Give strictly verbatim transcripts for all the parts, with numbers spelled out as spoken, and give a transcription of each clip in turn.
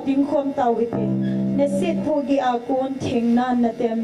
Dingkhom tau hite. Naset phugi a kon thengnan natem.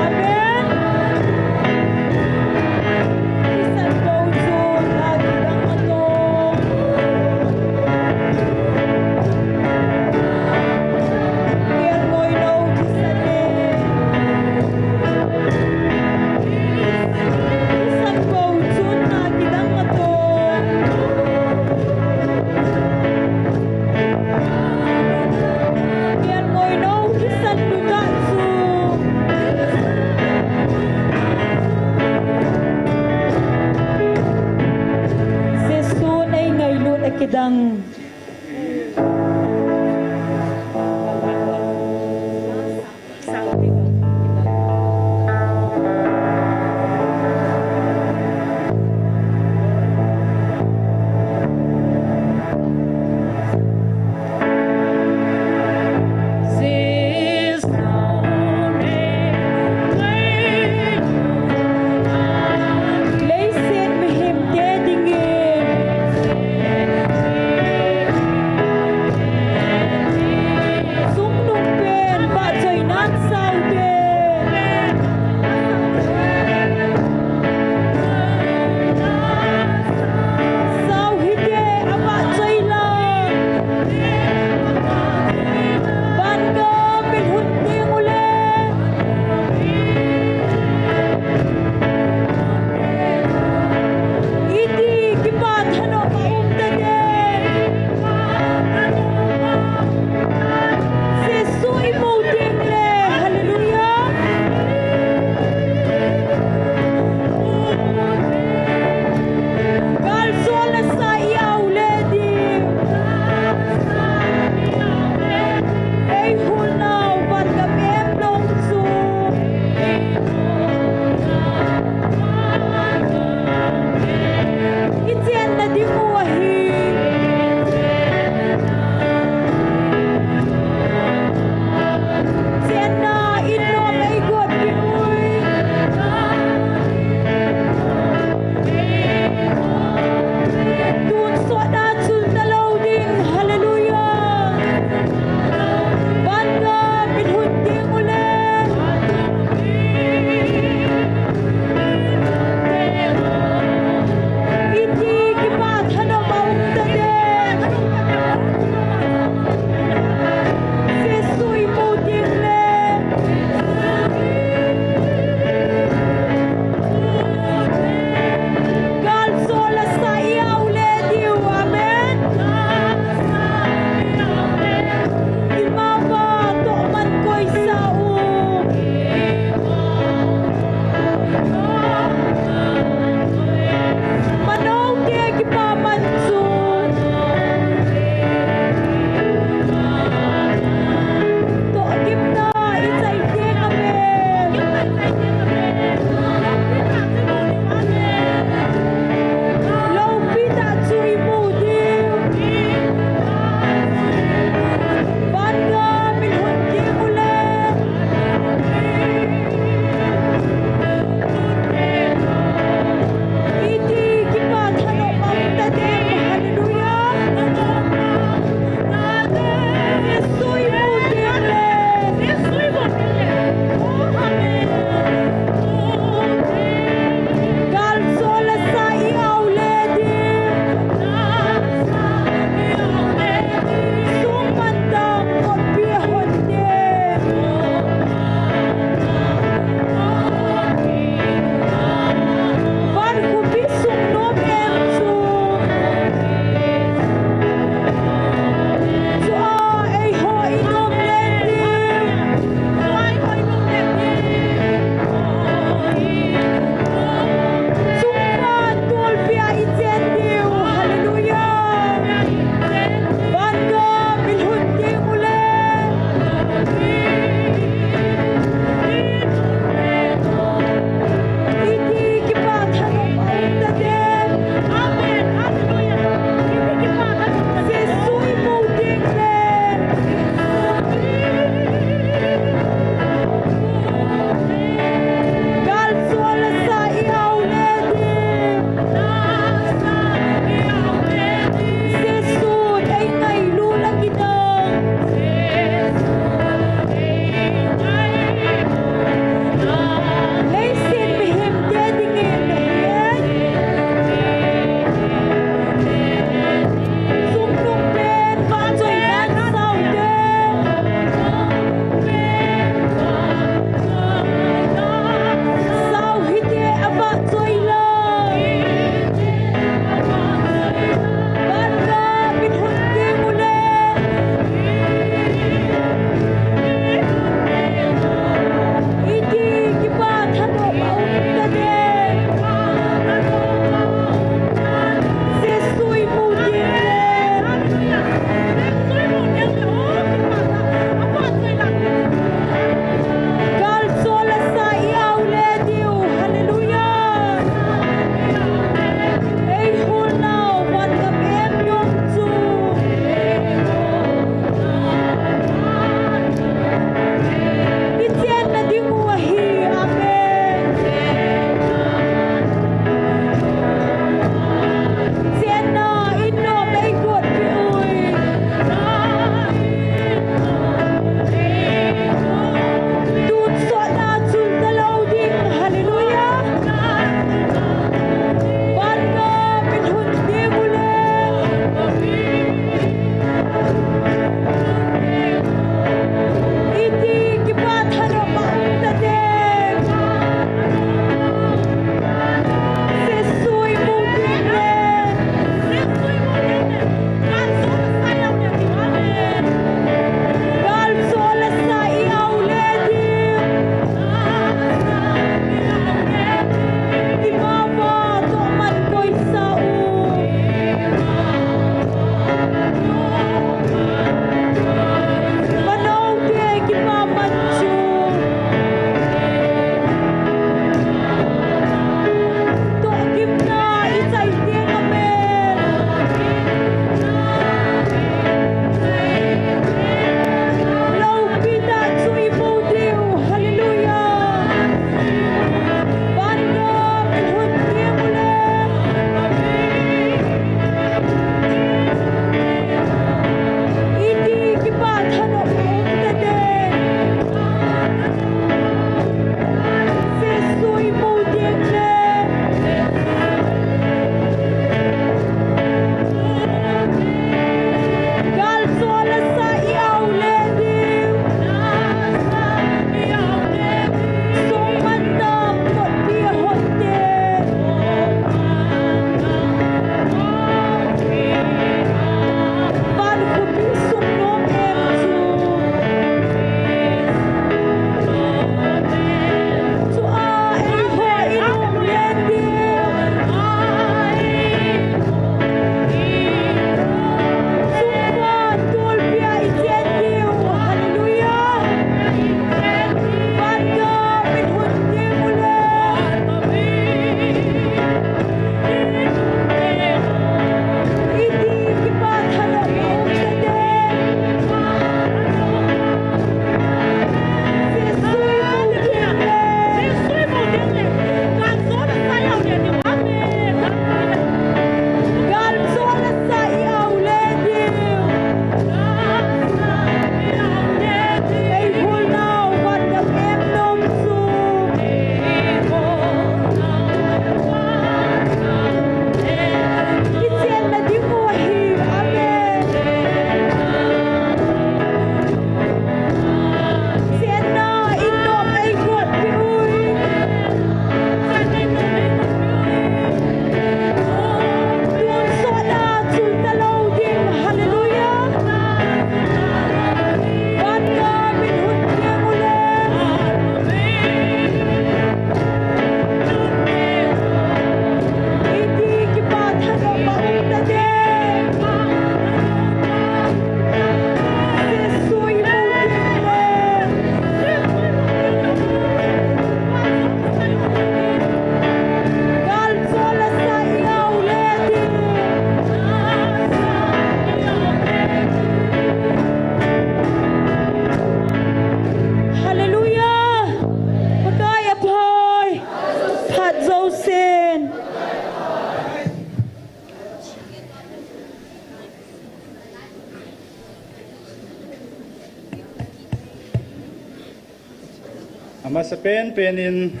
Amasa penpen in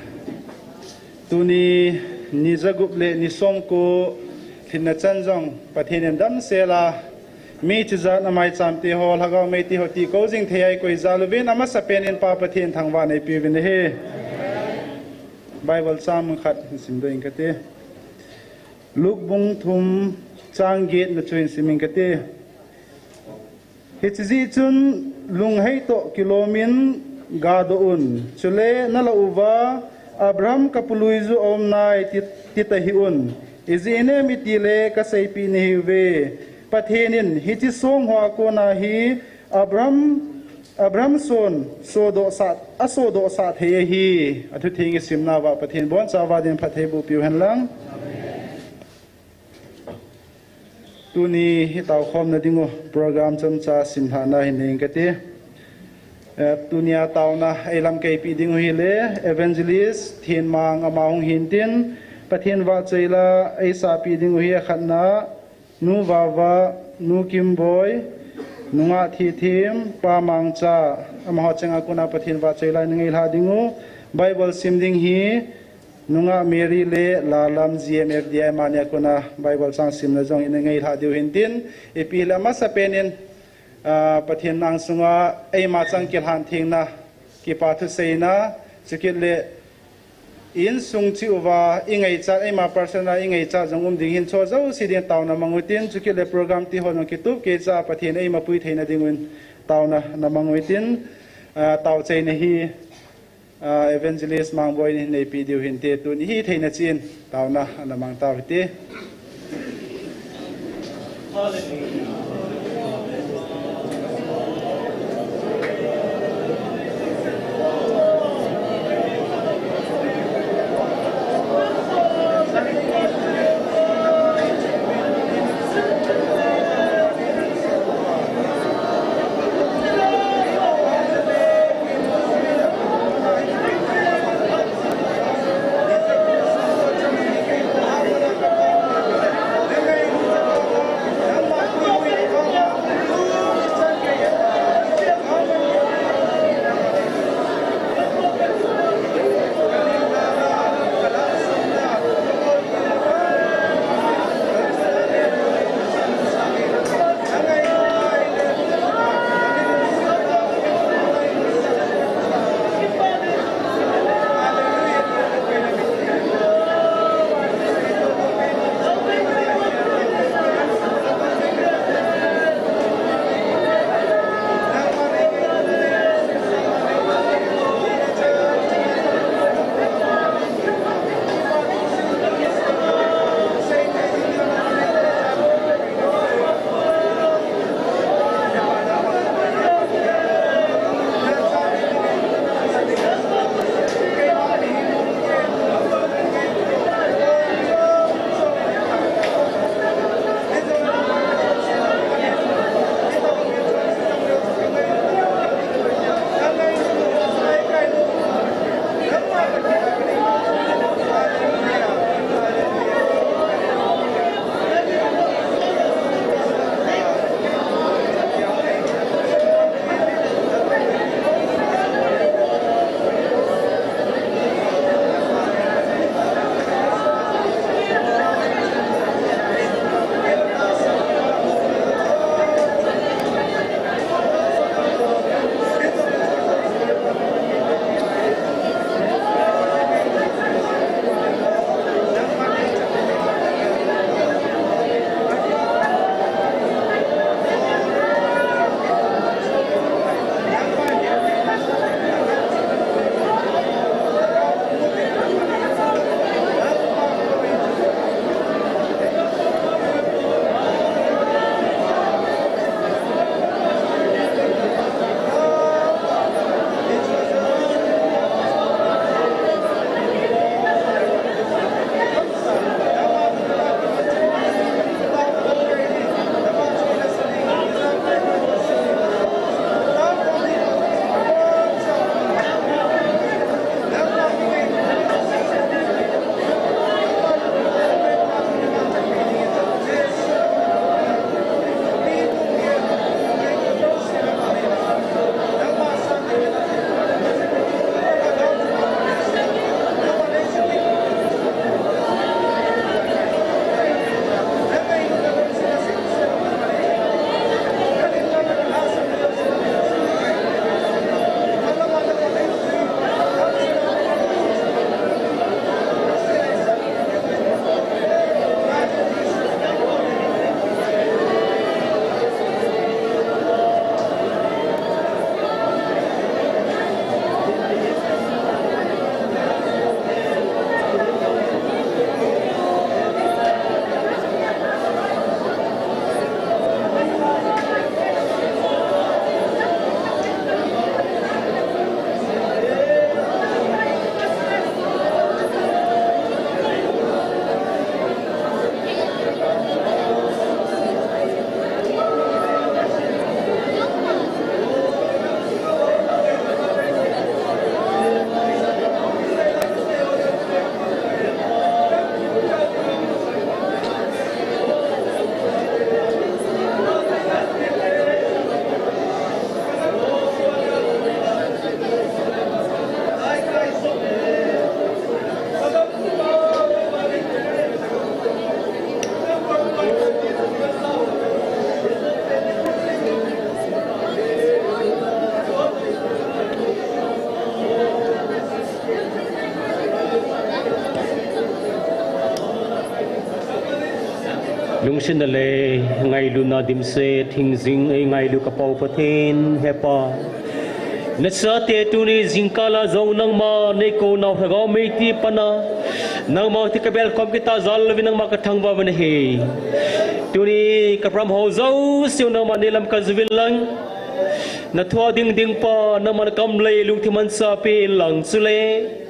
tuni ni jagup le ni somko lhinna chan jong Pathen in damsel a mi chijat amaicham te ho, lhagao mei te ho ti kou jing thei a ikoi jal uvin amasa pen in Pa Pathen thangvah in eipe uvin ahi. Bible chang khat sim doh ing kate. Luke bung thum chang get na chu hin sim ing kate. Hiche jeh chun lunghei toh kilom in gadoh un. Chule nalah uva Abraham kapului ju aum nai ti, ti tahih un. Ijeh inem itile kaseipeh nahiuve. Pathen in hiche song hoa kona hi Abraham, Abraham son sodoh sah, asodoh sah thei ahi. Athutheng isimna uva Pathen boncha uva din phatthei boh piu hen lang. Tuni hi taokhomna dingu program chomcha simlhahna hin nei ing kate. Eh, tunia taona eilamkai peh dingu hile Evangelist Thenmang ama hung hintin, Pathen vahchoila eisahpeh dingu hi akhatna Nu Vava, Nu Kimboi, Nungah Thithem, Pa Mangcha, amaho cheng a kona Pathen vahchoila ina ngailha dingu. Bible sim ding hi Nungah Mary le Lalam G M F D I amani a kona Bible chang simna jong ina ngailha diu hintin, ipi le amasa pen in, ah, Pathen nang sunga eima chang kilhan thengna, kipa thuseina, chukit le insung cheh uva ingaichat, eima personal a ingaichat jong um ding hin, chu jouse din taona mang utin, chukit le program ti ho jong kitup keicha Pathen eima pui theina dingun taona na mang utin, ah, taochaina hi, ah, Evangelist Mangboi in neipeh diu hinte, tuni hi theina cheh in taona na mang tau hite. Lungsetna le ngailutna dimset, hingjing eingailu ka Pa u Pathen, he Pa. Nachate tuni jingkah a jong nangma neikou nau lhagao meitei pana, nangma ti kabel khom kit a jal louvin nangma kathangvah uvin ahi. Tuni ka program ho jouse u nangma neilam kajiuvin lang, nathu a dingding pa, nangma nakam le lungthim mansa pen lang chule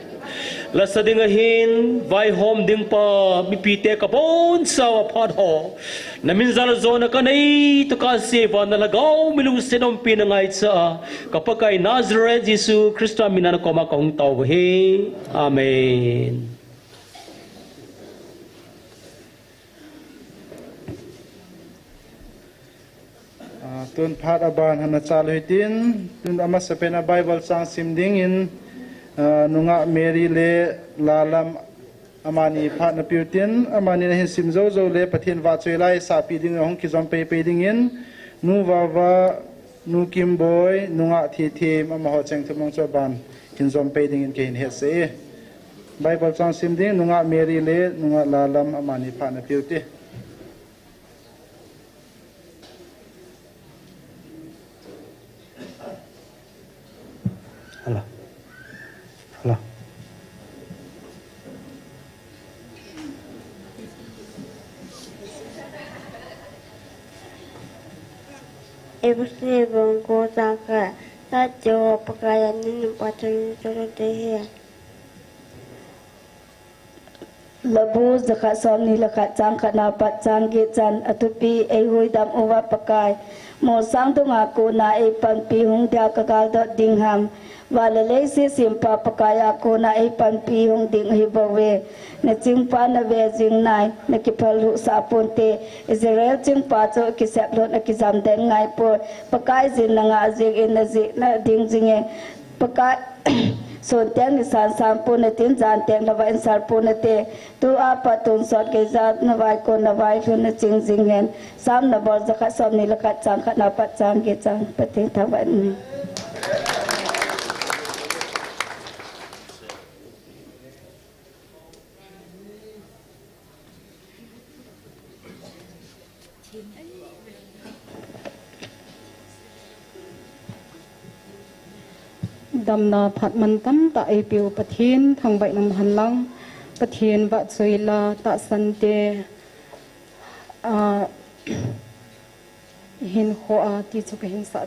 lasa ding ahin, vaihom ding pa, mipite kabonchauva phat ho, namin jal a jona kanei tokah a seiyuva, na lhagao min lungset umpina ngaicha a, ka Pakai Nazareth Jesu Christa mina nakoma kahung tao uve. Amen. Ah, tun phat aban hana chal u hitin, tun amasapen a Bible chang sim dingin, ah, nungah Mary le Lalam amani phat napiu tin, amani nahin sim jou jou le Pathen vahchoi la isahpi ding ahung kijom peipei dingin, Nu Vava, Nu Kimboi, nungah Thithem, amaho cheng thum mong chu aban hin jom pei dingin kahin hetsah e. Bible chang sim ding, nungah Mary le nungah Lalam amani phat napiu te. Hello. Hello. Episode bung ko chang khat, ta jo Pakai a nin pa chang chang te he. Labu jakhat somni le khat chang khat na pat chang get chan, athupi, eihuhdam uva Pakai molsang dunga kona eipanpi hung dia kagaldot ding ham. Van le leiset sempa Pakai a kona eipanpi hung ding ahibouve. Nachingpa nave jing nai, nakiphal lhuhsah ponte. Israel chingpa chu akisep lhon akijam den ngaipoi. Pakai jin nangah jingin najihna ding jinge. Pakai, sun teng nisan sang pon natin, jan teng navai insal pon nate. Tua pat tonsot geija navaikon navailhun naching jing hen. Sam nabol jakhat somni le khat chang khat na pat chang get chan. Pathen thangvah in. Damna phat mantam tah eipeu Pathen thangvah in umhen lang, Pathen vahchoi la tahsan te, ah, hinkho a ti chu kahin sah.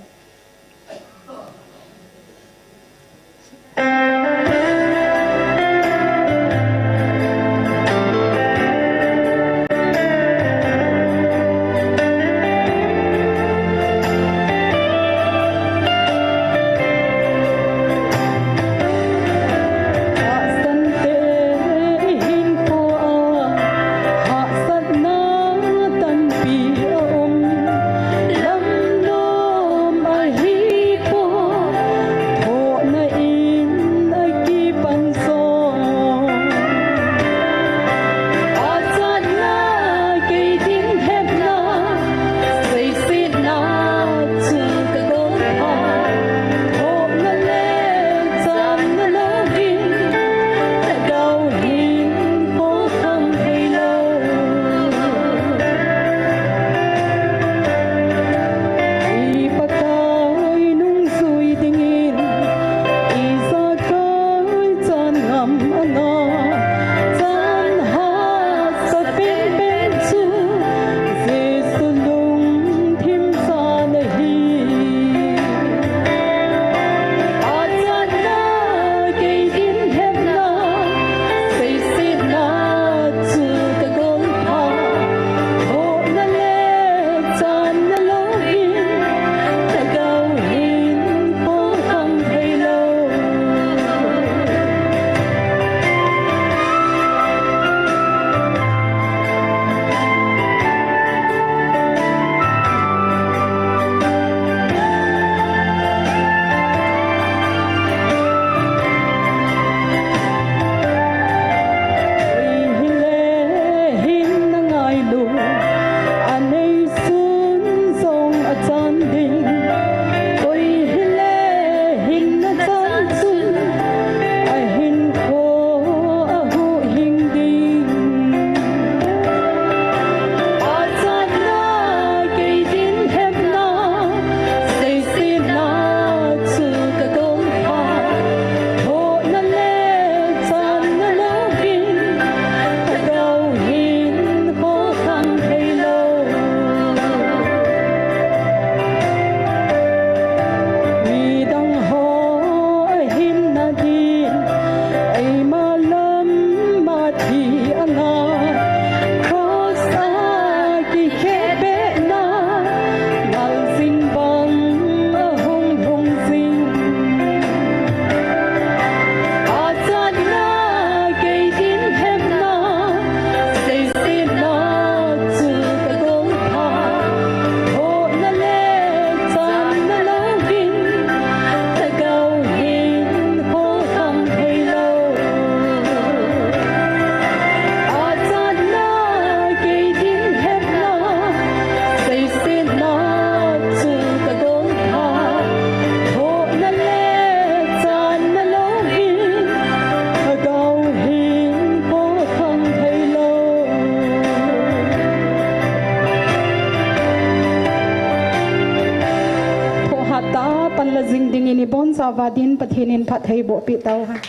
Ta panla jing dingin ibonchauva din Pathen in phattheiboh peh tauhen.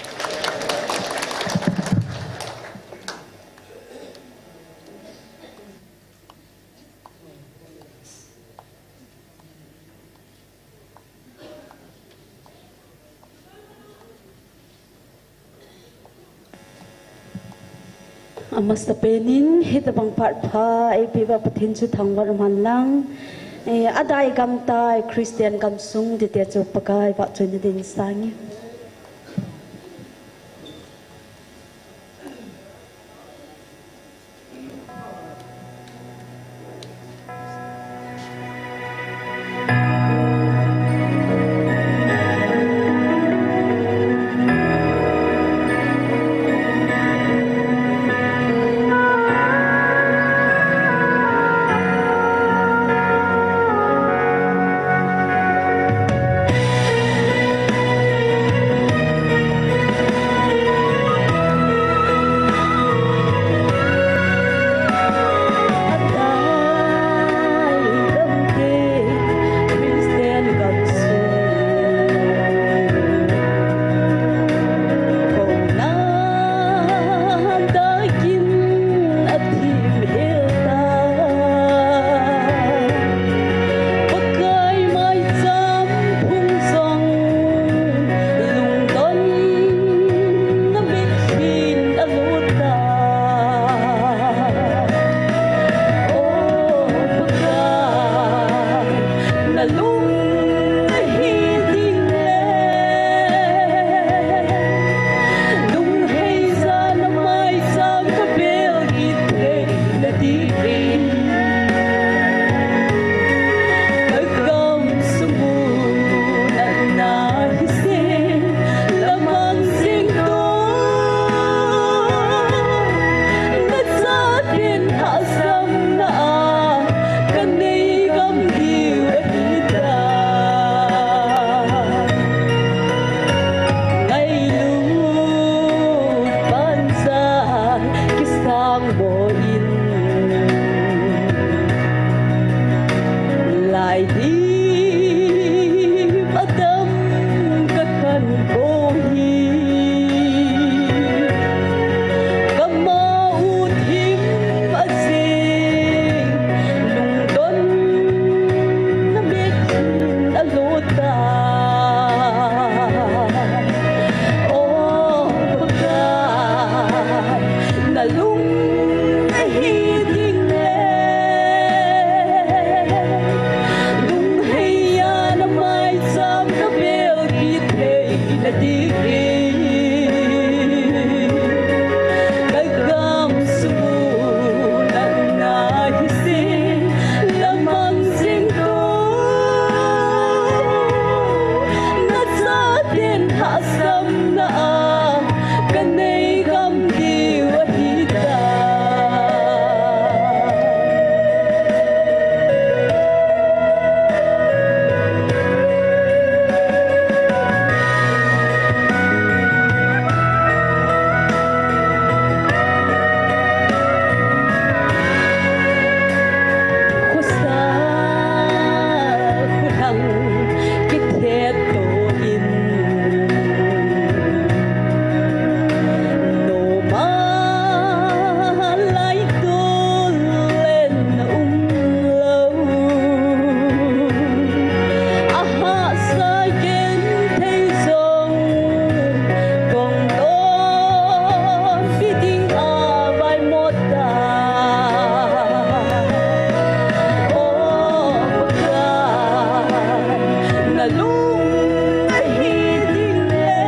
Amasapen in, hitabang phat pha eipeh uva Pathen chu thangvah in umhen lang. Eh, adei gamtai Christian gamsung tite chu Pakai vahchoina din sangin. Pakai maicham phung jong lungdonna mit hin alut tai. O Pakai, nalung ahi ding le, lunghei jal a maicham kabel kit thei na dingin, ka gamsung u natna hi seh, lamang jing tun, nachaten hahsatna a kanei gam diu ahi tai. Ngailut pansa kisang boh in, laidim a dam ka khantou hi, kama u thim a jing, lungdonna mit hin alut tai. O Pakai, nalung ahi ding le, lunghei jal a maicham kabel kit thei na dingin, ka gamsung u natna hi seh, lamang jing tun, nachaten hahsatna a kanei gam diu ahi tai. Khosah khulang kithet to in, noma lai tol len na um lou. Ahahsa genthei jong kong tonpi ding a vaimo tai. O Pakai, nalung ahi ding le,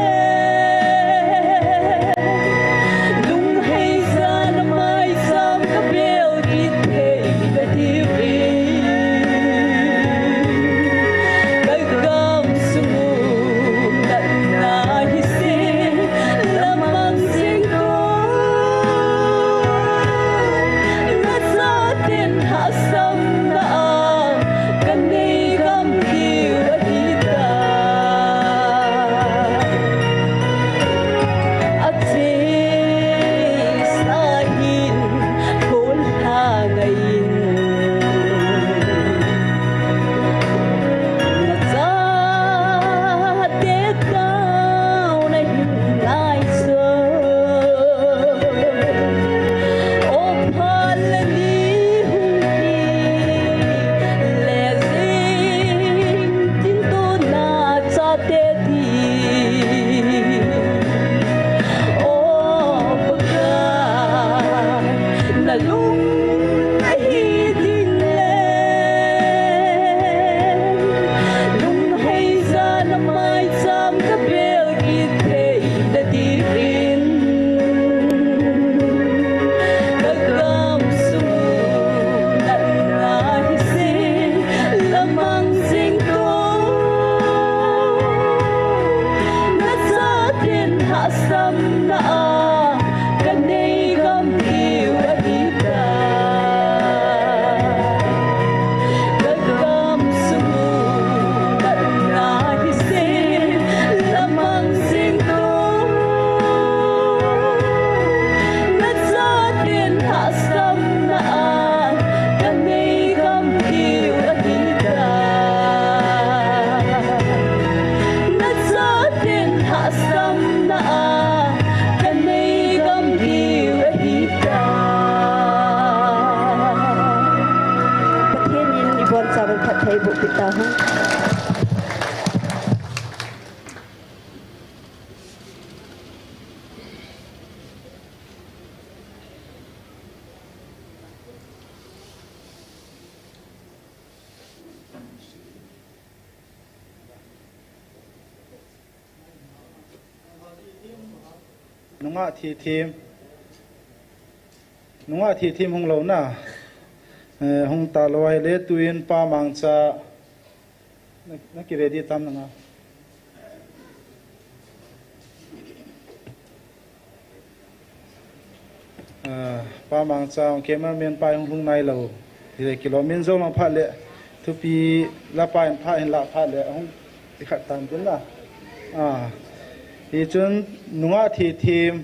lunghei jal a maicham kabel kit thei na dingin, ka gamsung u natna hi seh, lamang jing tun, nachaten hahsatna a kanei gam diu ahi tai. Tahu. Nungah thithim. Nungah thithim hung lou na. Eh, hung talou ahile tuin Pa Mangcha. Na, na ki ready tam nanga. Ah, Pa Mangcha, cameraman pa hung lhung nailou. Hile kilom in jou mang phat le. Thupi la pa in phat hin la phat le. Hung ikhat tan tin la. Ah. Hichun nungah thithim.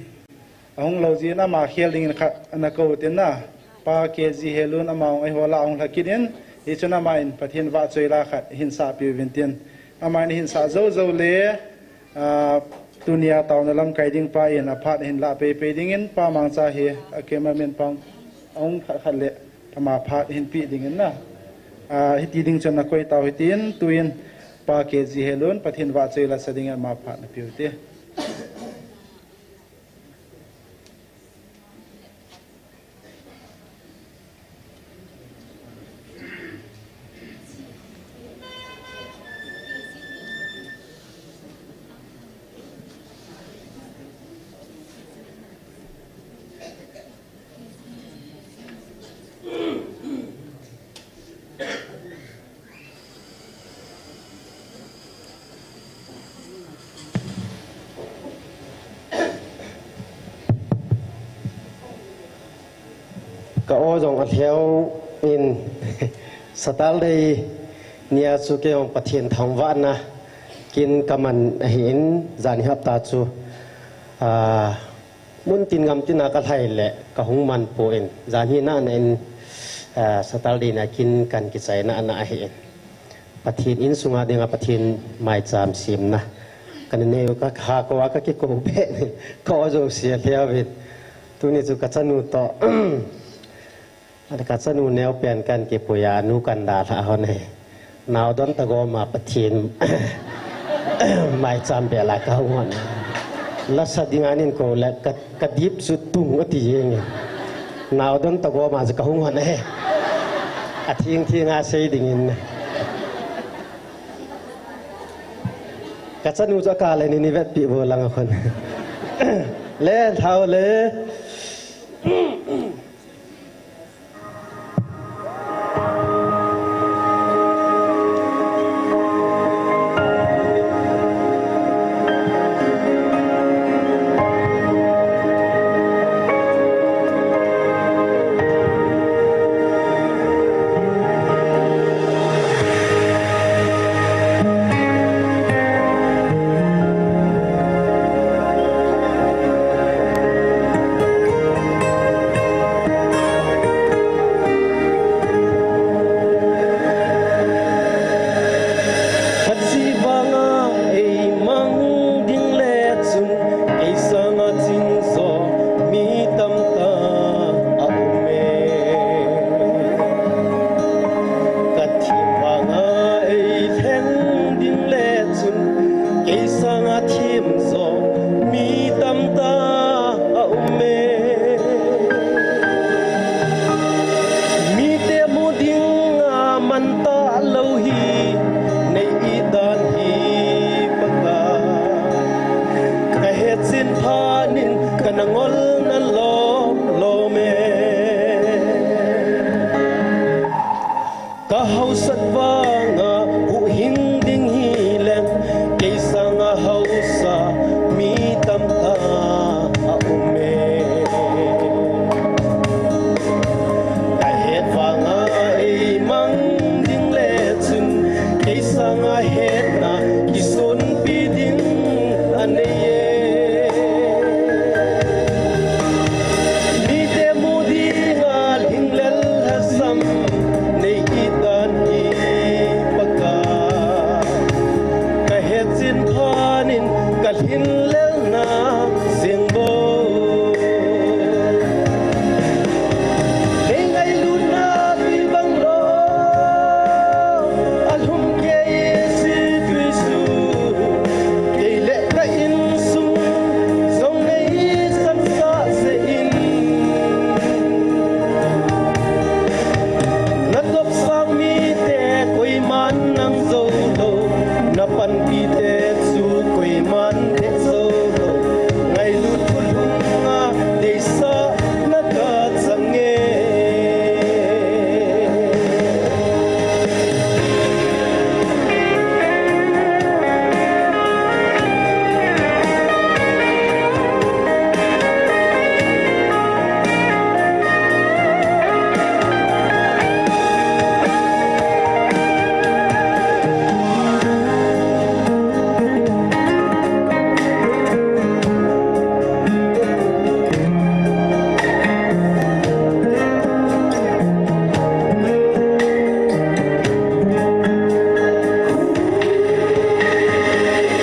Ahung lou jin ama khel dingin khat ana kou tin na. Pa K G Helun ama hung eiho la hung lha kit in. Hichun ama in Pathen vahchoi la khat hin sah piu vin tin. Ama in hin sah jou jou le, ah, tunia taona lamkai ding pa in aphat hin la pei pei dingin Pa Mangcha hi a cameraman pa hung khat khat le ama phat hin pi dingin na. Ah, hiti ding chun na koi tau hitin tuin Pa K G Helun Pathen vahchoi la sa dingin ama phat na piu te. Ka aw jong alheu in Saturday nia chu kei jong Pathen thangvahna kin ka man ahin, jan hi hapta chu, ah, mun tin gam tina ka lhai le ka hung man poi, jan hi nana in, ah, Saturday na kin kan kichai nana ahin. Pathen insunga dinga Pathen maicham semna. Kana nei u ka ha ko a ka kikou be ni. Ka aw jouse alheu in. Tuni chu ka chanu toh. Ka chanu neo pen kan kipui a, anu kan dalha hon e. Nao don ta gom a Pathen maicham be la ka hung hon. La sa dinga nin ko le ka, ka dip chu tung ati jeng e. Nao don ta gom a chu ka hung hon e. A thing thing a sei dingin. Ka chanu chu a ka le ni ni vetpi bo lang a khon. Le thau le. Te chu koiman deh zo lo, ngailut thulhunga deisahna ka chang e.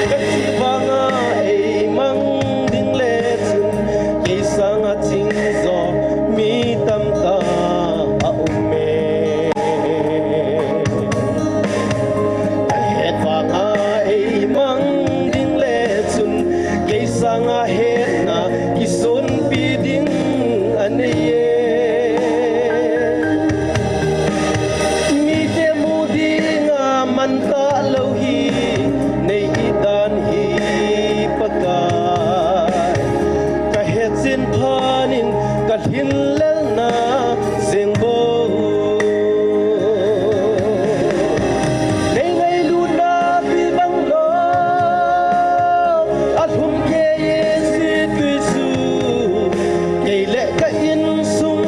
Ka chih vanga ei mang ding le chun, kei sanga ching jo mi tamtah a um e. Ka het vanga ei mang ding le chun, kei sanga hetna kisonpi ding a nei e. Mite mu dinga man talou hi nei hih dan hi Pakai, ka hetchet phat in ka lhinlelna jeng bou. Nei ngailutna tui bang lo, alhum kei e, hiche tui chu kei le ka insung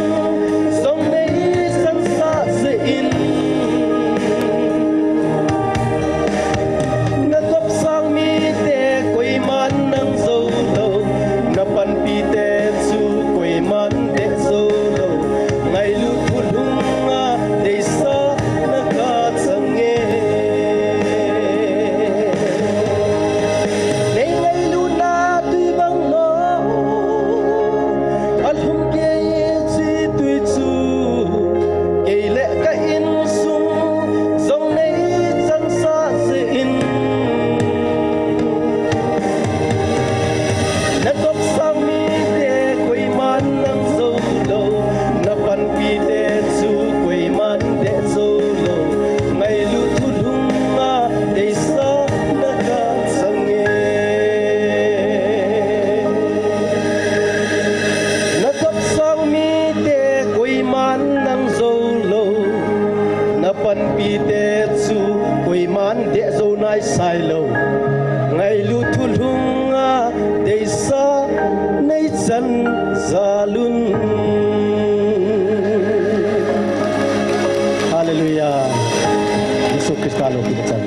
jong nei chansah jeh in. Na topsang mite koiman nang jou lou, na panpite chu koiman deh jou lou, ngailut thulhunga deisahna ka chang e. Nei ngailutna tui bang lo, alhum kei e, hiche tui chu kei le ka insung jong nei chansah jeh in. Na topsang mite koiman nang jou lou, na panpite chu koiman deh jou lou, ngailut thulhunga deisahna ka chang e. Na topsang mite koiman nang jou lou, na panpite chu koiman deh jou nai sai lou, ngailut thulhunga deisah nei chan jal un. Hallelujah. Jesu Christa loupina chan.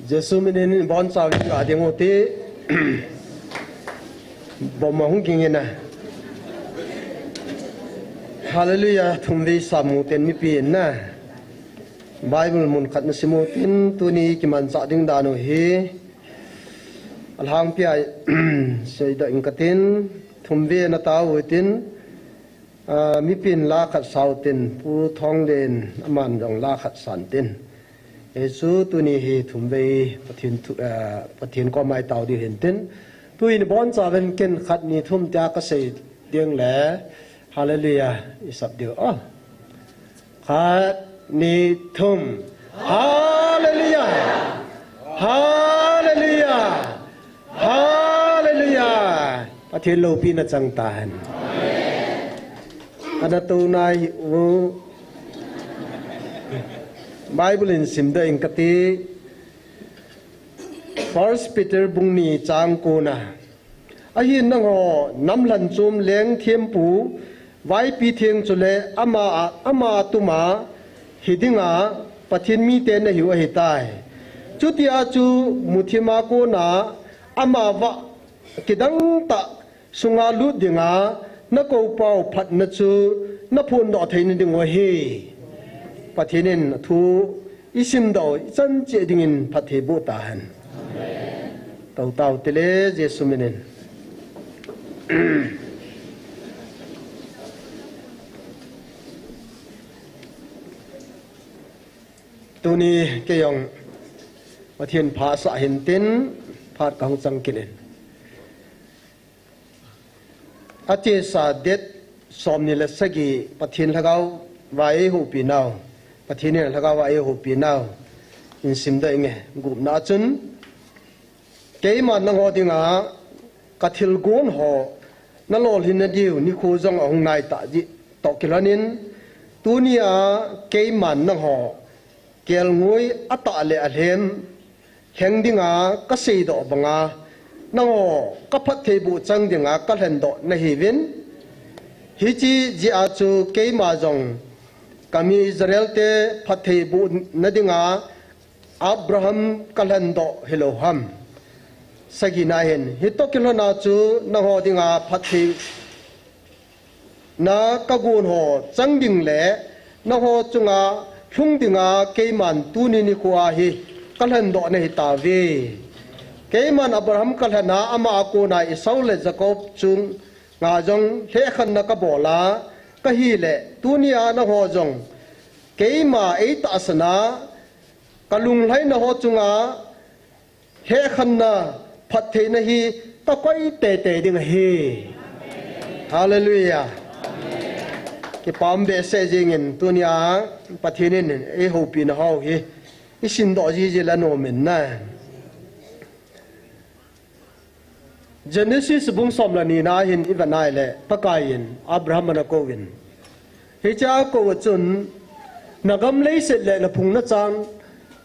Jesu minin ibonchauvin ga ding u ti. Bom ahung ging in a. Hallelujah, thumvei sam u tin mipi in a. Bible mun khat na sim u tin, tuni kimanchah ding dan u hi. Alhangpia seidoh ing katin, thumvei na tao u tin, a, mipin la khat sao tin, Pu Thonglen aman jong la khat san tin. Hichu tuni hi thumvei Pathen thu, a, Pathen koma i tao diu hin tin. Tuin ibonchauvin ken khat ni thum tia kasei ding le, Hallelujah, isap diu. Oh. Khat, ni, thum. Hallelujah! Hallelujah! Hallelujah! Pathen loupina chang tahen. Ana tou nai u. Bible in simdoh ing kati. First Peter bung ni chang ko na. Ahin nangho namlhan chom leng thempu, vaipi theng chule ama, ama tuma hi dinga Pathen mite nahiu ahitai. Chutia chu muthima kona ama vah kidang tah sunga lut dinga nakoupau phatna chu naphondoh theina dingu ahi. Pathen in athu isimdoh u ichan cheh dingin phatthei boh tahen. Tou tao tile Jesu minin. Tuni kei jong Pathen phat asah hintin, phat kahung chang kit in. Achesa date somni le sagi Pathen lhagao va eihoupi nau, Pathen in lhagao va eihoupi nau, in simdoh inge, gupna achun. Keiman nangho dinga kathilgon ho nalolhin nadiu nikho jong ahung naitah jeh toh kilhonin, tunia keiman nangho kelngoi atah le alhem lheng dinga kaseidoh banga, nangho kaphattheiboh chang dinga kalhendoh nahiuvin. Hiche jeh a chu keima jong kami Israel te phattheiboh nadinga Abraham kalhendoh hilou ham. Sagina hin, hitoh kilhona chu nangho dinga phattheina kagon ho chang ding le nangho chunga lhung dinga keiman tuni nikho a hi kalhendoh nahitauve. Keiman Abraham kalhen a, ama a kona Esau le Jacob chunga jong lhehkhenna kabol a, kahile tunia nangho jong keima eitahsan a, kalunglhaina ho chunga lhehkhenna, phattheina hi kakoi teitei ding ahi. Hallelujah. Kipah behseh jengin tunia Pathen in eihoupina ho hi isimdoh jiji le nom in na. Genesis bung som le ni na hin ivet nai le, Pakai in Abraham ana kouvin. Hiche a kou a chun, nagam leiset le naphung nachan,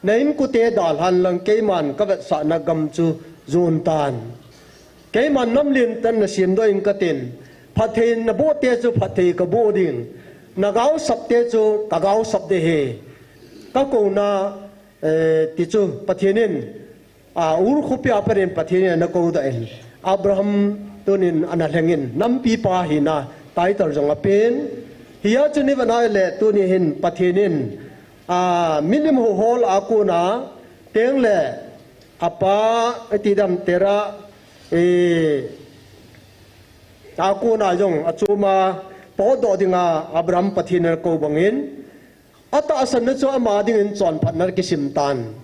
na inkote dalhan lang keiman kavetsahna gam chu jon tan. Keiman nam lentah nasemdoh ing katin, phatthei naboh te chu phatthei kaboh ding, nagaosap te chu kagaosap ding ahi. Kakouna, eh, ti chu Pathen in A, Ur khopia Pathen, Pathen in ana koudoh in, Abraham tunin ana lhengin, nampipa hina title jong apen. Hia chun ivet nai le tuni hin Pathen in, a, milim houhol a kona, tengle, apa, iti dam Terah, e, a kona jong achom a potdoh dinga Abraham Pathen in akou bangin, atahsanna chu ama dingin chonphatna kisim tan.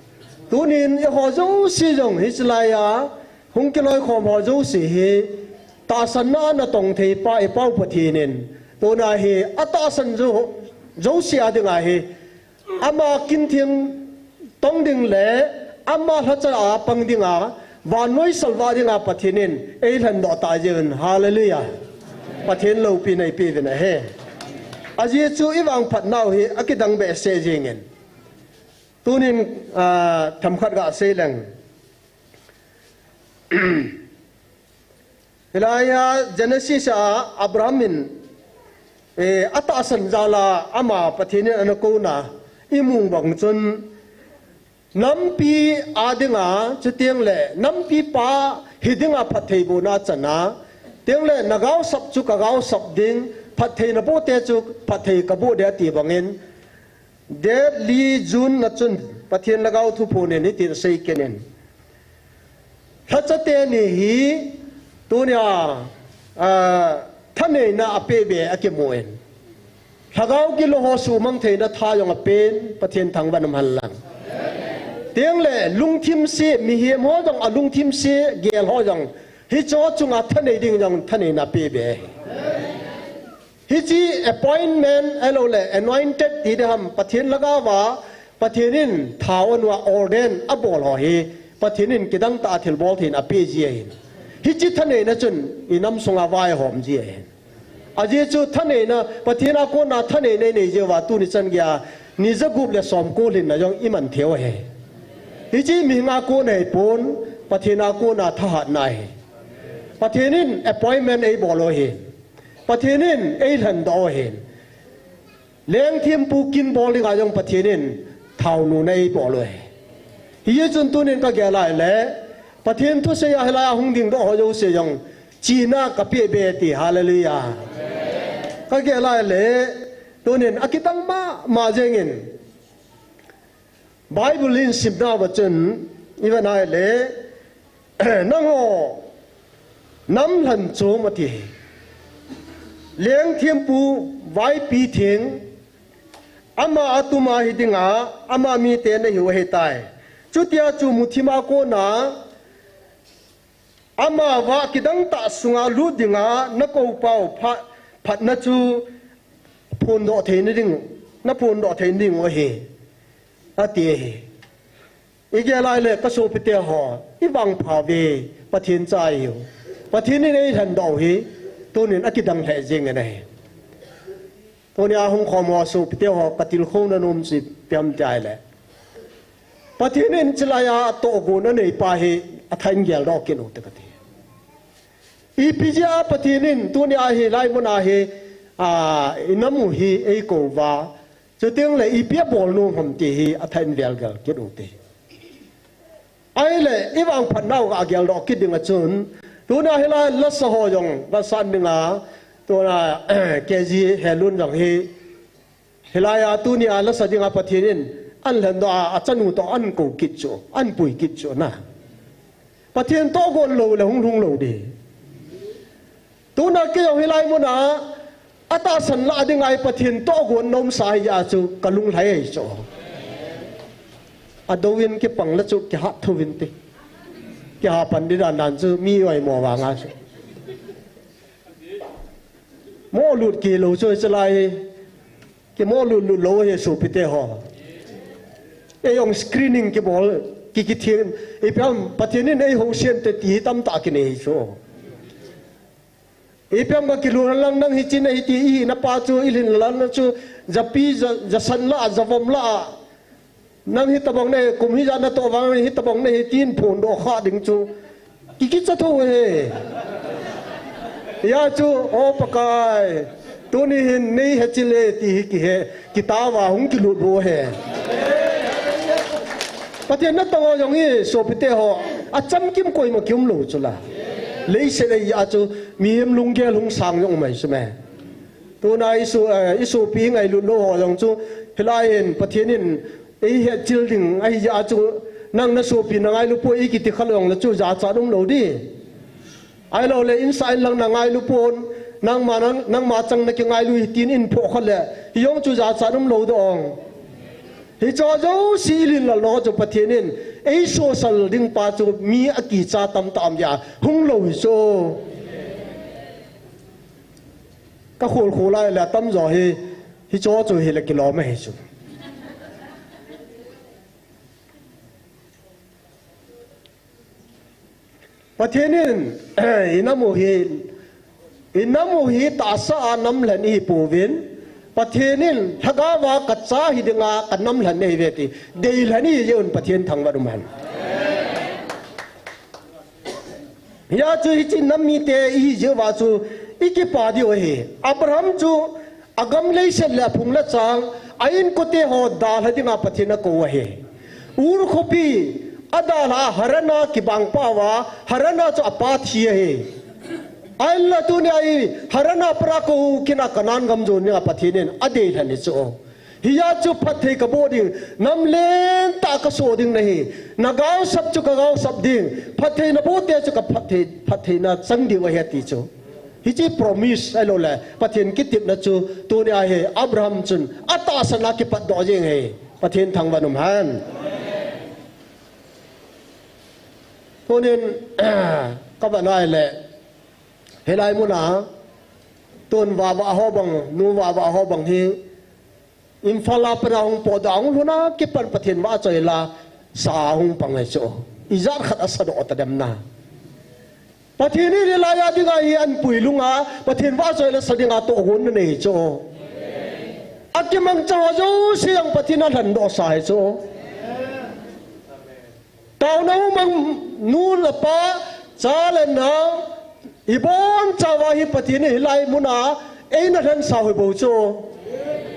Tunin eiho jouse jong hiche laiya hung kiloikhom ho jouse hi tahsanna a natong theipa i Pau Pathen in, tuna hi atahsan jou, jouse a dinga hi ama kin theng tong ding le ama lhacha a pang dinga, vannoi salvah dinga Pathen in eilhendoh tah jeh un. Hallelujah. Pathen loupina ipeuvin ahi. Ajeh chu ivangphat nau hi akidang behseh jengin. Tunin, ah, themkhat gasei leng. Hilaiya Genesis a Abraham in, eh, atahsan jal a ama Pathen in ana kouna imu bang chun, nampi a dinga, chuteng le nampipa hi dinga phatthei bohna achana, teng le nagaosap chu kagaosap ding, phatthei naboh te chu phatthei kaboh ding ati bangin, date li June na chun Pathen lhagao thuphon in hitin asei kit in. Lhacha teni hi tunia, a, thaneina apeh be akimun. Lhagao gilou ho sumang theina tha jong apen, Pathen thangvah in umhen lang. Teng le lungthim se, mihem ho jong alungthim se, gel ho jong, hicheho chunga thanei ding jong thaneina apeh be. Hiche appointment, ahilou le anointed ti ding ham, Pathen lhagao va, Pathen in thao anua ordain abol ho hi, Pathen in kidang tah a thilbol thei in apeh ji ahin. Hiche thaneina chun inam sunga vaihom ji ahin. Ajeh chu thaneina, Pathen a kona thaneina inei jeh uva tuni chan geiya ni jagup le somko lhinna jong iman theiu ahi. Hiche mihem a kona hipon, Pathen a kona thahatna ahi. Pathen in appointment eibol u ahi. Pathen in eilhendoh u ahin. Lengthempu kin bol dinga jong Pathen in thaonuna eibol u ahi. Hijeh chun tunin kagel a ahile, Pathen thusei a hilaiya hung dingdoh ho jouse jong chihna kapeh be ti, hallelujah. Kagel a ahile, tunin akitang mama jengin. Bible in simna uva chun, ivet nai le, nangho, nam lhan chom ati. Lengthempu vaipi theng, Ama atuma hi dinga, ama mite nahiu ahitai. Chutia chu muthima kona, ama vah kidang tah sunga lut dinga nakoupau phat, phatna chu phondoh theina ding, naphondoh theina ding u ahi, ati ahi. Igel lai le kasopite ho, ivangpha uve, Pathen cha ihiu. Pathen in eilhendoh u hi, tunin akidang lheh jengin ahi. Tunia hung khom ho sopite ho, katilkhouna nom chu ipi ham tia ahile, Pathen in chulaiya tohgon aneipa hi athah in geldoh kit u te kati. Ipi jeh a Pathen in tunia hilai muna hi, a, inam u hi eikouva, chuteng le ipi abol nom ham ti hi athah in velgel kit u te. Ahile, ivangphatnau gageldoh kit dinga chun, tuna hilai lasa ho jong, lasa dinga, tuna, K G Helun jong hi, hilaiya tunia lasa dinga Pathen in, anlhendoh a, achanu toh akou kit chu, anpui kit chu na. Pathen tohgon lou le hung lhung lou di. Tuna kei jong hilai muna, atahsan lah dinga hi Pathen tohgon naumsa hia chu kalunglhai ahi chu. Adouvin kipang le chu kihat thouvin te. Kiha pan di dan dan chu mi oimo vanga chu. Molut kilou chu chulai. Kimolut lut lou hi sopite ho. Ei jong screening kibol, ki, kithem, ipi ham Pathen in eiho siam te ti tamtah kinei chu. Ipi ham kakilut lang nang hiche nahi ti, ihinapa chu, ilhinlelna chu, japi, ja, jasan lah, javom lah. Nang hitobang nahi, kum hijat natoh vang, hitobang nahi tin phondoh kha ding chu. Ki, kicha thou he. Hia chu, O Pakai, tuni hin nei hechil e ti hi kihe, kitao va hung kilut bou he. Pathen natong ho jong hi, sopite ho, achamkim koima kium lou chu la. Leiset a hia chu, mihem lunggel hung sang jong um ahi chu me. Tuna iso, eh, isopi ngailut lou ho jong chu, hilai hin Pathen in eihetchil ding ahi jeh a chu, nang nasopi nangailu poi kiti kha lou jongle chu jachat um lou di. Ahilou le insah in lang nangailu pon, nangma, nang, nangma chang nakingailu hi tin in phoh kha le, hi jong chu jachat um lou dong. Hicho jouse ilhin lel lou chu Pathen in eisosal ding pa chu mi akicha tamtah um jeh a hung lou hi chu. Kakhol khol lai le atamjo hi, hicho chu hile kilom ahi chu. Pathen in, inam u hi, inam u hi tahsa a namlhen ihi pouvin, Pathen in, lhagaova kacha hi dinga kanamlhen nahiuve ti, deilhen ihi jeh un Pathen thangvah um hen. Hia chu hiche nam mite ihi jeh uva chu ikipa diu ahi. Abraham chu agam leiset le aphung le chang, a inkote ho dalha dinga Pathen akou ahi. Ur khopi adalha a Haran a kibang pau va, Haran a chu apa thi ahi. Ahinla tunia hi Haran a pat a kou kit a Canaan gam jon dinga Pathen in adeilhen ahi chu. Hia chu phatthei kaboh ding, nam lentah kasoh ding nahi, nagaosap chu kagaosap ding, phatthei naboh te chu kaphatthei, phattheina chang diu ahi ati chu. Hiche promise ahilou le, Pathen kitepna chu, tunia hi Abraham chun, atahsan a kipatdoh jeng ahi, Pathen thangvah um hen. Tunin, kavah nai le, hilai muna, tun vahvah ho bang, nu vahvah ho bang hi, Imphal a pat a hung potdoh a hung lhun a kipat Pathen vahchoi la sa a hung pang ahi chu. Ijat khat asa doh tadem na. Pathen in hilai a dinga hi anpui lunga, Pathen vahchoi la sa dinga tohgon anei chu. Akimangcha ho jouse jong Pathen in alhendoh sa ahi chu. Taona umang nu le pa, cha le nao, ibonchauva hi Pathen in hilai muna eina lhensa u hi bou chu.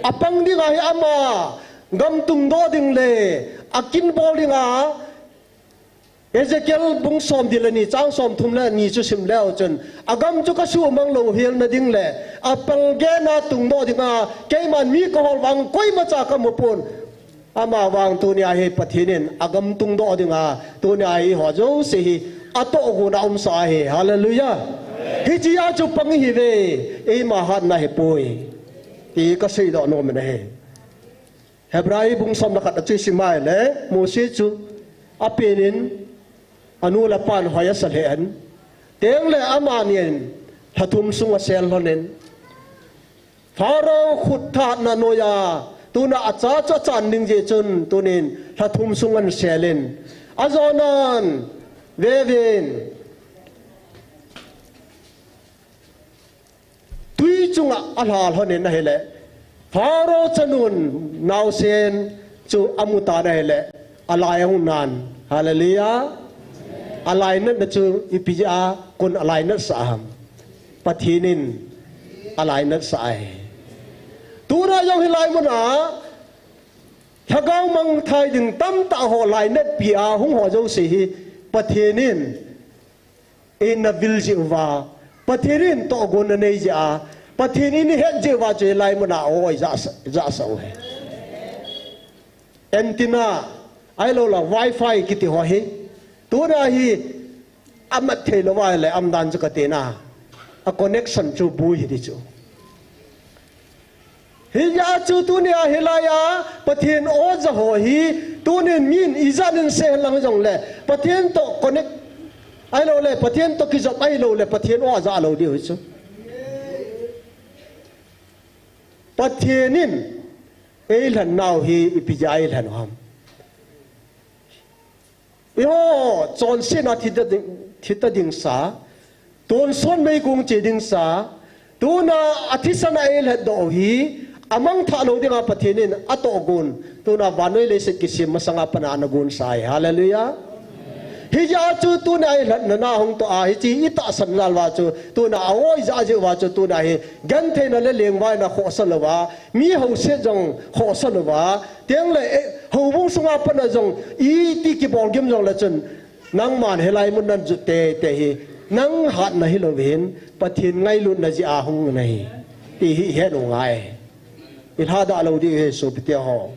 Apang dinga hi ama gam tungdoh ding le akin bol dinga Ezekiel bung somni le ni chang somthum le ni chu sim leu chun, agam chu kasuhmang louhelna ding le apalgena tungdoh dinga keiman mi kahol vang koimacha kamu pon. Amavang tunia hi Pathen in agam tungdoh dinga, tunia hi eiho jouse hi atohgon a umsa ahi. Hallelujah. Hichea chu pang ihiuve, eima hatna ahipoi, ti kaseidoh nom in ahi. Hebrai bung som le khat a chu isim a ahile, Mose chu apen in anu le apan hoi asa lheh in, tengle amanin lha thum sung asel lhon in, Pharaoh khut thahatna noiya tuna acha chu achan ding jeh chun tunin lha thum sung ahin sel in, ajonan vevin tui chunga alha lhon in ahile, Pharaoh chanun naosen chu amu tan ahile, alai ahung nan. Hallelujah. Alainatna chu ipi jeh a kon alainat sah ham? Pathen in alainat sah ahi. Tuna jong hilai muna lhagao mangthai ding tamtah ho lainatpi a hung ho jouse hi Pathen in eina vil jeh uva, Pathen in tohgon anei jeh a, Pathen in eihet jeh uva chu hilai muna aoi ja sa, ja sa u ahi. Antenna, ahilou le Wi-Fi kiti ho hi, tuna hi amat thei lou va le umdan chu kati na, a connection chu bui hiti chu. Hijeh a chu tunia hilai a Pathen o ja ho hi, tunin min ijat in sel lang jongle, Pathen toh connect ahilou le, Pathen toh kijop ahilou le, Pathen o aja lou diu hi chu. Pathen in eilhen nau hi ipi jeh a eilhen u ham? Eiho chonsetna thita ding, thita ding sa, tonsot meikong che ding sa, tuna athisan a eilhen doh u hi, amangthah lou dinga Pathen in atohgon, tuna vannoi leiset kisem masanga pat a ana gonsa ahi. Hallelujah. Hijeh a chu tuna eilhenna na hung toh a, hiche itahsan jal uva chu, tuna aoi ja jeh uva chu, tuna hi gentheina le lengvaina khohsa louva, mi houset jong khohsa louva, tengle, eh, houbung sunga pat a jong iti kibol gim jongle chun, nangman hilai mun nan jut teitei hi, nang hatna hilou hin, Pathen ngailutna jeh a hung ahi, ti hi ihet u ngai. Ilhadah lou diu ahi sopite ho.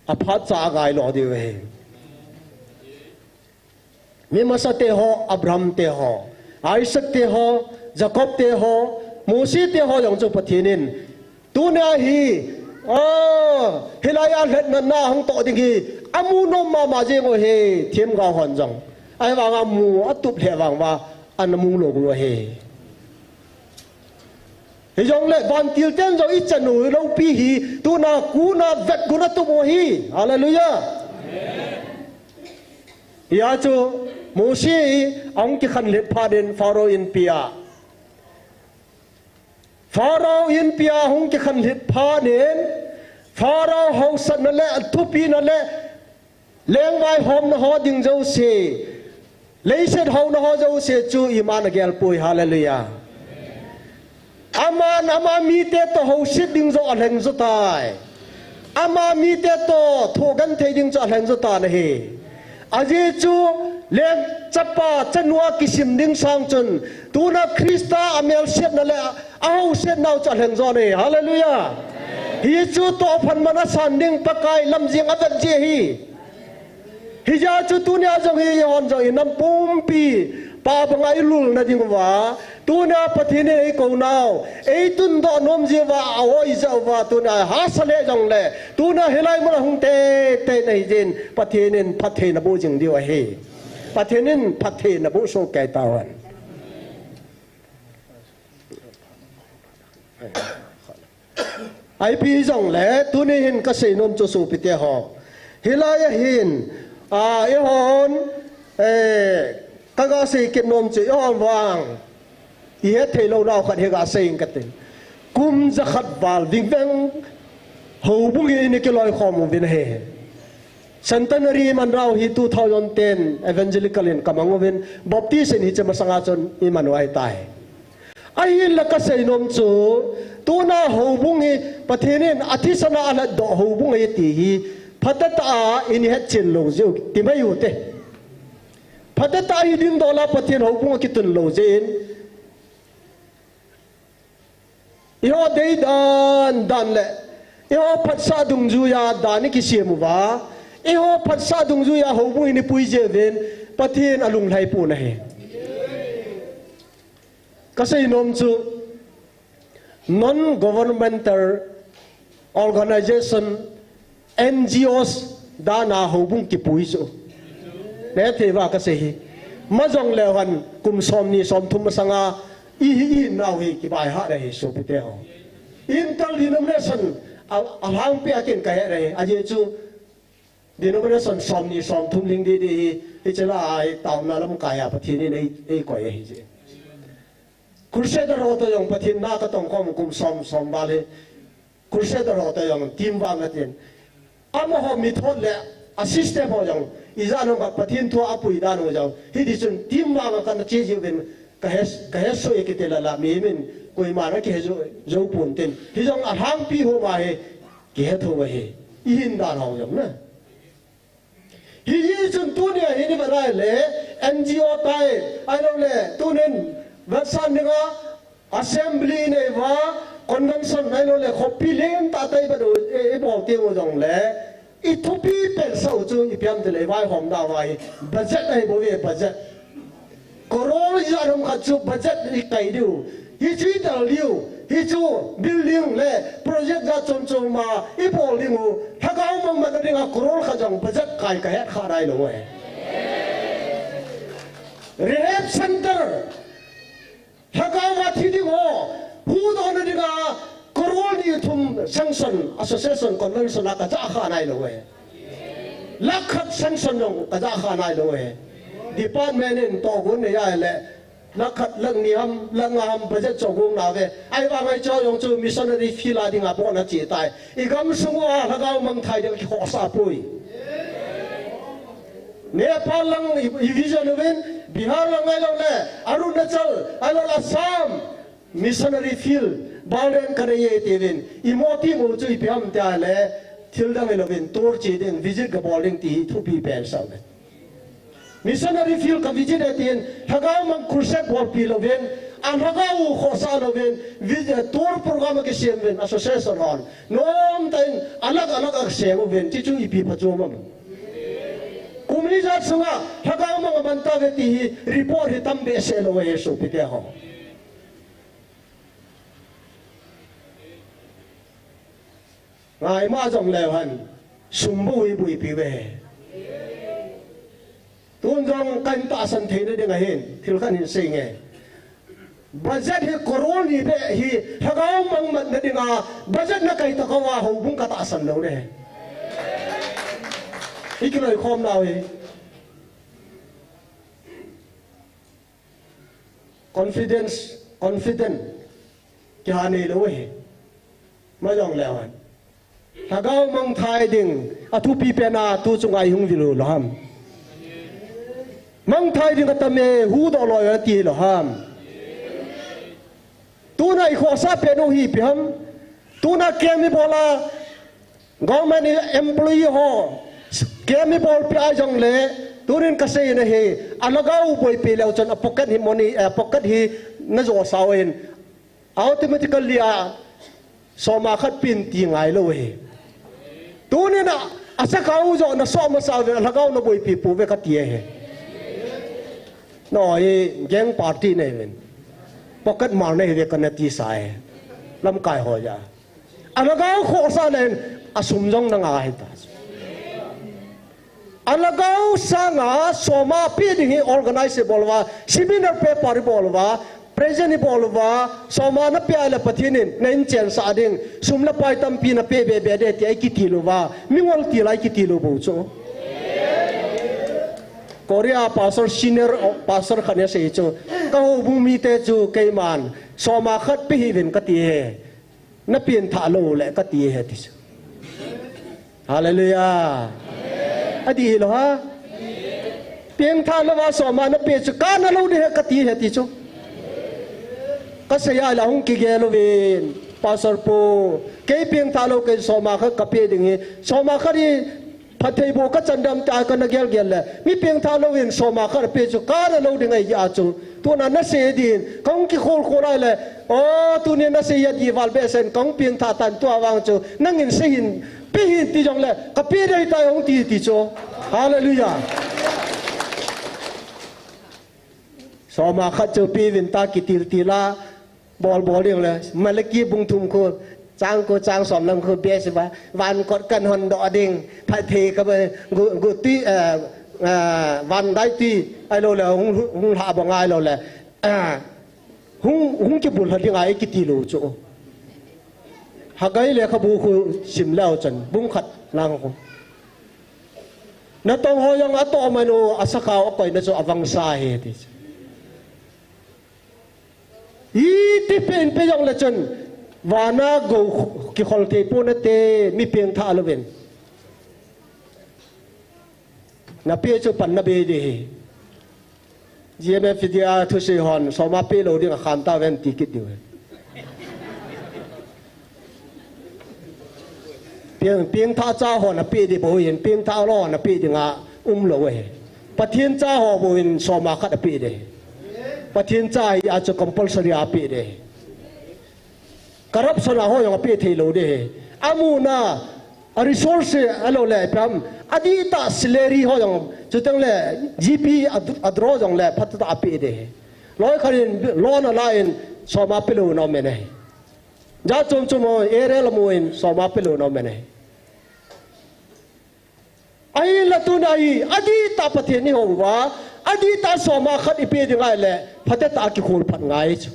Aphat cha angai lou diu ahi. Mi masate ho, Abraham te ho, Isaac te ho, Jacob te ho, Mose te ho jong chu Pathen in, tunia hi, ah, hilai a lhenna na hung toh ding hi, amu nom mama jeng u ahi, themgao hon jong. Ahivanga mu atup lheh vang uva, ana mu lou u ahi. Hijongle vantil ten jong ichan u loupi hi, tuna kuna vetgun atup u ahi. Hallelujah. Hia chu Mose ahung kikhanlhit phat in Pharaoh inpi a. Pharaoh inpi a hung kikhanlhit phat in, Pharaoh haosatna le athupina le lengvaihomna ho ding jouse, leiset houna ho jouse chu iman agel poi. Hallelujah. Aman ama mite toh houset ding joh alheng jo tai. Ama mite toh thohgenthei ding chu alheng jo tan ahi. Ajeh chu leng chapa chanu a kisim ding sang chun, tuna Christa amelsetna le ahousetnau chu alheng jo ahi. Hallelujah. Hichu tohphat man asan ding Pakai lamjeng avet jeh ahi. Hijeh a chu tunia jong hi eihon jong inam pumpi pa banga ilulna ding uva, tunia Pathen in eikounau eitundoh nom jeh uva, aoi ja uva, tunia hahsa lheh jongle, tunia hilai muna hung teitei na hijeh in Pathen in phatthei naboh jing diu ahi. Pathen in phatthei naboh soh kei tahen. Ipi hijongle, tuni hin kasei nom chu sopite ho, hilai a hin, a, eihon, eh, kaga sei kit nom chu eihon vang ihet thei lou nau khat hi gasei inge kati. Kum jakhat val vingveng houbung hi ini kiloikhom uvin ahi. Centenary iman nau hi two thousand ten Evangelical in kamang uvin, Baptist in hiche masanga chun iman u ahitai. Ahinla kasei nom chu, tuna houbung hi Pathen in athisan a alhatdoh houbung ahi ti hi phatah a ini hetchen lou jeh u ti mai u te. Phatah a hi ding dola Pathen houbung akitun lou jeh in, eiho deidan dan le eiho phatsah dungjuiya dan ikisem uva, eiho phatsah dungjuiya houbung ini pui jeh uvin Pathen alunglhai pon ahi. Kasei nom chu, non-governmental organization, N G Os dan a houbung kipui chu. Nethei va kasei hi. Majong leu hen kum som ni som thum masanga i hi i nau hi kibai ha le hi sopite ho. Inter denomination a, alhangpi a kin kahe le hi. Ajeh chu denomination som ni som thum ling di di hi, hiche la ai taona lamkai a Pathen in ei, ei koi ahi je. Crusader ho toh jong Pathen na katong khom kum som som val hi. Crusader ho toh jong team vang atin. Amaho method le a system ho jong ijat ham khat Pathen thu a apui dan ho jong. Hiti chun team vang a kana che jiuvin kahe, kahe soi kiti la la mi min koima na kihe jou, jou pon tin. Hijong alhangpi ho ma hi kihe thou ahi. I hin dan ho jong na. Hijeh chun tunia hi ni vanai le, N G O tai, ahilou le, tunin, vetsahna dinga, assembly nei uva, convention ahilou le, khopi lentah tai ba do, e, e bol teng u jong le, i thupi pen sa u chu, ipi ham tile, vaihom na vai, budget ahi bou ve, budget. Crore ijat ham khat chu budget i kai diu. Hichu i dal diu. Hichu building le project jat chom chom ma i bol ding u. Lhagao mang mang ding a crore khat jong budget kai kahet kha nai lou e. Rehab center. Lhagao a thi ding ho. Huhdoh na ding a crore ni thum sanction, association, convention a kaja kha nai lou e. Lakh khat sanction jong kaja kha nai lou e. Department in tohgon nei a le lakh khat, lakh ni ham, lakh nga ham budget chu gong na ve. Ahivang a hiche jong chu missionary field a ding a bol na chi tai. I gamsung uva lhagao mangthai ding kikhohsah poi. Nepal lang i, i vision uvin, Bihar lang ahilou le, Arunachal, ahilou le Assam. Missionary field, Balen kana ye tivin, i moti mo chu ipi ham tia le, thil dang ilouvin, tour che ding, visit kabol ding ti hi thupi pen sa uve. Missionary field ka visit e tin, lhagao mang crusade bolpi louvin, a lhagao u khohsah louvin, visit, tour program a kisem uvin, association hon. Nomtah in, alag alag a kisem uvin, ti chu ipi pha chu mam. Kum ijat sunga, lhagao mang aman tave ti hi, report hi tam behseh lou e sopite ho. Ngai ma jong leu hen, sum bou hi buipi uve. Tun jong kan tahsan theina ding ahin, thil khat hin sei nge. Budget hi crore ni beh hi, lhagao mang mat na ding a, budget na kai tah uva houbung katahsan lou le. I kiloikhom nau hi. Confidence, confident, kiha nei lou hi. Ma jong leu hen. Lhagao mangthai ding, athupi pen a tu chunga i hung vil u lou ham. Mangthai ding atam e, huhdoh loi u ati lou ham. Tuna i khohsah pen u hi ipi ham. Tuna camp i bol a, government employee ho, camp i bolpi a jong le, tunin kasei na hi, a lhagao boipi leu chun a pocket hi money, eh, pocket hi na jo sa uvin, automatically a soma khat pen ti ngai lou hi. Tunin a, a sakao jo na so masa uvin, a lhagao na boipi pou ve kati hi. No, hi gang party nei uvin. Pocket mar nei uve kana ti sa hi. Lamkai ho ja. A lhagao khohsah len, a sum jong na ngai ta. A lhagao sanga soma pe ding hi organize i bol uva, seminar paper i bol uva, present i bol uva, soma na pe a le Pathen in na inchen sah ding, sum le pai tampi na pe be be de ti a i kiti lou uva, mingol til a i kiti lou bou chu. Korea pastor, senior pastor khat in asei chu, ka houbung mite chu keiman soma khat pe hih uvin kati hi. Na pengthah lou le kati hi ti chu. Hallelujah. Adih lou ha. Pengthah lou a soma na pe chu kana lou ding hi kati hi ti chu. Kasei a le hung kigel uvin. Pastor pu, kei pengthah lou kei soma khat kape ding hi. Soma khat hi phatthei boh kachan dem tia kana gel gel le. Mi pengthah louvin soma khat ape chu kana lou ding ahi a chu. Tuna nasei din, kahung kikhol khol a le. O, tuni nasei a di val behseh in kahung pengthah tan tua vang chu. Nangin sei hih in, pe hih in ti jong le. Kape ding ahitai hung ti ti chu. Hallelujah. Soma khat chu pe uvin ta kitil til a. Bol bol ding le, Malaki bung thum khu, Chang ko chang som lang ko bia si ba, van kot kan hon doh ding, phat thei ka ba, gu, gu tui, eh, eh, van dai tui, ahilou le, hung, hung lha ba ngai lou le, eh, hung, hung kibul lha ding a i kiti lou chu. Haggai lekhabu khu sim leu chun, bung khat lang khu. Natong ho jong atoh man u, asakau akoina chu avangsa ahi ti. Iti pen pe jong le chun, vana go kikhol thei pon nate, mi pengthah louvin. Na pe chu pan na be ding ahi. G M F dia thusei hon, soma pe lou ding a khan ta ven ti kit diu ahi. Peng, pengthah cha hon apeh ding bou hin, pengthah lou hon apeh ding a um lou ahi. Pathen cha ho bou hin soma khat apeh ding ahi. Pathen cha hi a chu compulsory a apeh ding ahi. Corruption a ho jong apeh thei lou ding ahi. Amuna, a resource ahilou le, ipi ham, adihtah salary ho jong, chuteng le G P a, a draw jong le, phatah a apeh ding ahi. Loi khat in, loan ala in, soma pe lou na um e. Jat chom chom ho, area lam u in, soma pe lou na um e. Ahinla tuna hi, adihtah Pathen i hou uva, adihtah soma khat i pe ding ahile, phatah a kikhol phat ngai chu.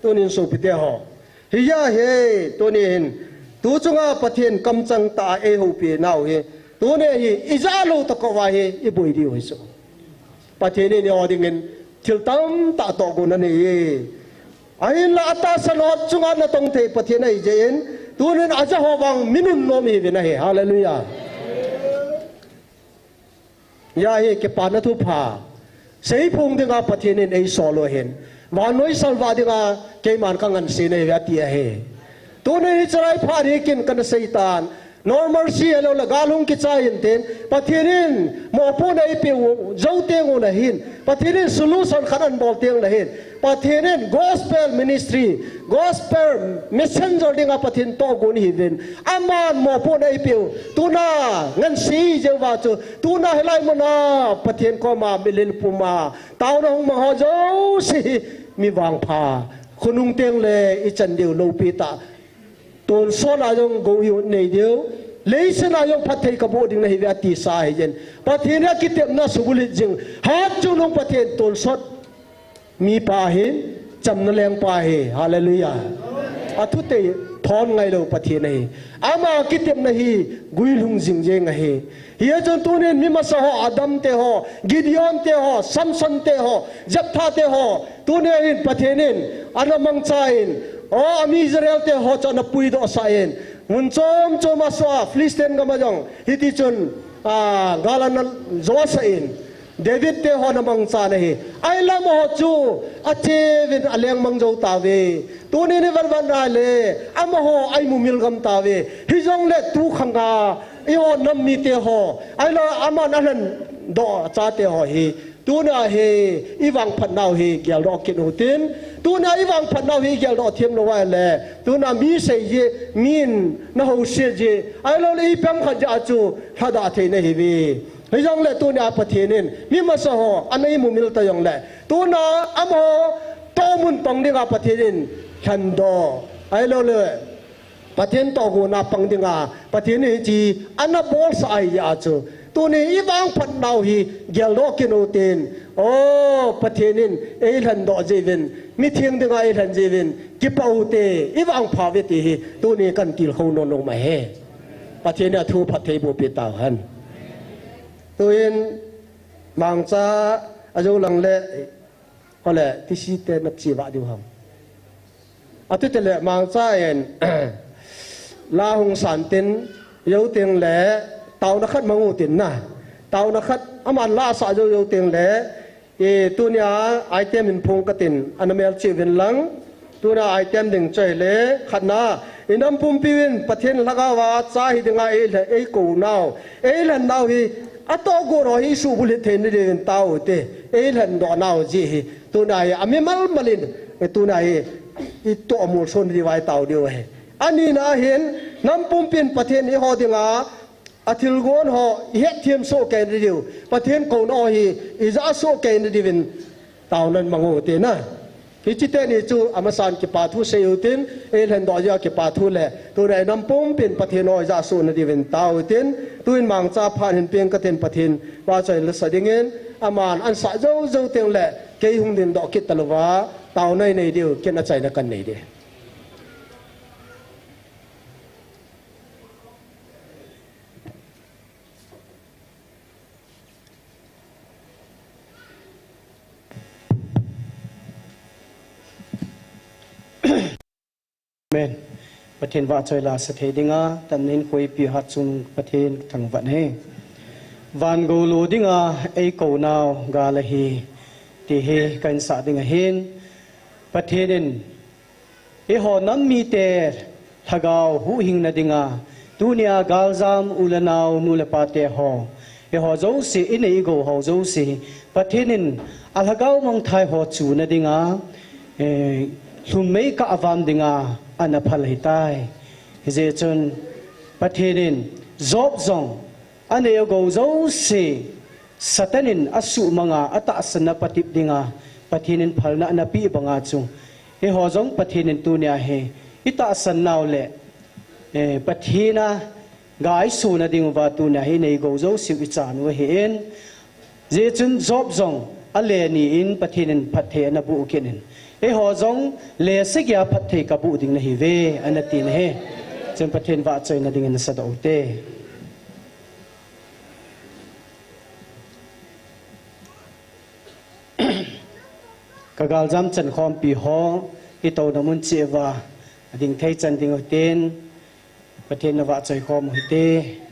Tunin sopite ho. Hiya hi, tunin, tu chunga Pathen kamchang tah a ei houpi nau hi, tuni hi, i ja lou tah uva hi, i boi diu hi chu. Pathen in eiho dingin thil tamtah tohgon anei e. Ahinla atahsan ho chunga natong thei Pathen ahi jeh in, tunin aja ho vang mi nunnom ihiuvin ahi. Hallelujah. Hiya hi kipana thupha. Seiphong dinga Pathen in eisol u ahin. Vannoi salvah dinga keiman kangansei nahi uve ati ahi. Tuni hi chalai phat hi kin kana seitan. Normalcy ahilou le gal hung kichai intin, Pathen in mopohna eipeh u jou teng u ahin, Pathen in solution khat anabol teng u ahin, Pathen in gospel ministry, gospel messenger dinga Pathen tohgon ihiuvin, aman mopohna eipeh u, tuna ngansei jeh uva chu, tuna hilai muna Pathen koma milel puma taona hung mang ho jouse hi mi vangpha, khonung teng le i chan diu loupi tah. Tonsot a jong gou i ut nei diu. Leiset a jong phatthei kaboh ding nahi uve ati sa ahi jeh in. Pathen a kitepna subulhit jing. Hatchungnung Pathen tonsot mipa ahin, chamna lengpa ahi. Hallelujah. Athutei thon ngailou Pathen ahi. Ama kitepna hi guilhung jing jeng ahi. Hijeh chun tunin mi masa ho, Adam te ho, Gideon te ho, Samson te ho, Jephthah te ho, tunin Pathen in ana mangcha in, o, ami Israel te ho chu ana puidoh sah in, mun chom chom a soh a, Philistine gam a jong, hiti chun, a, gal ana jo sah in, David te ho ana mangcha in ahi. Ahinla amaho chu acheuvin alengmang jou tauve. Tunin i vet vet na le, amaho a imumil gam tauve. Hijongle tu khang a, eiho nam mite ho, ahilou le aman alhendoh chate ho hi, tuna hi i vangphat nau hi geldoh kit u hitin, tuna i vangphat nau hi geldoh them lou ahile, tuna mi sei jeh, min na houset jeh, ahilou le ipi ham khat jeh a chu lhadah thei nahi uve. Hijongle tuna Pathen in mi masa ho ana imumil ta jongle, tuna amaho tohmun pang dinga Pathen in lhendoh, ahilou le Pathen tohgon a pang dinga Pathen in hiche ana bolsah ahi jeh a chu, tuni i vangphat nau hi geldoh kit u hitin, o, Pathen in eilhendoh jeh uvin, mitheng dinga eilhen jeh uvin, kipah u hite, i vangpha uve ti hi tuni kahin tilkhou nom nom ahi. Pathen in athu phattheiboh peh tauhen. Tuin mangcha a jou lang le, ole, tisi te na chi vah diu ham. Atute le mangcha in la hung san tin, jou teng le taona khat mang u hitin na. Taona khat aman la asah jou jou teng le, e, tunia item in phong katin, ana melchih uvin lang. Tuna item ding chu ahile, khatna, i nam pumpiu in Pathen lhagao a cha hi dinga eilhe, eikou nau, eilhen nau hi, atohgon ho hi isuhbulhit theina diuvin tao hite, eilhendoh nau jeh hi. Tuna hi, amimal mal in, tuna hi, itoh molson diu ahi tao diu ahi. Anina hin, nam pumpin Pathen eiho dinga, athilgon ho, ihetthem soh kei na diu. Pathen kouna ho hi, ija soh kei na diuvin, taonan mang u hite na. Hiche teni chu amasan kipa thu sei utin, eilhen doh jeh a kipa thu le, tuni a inam pumpin Pathen hoi jahsuna diuvin tao utin, tuin mangcha phat hin peng katin Pathen vahchoi lasa dingin, aman ansah jou jou teng le, kei hung ding doh kit talouva, tao nei nei diu, kin achaina kan nei ding. Amen. Pathen vahchoi lasa thei dinga, tan nin khuipi hat chung Pathen thangvah e. Van gou lo dinga, eikou nau gal ahi, ti hi kahin sah ding ahin. Pathen in, eiho nam mite lhagao huhhingna dinga, tunia galjam u le nao, nu le pa te ho, eiho jouse, inei igou ho jouse, Pathen in alhagao mangthai ho chuna dinga, eh, lhumei kah avam dinga, ana phal ahitai. Hijeh chun, Pathen in, Job jong, anei agou jouse, Satan in asuhmanga, atahsanna patep dinga, Pathen in phalna anapeh banga chu, eiho jong Pathen in tunia hi, itahsan nau le, eh, Pathen a, gaisuna dinguva tunia hi, inei gou jouse u ichan u ahin, hijeh chun Job jong, ale ni in Pathen in phatthei anaboh kit in, eiho jong, le sagi a phatthei kaboh ding nahiuve, anati ahi. Chun Pathen vahchoina dingin nasadoh ute. Ka galjam chankhompi ho, itouna mun cheh uva, ading thei chan ding utin, Pathen navahchoi khom uhite.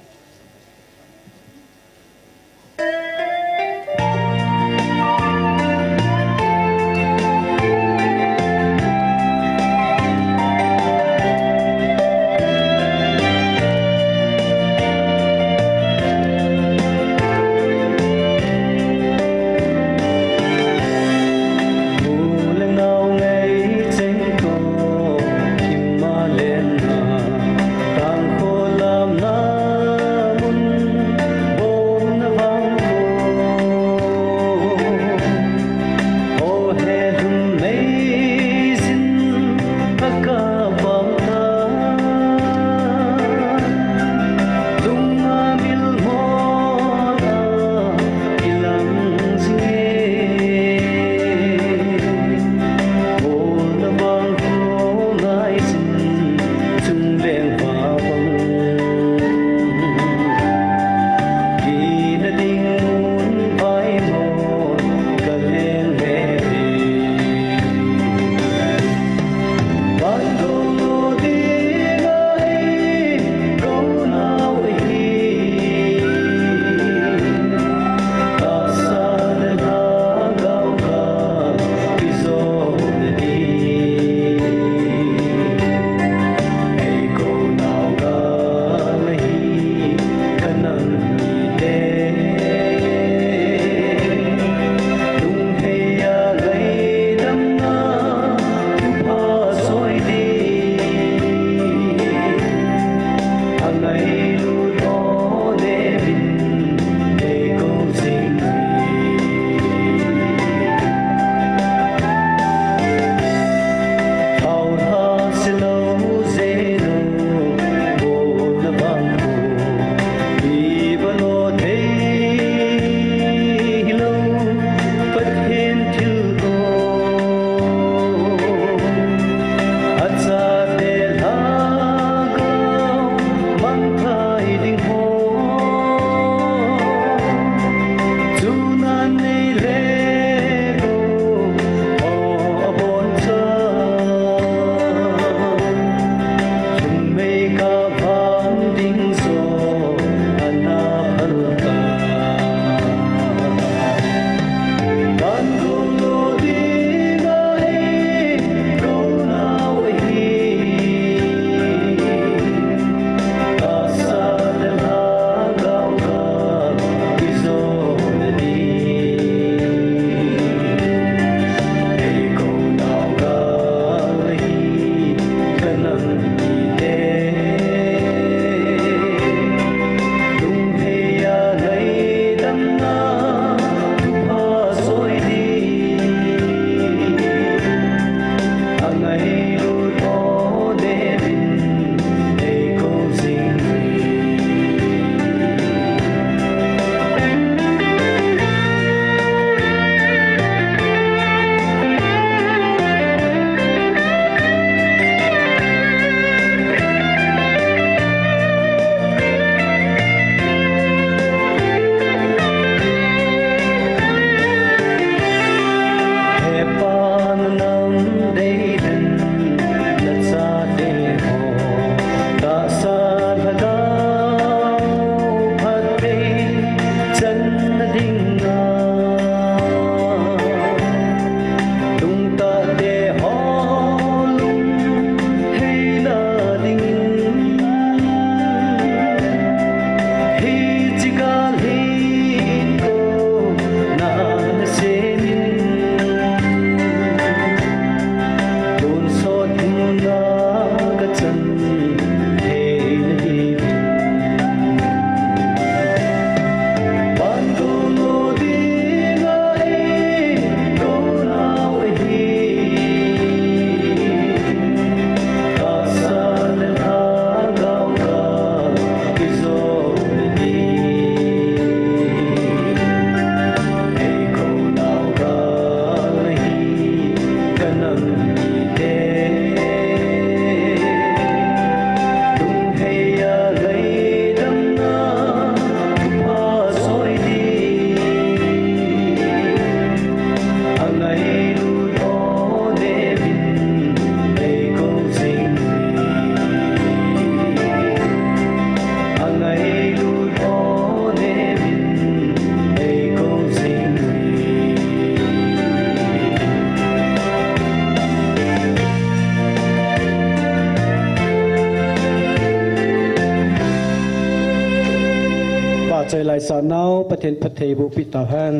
Choi lai sa nau, Pathen phatthei boh pi tauhen.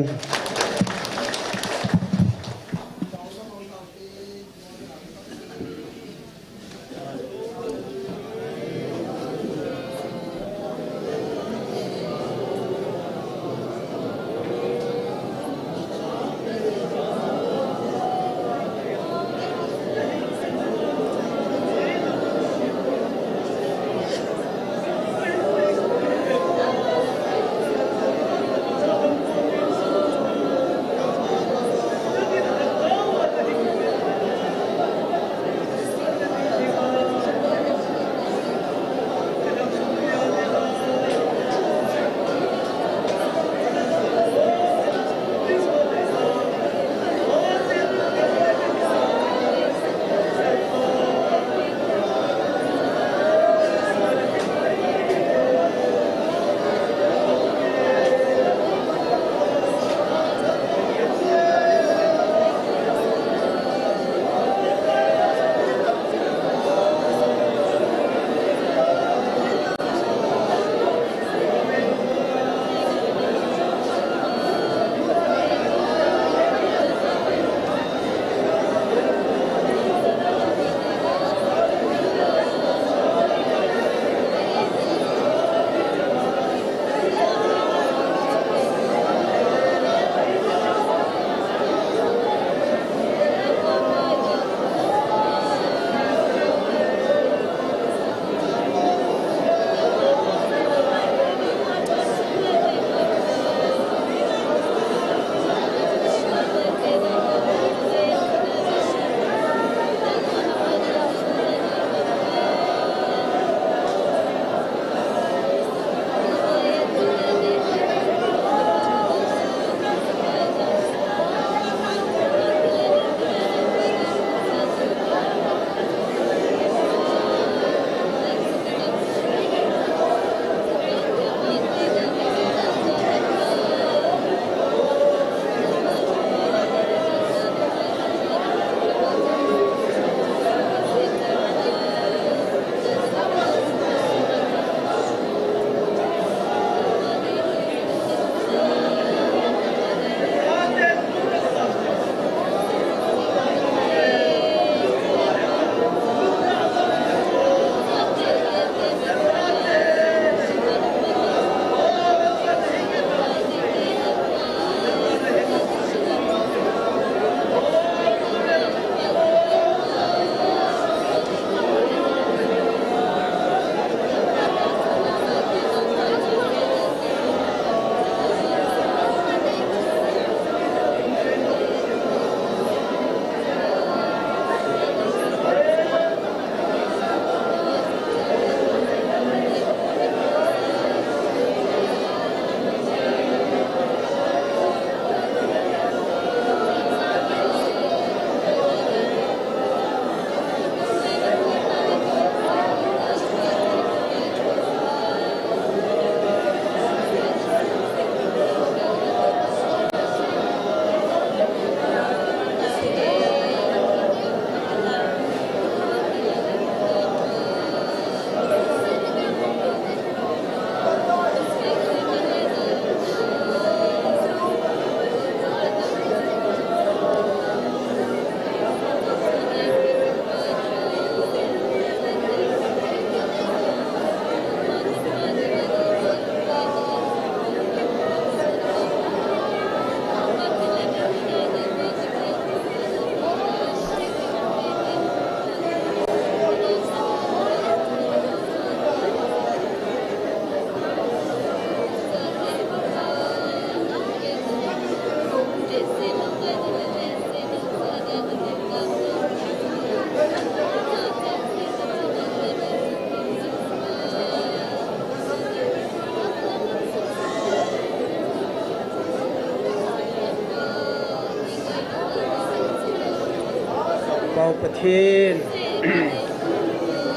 Pau Pathen,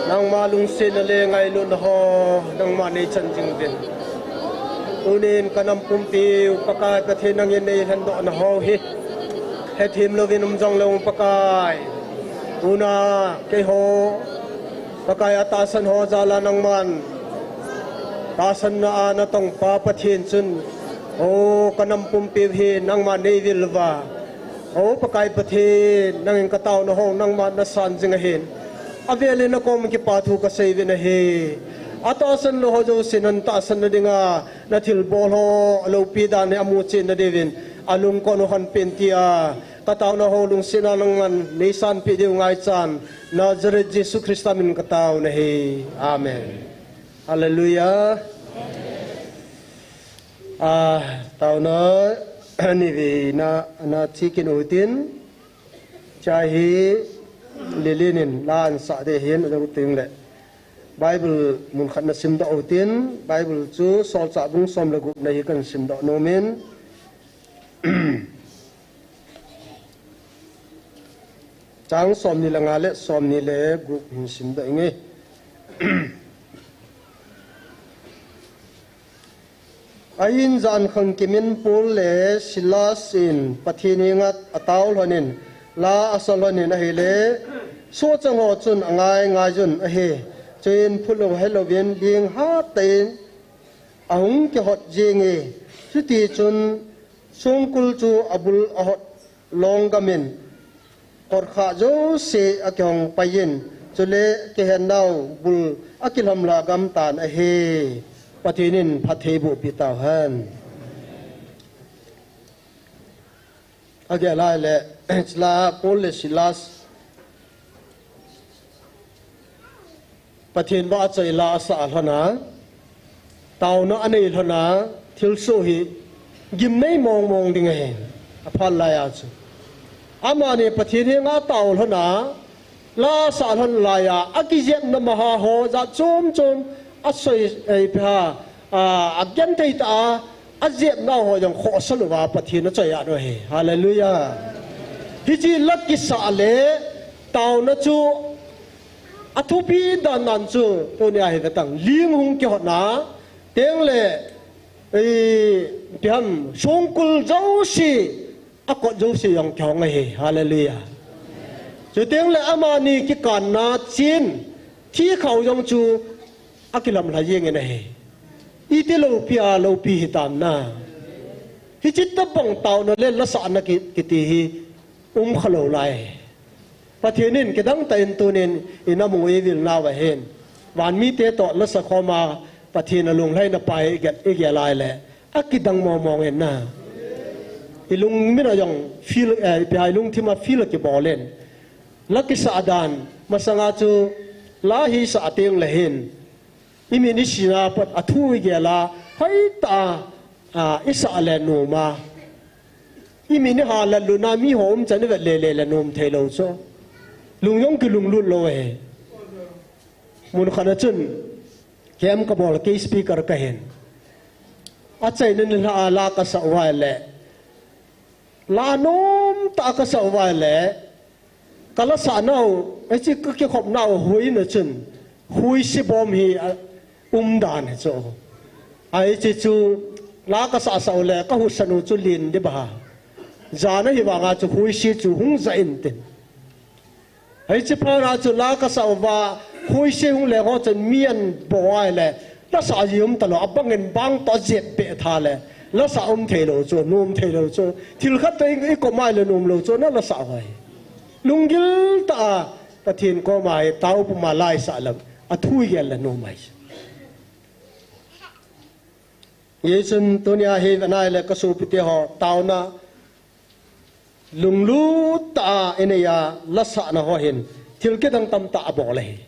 nangma lungsetna le ngailutna ho, nangma nei chan jing uvin. Tunin ka nam pumpi u Pakai Pathen nangin nei lhendohna ho hi hethem louvin um jong lou Pakai. Tuna keiho Pakai atahsan ho jal a nangman Tahsanna a natongpa Pathen chun, O, kanam pumpi hi nangma neivil uva. O Pakai Pathen, nangin kataona ho nangma nasan jing ahin. Avelin nakom kipa thu kasei uvin ahi. Atahsan lou ho jousen natahsanna dinga nathilbol ho, alopi dan hi amu chetna diuvin, alungkon u hon peh in tia kataona ho lungsetna nangman neisanpeh diu ngaichan, Nazareth Jesu Christa min kataona ahi. Amen. Hallelujah. Ah, taona, nivei na, na chikin utin, chahi lilinin la ansah ding ahin, adang ting le. Bible mun khat nasimdoh utin, Bible chu Solchah bung som le gup na hi kasimdoh nomin. Chang somni le nga le somni le gup hin simdoh inge. Ahin jan khangkimin Paul le Silas in Pathen henga atao lhonin, la asa lhonin ahile, sohchang ho chun angai ngai jun ahi. Chuin phulou helouvin ling hattah in ahung kihot jinge. Chutichun songkul chu abul ahot longgamin, kotkhah jouse akihong paiyin, chule kihennau bul akilhamlha gam tan ahi. Pathen in phatthei bohpi tauhen. Agel lai le, chule Paul le Silas Pathen vahchoi la asa lhona, taona anei lhona, thilsoh hi gimnei mong mong ding ahi, aphal laiya chu. Amani Pathen henga atao lhona, la asa lhon laiya, akijepna maha ho, jat chom chom, asoi, eh, ipi ham, a, agenthei tah a, ajepnau ho jong khohsa louva Pathen achoi a nu ahi. Hallelujah. Hiche la kisa le, taona chu, athupi dan dan chu, tunia hi vetang. Ling hung kihotna, tengle, eh, ipi ham, songkul jouse, akot jouse jong kihong ahi. Hallelujah. Chutengle amani kikanna chin, thikhau jong chu, akilhamlha jengin ahi. Iti loupia, loupi hitam na. Hiche tobang taona le lasahna ki, kiti hi, umkha lou lai. Pathen in kidang tah in tunin, ina mu ivil nauva hin. Vanmite toh lasa khoma, Pathen alunglhaina pa hi igel, igel lai le. Akidang mong mong in na. Ilungmin a jong feel, eh, ipi ham ilungthim a feel akibol in. La kisa dan, masanga chu, la hi sa teng le hin. Imin isina pat athu igel a, hoitah a, a, isah le nom a. Imin iha le luna miho umchan ivet le le le nom thei lou chu. Lung jong kilunglut lou ahi. Mun khat a chun, camp kabol kei speaker kahin. Achaina nilhah a la kasah uva le. La nomtah a kasah uva le. Kala sahnau, hiche kakikhopnau huina chun, huisi bom hi, a, umdan hi chu. Hiche chu, la kasah sah u le, kahusa nu chu len ding ba. Jana hi vanga chu huisi chu hung ja intin. Hiche phat a chu la kasah uva, huisi hung leng ho chun mi abol a le, Lasah ji um talou, abangin bang toh jep peh tha le. Lasah um thei lou chu, nom thei lou chu. Thil khat toh i, i kom a le nom lou chu, na lasah hoi. Lunggil tah a, Pathen koma hi, tao puma la isah le, athu igel le nom ahi. Hijeh chun tunia hi, venai le kasopite ho, taona, Lunglut tah a inei a lasahna ho hin thil kidang tamtah abol ahi.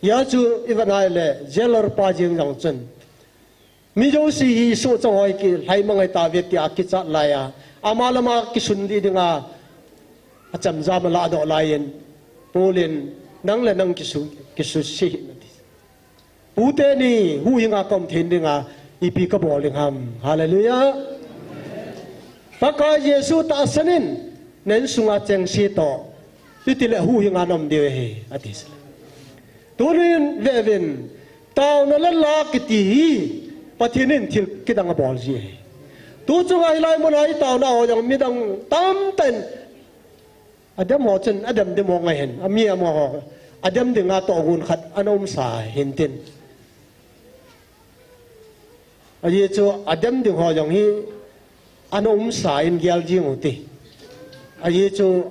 Hijeh chun i vet nai le jailer pa jeng jong chun mi jouse hi sohchang ho hi kilhaimang ahi tave tia kichat lai a, ama le ama kisun ding dinga achamjam aladoh lai in Paul in nang le nang kisu, kisusia hih in ati. Pu teni huhhing a ka um thei dinga ipi ka bol ding ham. Hallelujah. Pakai Jesu tahsan in na insung a chengse toh. Hiti le huhhing a na um diu ahi, ati. Tunin ve uvin, taona le la kiti hi Pathen in thil kidang abol ji ahi. Tu chunga hilai mun a i taona ho jong midang tamtah in Adam ho chun, Adam ding mo ngai hen, ami amaho, Adam dinga tohgon khat ana umsa hintin. Ajeh chu adem ding ho jong hi ana umsa in gel jing u ti. Ajeh chu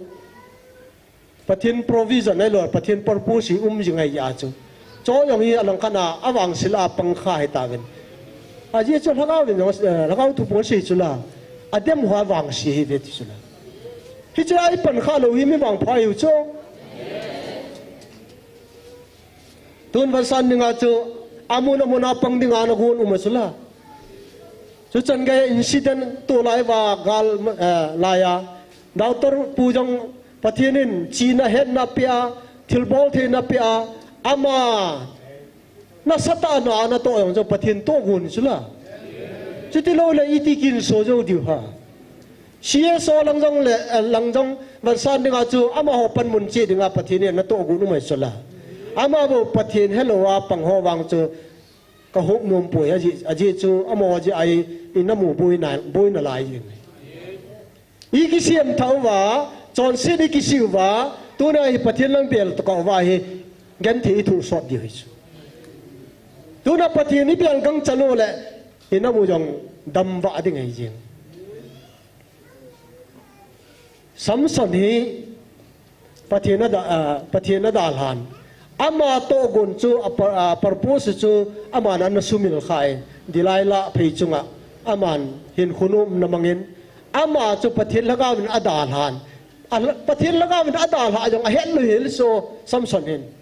Pathen provision ahilou, Pathen purpose hi um jing ahi a chu. Chu jong hi alangkhat a avangse lah a pang kha hitauvin. Ajeh chu Lhagao vin jong, eh, Lhagao thuphon sei chu la, adem ho avangse ahi ve ti chu la. Hiche a ipan kha lou hi mi vangpha ahiu chu. Tun vangsan dinga chu amun amun a pang dinga ana gon um a chu la. Chuchan gei incident tulai va gal, eh, laiya, doctor pu jong Pathen in chihna hetna apeh a, thilbol theina apeh a, ama nasatah a ana toh jong chu Pathen tohgon chu la. Chuti lou le iti kinso jou diu ham. C S O lang jong le, eh, lang jong vangsan dinga chu amaho panmun cheh dinga Pathen in ana tohgon um ahi chu la. Ama bou Pathen helou a pang ho vang chu ka hop nom poi, ajeh, ajeh chu amaho jeh a i, i namu boina, boina lai jeng. I kisem thah uva, chonset i kisih uva, tuna hi Pathen lam bel tokah uva hi, genthei i thoh sot diu ahi chu. Tuna Pathen i bel gangchal u le, i namu jong damvah ding ahi jeng. Samson hi Pathen a da, ah, Pathen a dalhan. Ama tohgon chu, a pur-, a purpose chu, aman ana sumil kha in. Delilah phei chunga, aman hinkho nomna mangin. Ama chu Pathen Lhagao vin a dalhan. A, Pathen Lhagao vin a dalha jong ahet lou hel so Samson hin.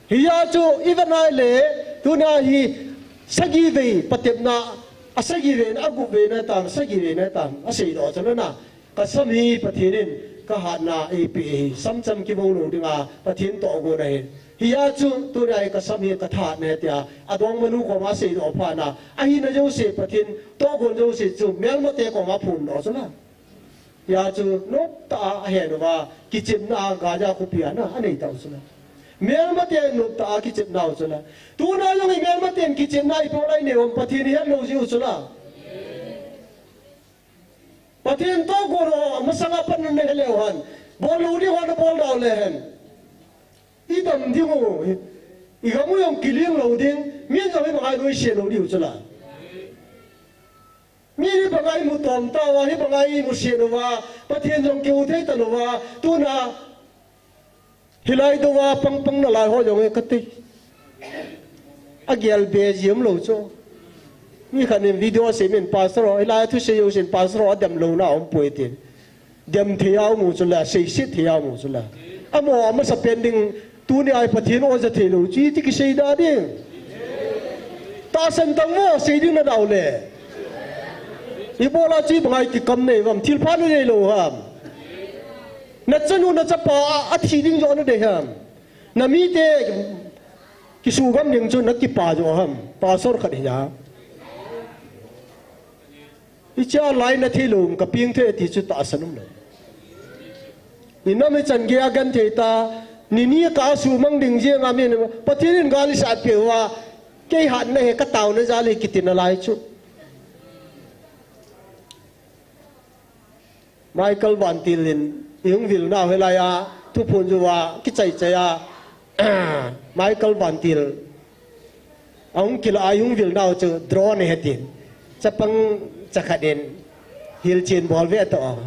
Hia chu i vet nai le, tuna hi sagi vei patepna, a sagi vei na, a gup vei na tan, sagi vei na tan, a seidoh chu la na. Ka sam hi Pathen in ka hatna eipeh hi, sam cham kibou lou dinga Pathen tohgon ahi. Hia chu tuna hi ka sam hi ka thahatna ahi tia, adongmanu koma seidoh phat na, ahina jouse Pathen tohgon jouse chu melmate koma phondoh chu la. Hia chu noptah a ahen uva, kichepna a Gaza khopi a na, anei tau chu la. Melmate noptah a kichepna u chu la. Tuna jong i melmaten kichepna i po lai ne um Pathen i het lou jiu chu la. Pathen tohgon ho, masanga pan na he leu hen. Bol lou ding ho na bol dau le hen. I dam ding u, i gam u jong kiling lou ding, min jong hi bangai nuisat lou diu chu la. Mi hi bangai mu tom tauva, hi bangai mu set uva, Pathen jong kiu thei talou va, tuna hilai dou va pang pang nalai ho jong e kati. Agel be jim lou chu. Mi khat in video seimin pastor ho, hilai thusei jousen pastor ho adem louna um poi tin. Dem thei a um u chu la, seiset thei a um u chu la. Amaho amasapen ding, tuni a hi Pathen oja thei lou chu iti kisei da ding. Tahsan tang mo, sei ding na dau le. Ibola chu i bangai kikam nei vam, thilpha na nei lou ham. Na chanu na chapa a, athi ding joh na dei ham. Na mite kisugam ding chu na kipa joh ham. Pastor khat hi a. Hiche a lai na thei lou, ka peng thei ti chu tahsan um lou. Ni nam hi chan gei a genthei ta, ni ni ka sumang ding jeng a min, Pathen in gal isat peh uva, kei hatna hi ka taona jal hi kiti nalai chu. Michael Vantil in i hung vil nau hilai a, thuphon jou a, kichai chai a, Michael Vantil. Ahung kila a hung vil nau chu drone ahi tin. Chapang chakhat in hilchen bol ve toh.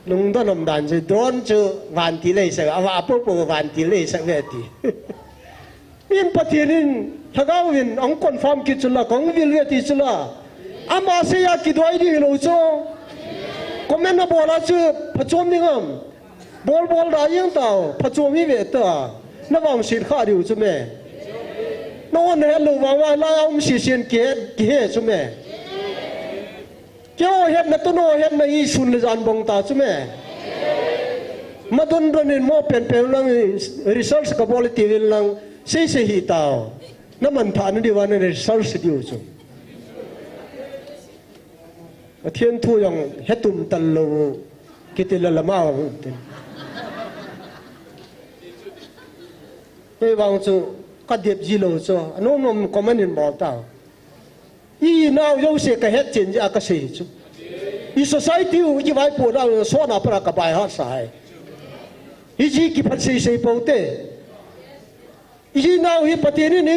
Lungdon um dan chu drone chu Vantil ahi sak, ava popo Vantil ahi sak ve ti. Min Pathen in Lhagao vin ahung confirm kit chu la, kahung vil ve ti chu la. Ama sei a kidoi ding hilou chu. Comment na bol a chu phachom ding am. Bol bol da jeng tao, phachom hi ve ta. Na vangset kha diu chu me. Na hon het lou vang va lai a um sesen kihet, kihe chu me. Keiho hetna, tun ho hetna hi sun le jan bong ta chu me. Madon don in mo pen pen lang research ka bol ti vil lang sei sei hi tao. Na manthah na diu va na research diu chu. Pathen thu jong hetum tal lou, kiti la lama u tin. Kei vang chu ka dep ji lou chu, anom nom comment in bol tao. I nau jouse ka het chen ji a ka sei chu. I society u kivaipo nau sona para ka by heart sa hai. Hiji kiphat sei sei pou te. I nau hi Pathen in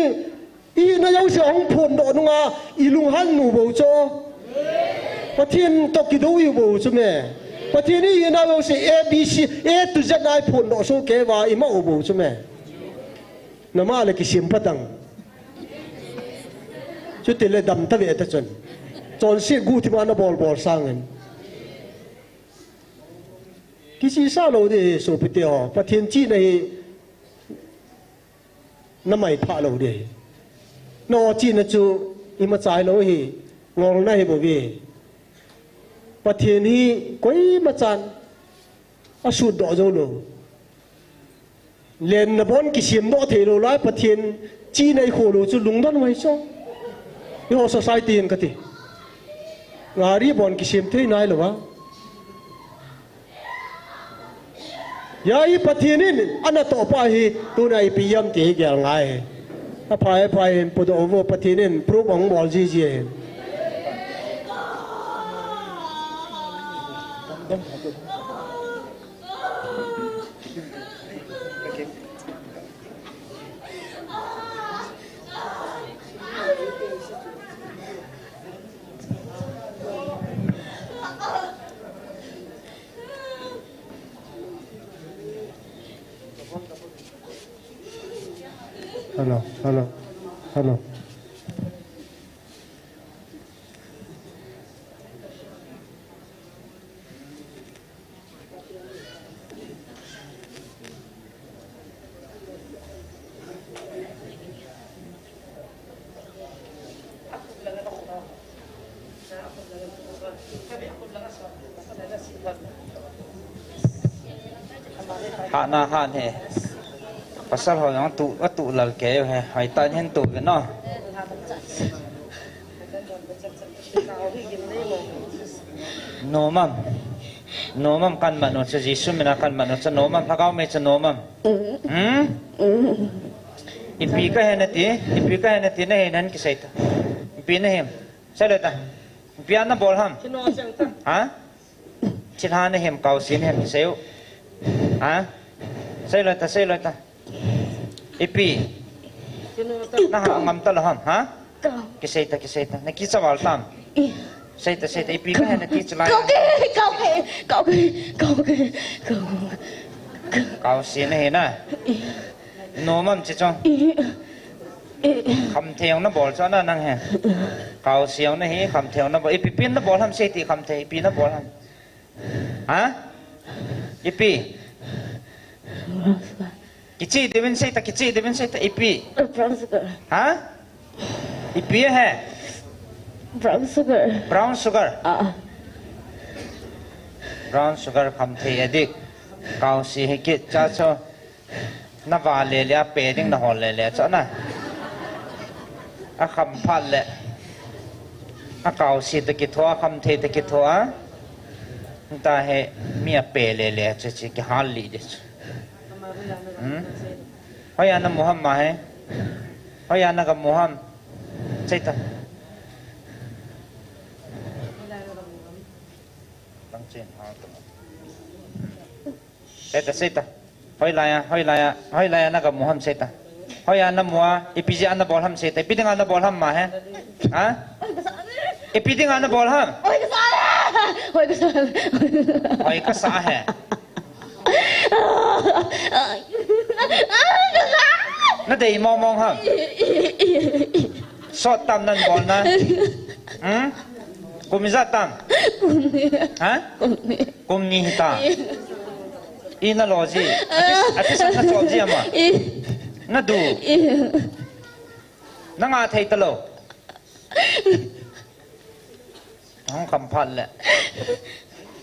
hi Ihina jouse ahung phondoh nunga ilunghang u bou chu. Pathen toh kidou u bou chu me. Pathen in ihina jouse A B C, A to Z a iphondoh soh keiuva ima u bou chu me. Nama le kisem phatang. Chutile dam tave ta chun. Chonset guhthima nabol bol sangin. Kisisa lou ding sopite ho. Pathen chihna hi namai pha lou ding. Nangho chihna chu imacha hilou hi. Ngolna hi bou ve. Pathen hi koimachan asutdoh jou lou. Lenna bon kisemdoh theilou lai Pathen chihna ikholou chu lungdon uve chu. Eiho society in kati. Gari bon kisem thei nailou a. Hia hi Pathen in anatoh pa hi tuna ipi ham ti hi gel ngai. Aphai, aphai, pudoh uvo Pathen in proof ahung bol jiji ahi. Hello, hello, hello. Hahna hah e. Pasal ho jong tu, atu lal kei u he. Hoitah in hin tu ve no. Nom am. Nom am kahin man u chu, Jesu mina kahin man u chu, nom am, lhagao mei chu nom am. Hmm? Ipi kahi nati, ipi kahi nati, nahi nan kisei ta. Ipi nahi. Sei lou ta. Ipi ana bol ham. Ha? Thilha nahi em, kaosi nahi em, kisei u. Ha? Sei lou ta, sei lou ta. Ipi. Naha ngam talou ham, ha? Kisei ta, kisei ta. Nakicha val tam. Sei ta, sei ta. Ipi kahi nati chulai. Kau ke, kau ke, kau ke, kau ke, kau ke. Kaosi nahi na. Nom am chi chu. Khamthei nabol chu na nang he. Kaosi nahi, khamthei nabol. Ipi pen nabol ham sei ti khamthei, ipi nabol ham. Ha? Ipi. Kicheh diuvin sei ta, kicheh diuvin sei ta, ipi. Brown sugar. Ha? Ipi he. Brown sugar. Brown sugar. Ah. Brown sugar khamthei adik. Kaosi hi kit cha chu. Nava lele a pe ding nahol lele chu na. Akham phat le. Akaosi ta kitho, akhamthei ta kitho a. Tahi mi ape lele chu chu kihal lih ding chu. Hmm? Hoiya namu ham ma he. Hoiya nagamu ham. Sei ta. Langchen ha ta. Sei ta, sei ta. Hoilai a, hoilai a, hoilai a nagamu ham sei ta. Hoiya namu a, ipi jeh a nabol ham sei ta. Ipi dinga nabol ham ma he. Ha? Ipi dinga nabol ham. Oi, kasa he. Oi, kasa he. Oi, kasa he. Nadei mong mong ham. Sot tam nan bol na. Hmm? Kum ijat tam. Ha? Kum ni hita. Ina lo ji. Ati, ati san na chop ji ama. Nadu. Nanga thei talou. Hung kham phat le.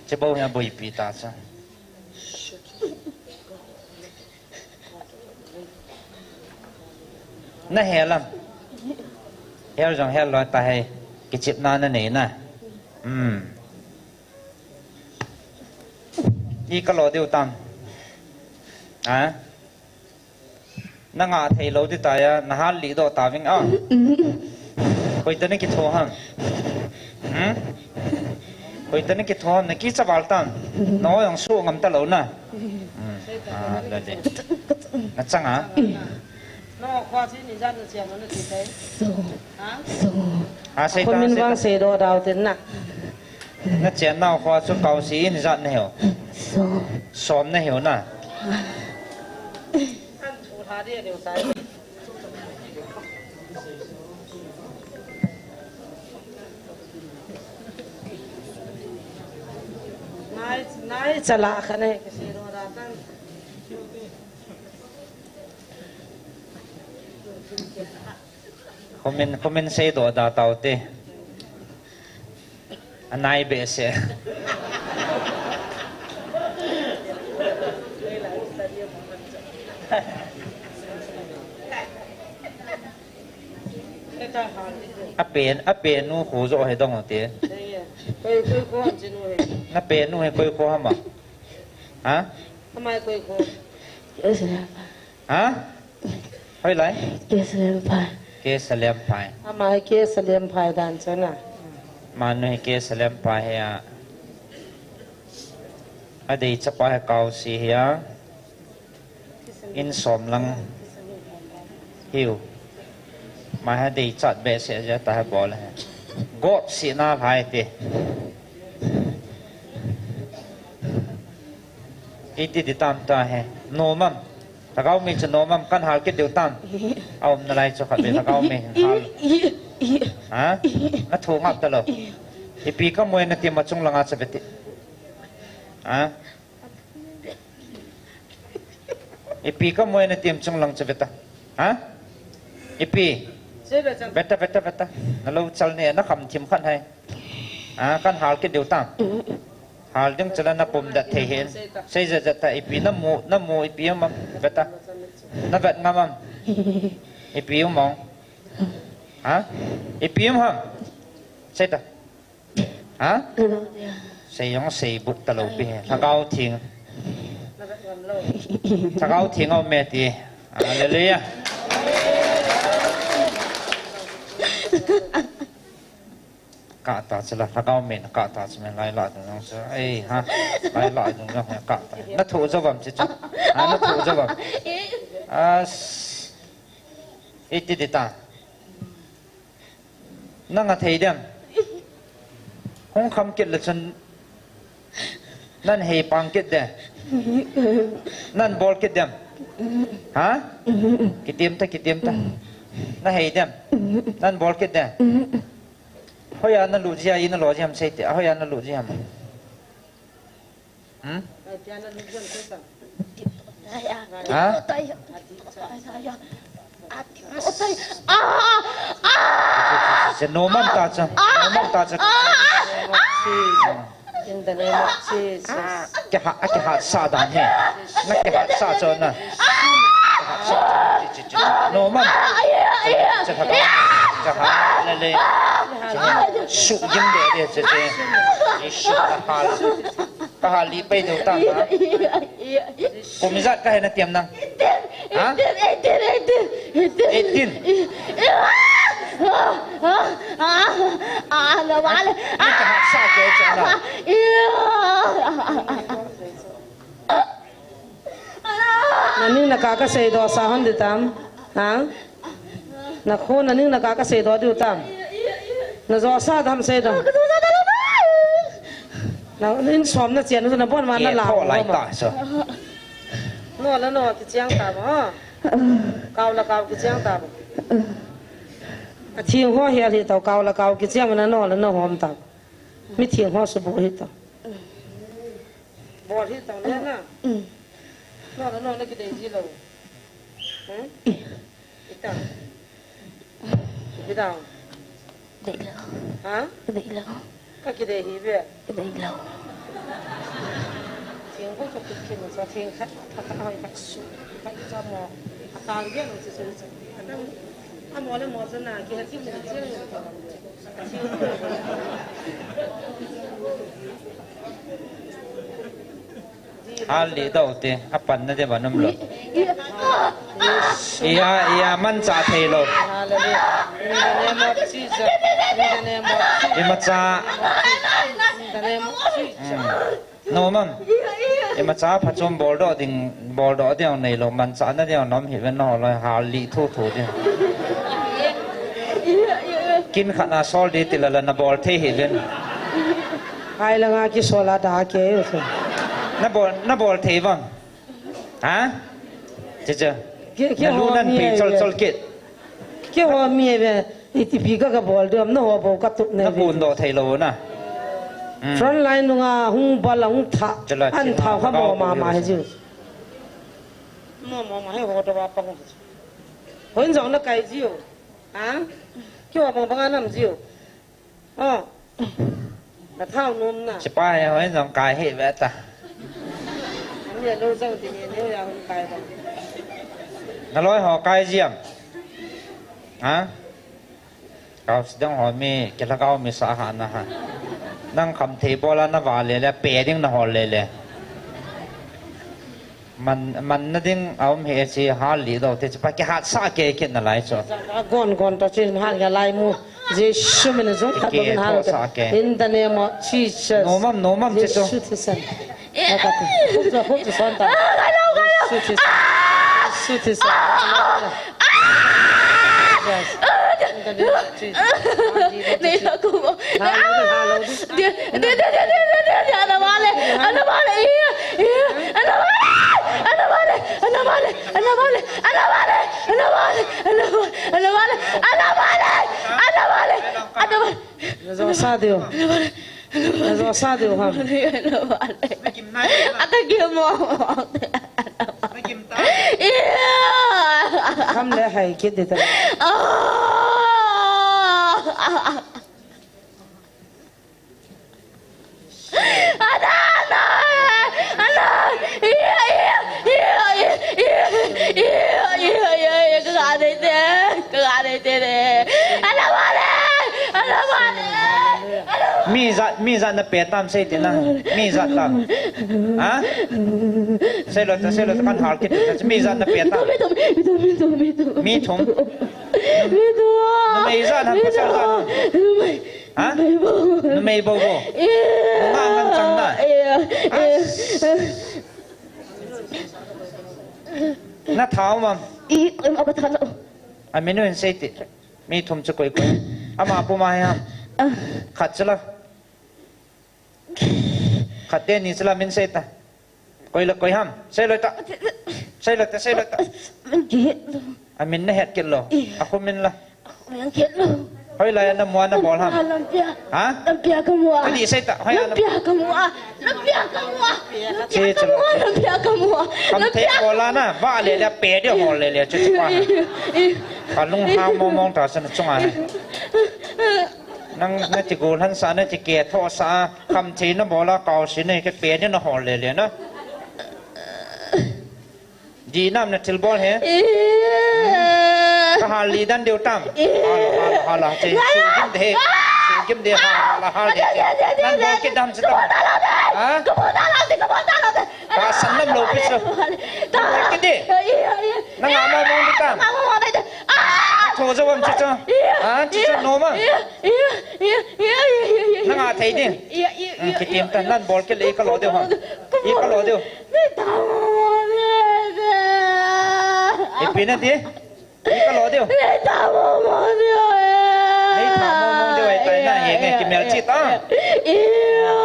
Chebou hi aboipi ta cha. Nahel am. Hel jong hel lou tahi. Kichepna nanei na. Hmm. I kalo diu tam. Ha? Nanga thei lou ding taiya, nahal lih doh tauving a. Hoitah nakitho ham. Hmm? Hoitah nakitho ham, nakicha val tam. Nangho jong suh ngam talou na. Hmm. Ah, lale. Nachang a. Kho chu ijat na cheng na ti tai. Som. Ha? Som. A, sei ta, khomin sei vang ta. Seidoh dau tin na. Na chennau kho chu kho sei ijat na hiu. Som. Som na hiu na. Kan thu tha dia deu tai. Nai, nai chala kha ne, ka seidoh dau tan. Khomin, khomin seidoh dau tau te. Anai behseh. Apen, apen nu khu jo he dong te. Koi, koi kho ham chi nu he. Na pen nu he koi kho ham a? Ha? Amai koi kho. Ha? Hoilai? K Salemphai. K Salemphai. Amai K Salemphai dan chu na. Manu hi K Salemphai hi a. Adei chapa hi kho sei hi a. In som lang hiu. Amai hi deichat behseh jeh a ta hi bol hi. Gop sei nalai te. Iti ti tam ta he. Nom am. Lhagao mei chu nom am, kan hal kit diu tam. A um nalai chu khat ve lhagao mei hin hal. Ha? Na thu ngap ta lou. Ipi ka mu e na ti ma chung langa cha ve ti. Ha? Ipi ka mu e na ti ma chung lang cha ve ta. Ha? Ipi. Ve ta, ve ta, ve ta. Na lou chal ne, na kham thim khan hai. A, kan hal kit diu tam. Hal ding chu la na pum dat thei hin. Sei jat jat ta ipi na mu, na mu ipi um am, ve ta. Na vet ngam am. Ipi um ong. Ha? Ipi um ham. Sei ta. Ha? Sei ong sei but ta lou pi he. Lhagao Theng. Lhagao Theng a um e ti. Hallelujah. Kah ta chu la, lhagao mei na kah ta chu me lai la dung jong chu. Ei, ha, lai la dung jong kah ta. Na thu jo vam chi chu. Ha, na thu jo vam. As, iti ti ta. Nang a thei dem. Hung kham kit le chun. Nan hei pang kit de. Nan bol kit dem. Ha? Kitim ta, kitim ta. Na hei dem. Nan bol kit de. Hoiya na lut ji a, i na lo ji ham sei te. Hoiya na lut ji ham. Hmm? Ha? Nom am ta cha. Nom am ta cha. In the name of Jesus. Kiha, kiha sa dan he. Na kiha sa cho na. Nom am. Cha ha. Cha ha. Le le. Su gim de de che che. Jesu na ha. Ka ha li pai deu ta na. Kum ijat ka he na tiam nang. Ha? Eighteen. Ni ka ha sa ke cha na. Na ning na ka ka seidoh sa hon di tam. Ha? Na kho na ning na ka ka seidoh diu tam. Na jo sa dam seidoh. Na in som na chian na bon ma na la. Lai ta so. No la no kichiang ta ba. Kau la kau kichiang ta ba. A thing ho hi a hi tau kau la kau kichiang na no la no hom ta. Mi thing ho su bo hi ta. Bol hi tau le na. No, no, no, na kidei ji lou. Hmm? Ita. Ita. Dei lou. Ha? Dei lou. Ka kidei hi ve. Dei lou. Thing ko ka kit kin sa thing khat, khat, khat, khat su. Khat sa mo. Atal ge lo si su su. Amo le mo sa na ki ha ki mo ki. Hal li dau te, a pan na de ba nom lo. Iya, iya, man cha thei lo. Hallelujah. In the name of Jesus. In the name of Jesus. Ima cha. In the name of Jesus. Hmm. No, mam. Imacha phachom boldoh ding, boldoh ding neilou, manchahna ding nom hih ven, nangho loi hal li thu thu ding. Kin khat na sol di tila la nabol thei hih ven. Ai langa kisol a da ke u. Nabol, nabol thei vang. Ha? Che che. Ke, ke nalu ho nan mi pe ai chol ve. Chol kit. Keiho mi ve, iti pi ka ka bol diu, nangho bou ka tup ne ve. Na kun doh thei lou na. Hmm. Front line nunga hung bol a hung tha. Chala, an tha kha mo ma ma he jiu. Mo mo ma he ho to ba pa ho. Hon jong na kai jiu. Ha? Keiho bang bang a nam jiu. Oh. Na thao nom na. Sipai hoi jong kai hih ve ta. Ni lo jong ti ni ni ya hung kai ba. Na loi ho kai jiam. Ha? Kau sidang ho mi, kila kau mi sa ha na ha. Nang kham thei bola na va le le, pe ding na hol le le. Man, manna ding a um he chi hal li doh te chi pa kihat sa ke kit na lai chu. Gon gon ta chin hal ya lai mu. Jesu min jong khat dong in hal. Ke to sa ke. In the name of Jesus. Nom am, nom am chi chu. Jesu Christ. Ka ka ti. Khut chu, khut chu son ta. Jesu Christ. Jesu Christ. Yes. In the name of Jesus. Nei la ku mo. Hal lo di, hal lo di. Dia, dia, dia. Ana vale, ana vale, iya, iya, ana vale, ana vale, ana vale, ana vale, ana vale, ana vale, ana vale, ana vale, ana vale, ana vale, ana vale. Najo sa diu. Ana vale, ana vale. Najo sa diu ha. Ana vale. Ata ki mo. Iya. Kam le hai kit di ta. Ah. Mi jat, mi jat na pe tam sei ti na. Mi jat tam. Ha? Sei lo ta, sei lo ta kan hal kit ta. Mi jat na pe tam. Mi thum. Numei jat na pasal jat. Ha? Numei bou bou. Nunga ngan chang na. Na thao mam. I, koi ma ka tha lo. Amin u hin sei ti. Mi thum chu koi koi. Ama puma hi ham. Khat chu la. Khat te ni chu la min sei ta. Koi la koi ham. Sei lo ta. Sei lo ta, sei lo ta. Min kihit lo. Amin na het kit lo. Akhu min la. Akhu min kihit lo. Hoilai a na mu a na bol ham. Lampia. Ha? Lampia ka mu a. Kadi sei ta. Hoilai a na. Lampia ka mu a. Lampia ka mu a. Lampia ka mu a. Lampia ka mu a. Kam thei bol a na. Va le le pe di hol le le chu chu pa. Ka lung hang mong mong ta san chunga. Nang na ti gol han sa na ti ke tho sa. Kam thei na bol a kau si na ke pe di na hol le le na. Di nam na thil bol he. Ka hal li dan deu tam. Hala, hala, hala. Che, su gim de he. Su gim de ha, hala, hala de. Nan bol kit dam se tam. Ha? Ka san nam lo pi su. Nan bol kit de. Nang ama mong di tam. Tho jo am chu chu. Ha, chu chu no ma. Nang a thei ding. Kitim ta nan bol kit le ka lo deu ha. I ka lo deu. Ipi na ti? I ka lo diu. Nei tha mo mo diu. Nei tha mo mo diu ai tai na he nge kimel chi ta. Iyo.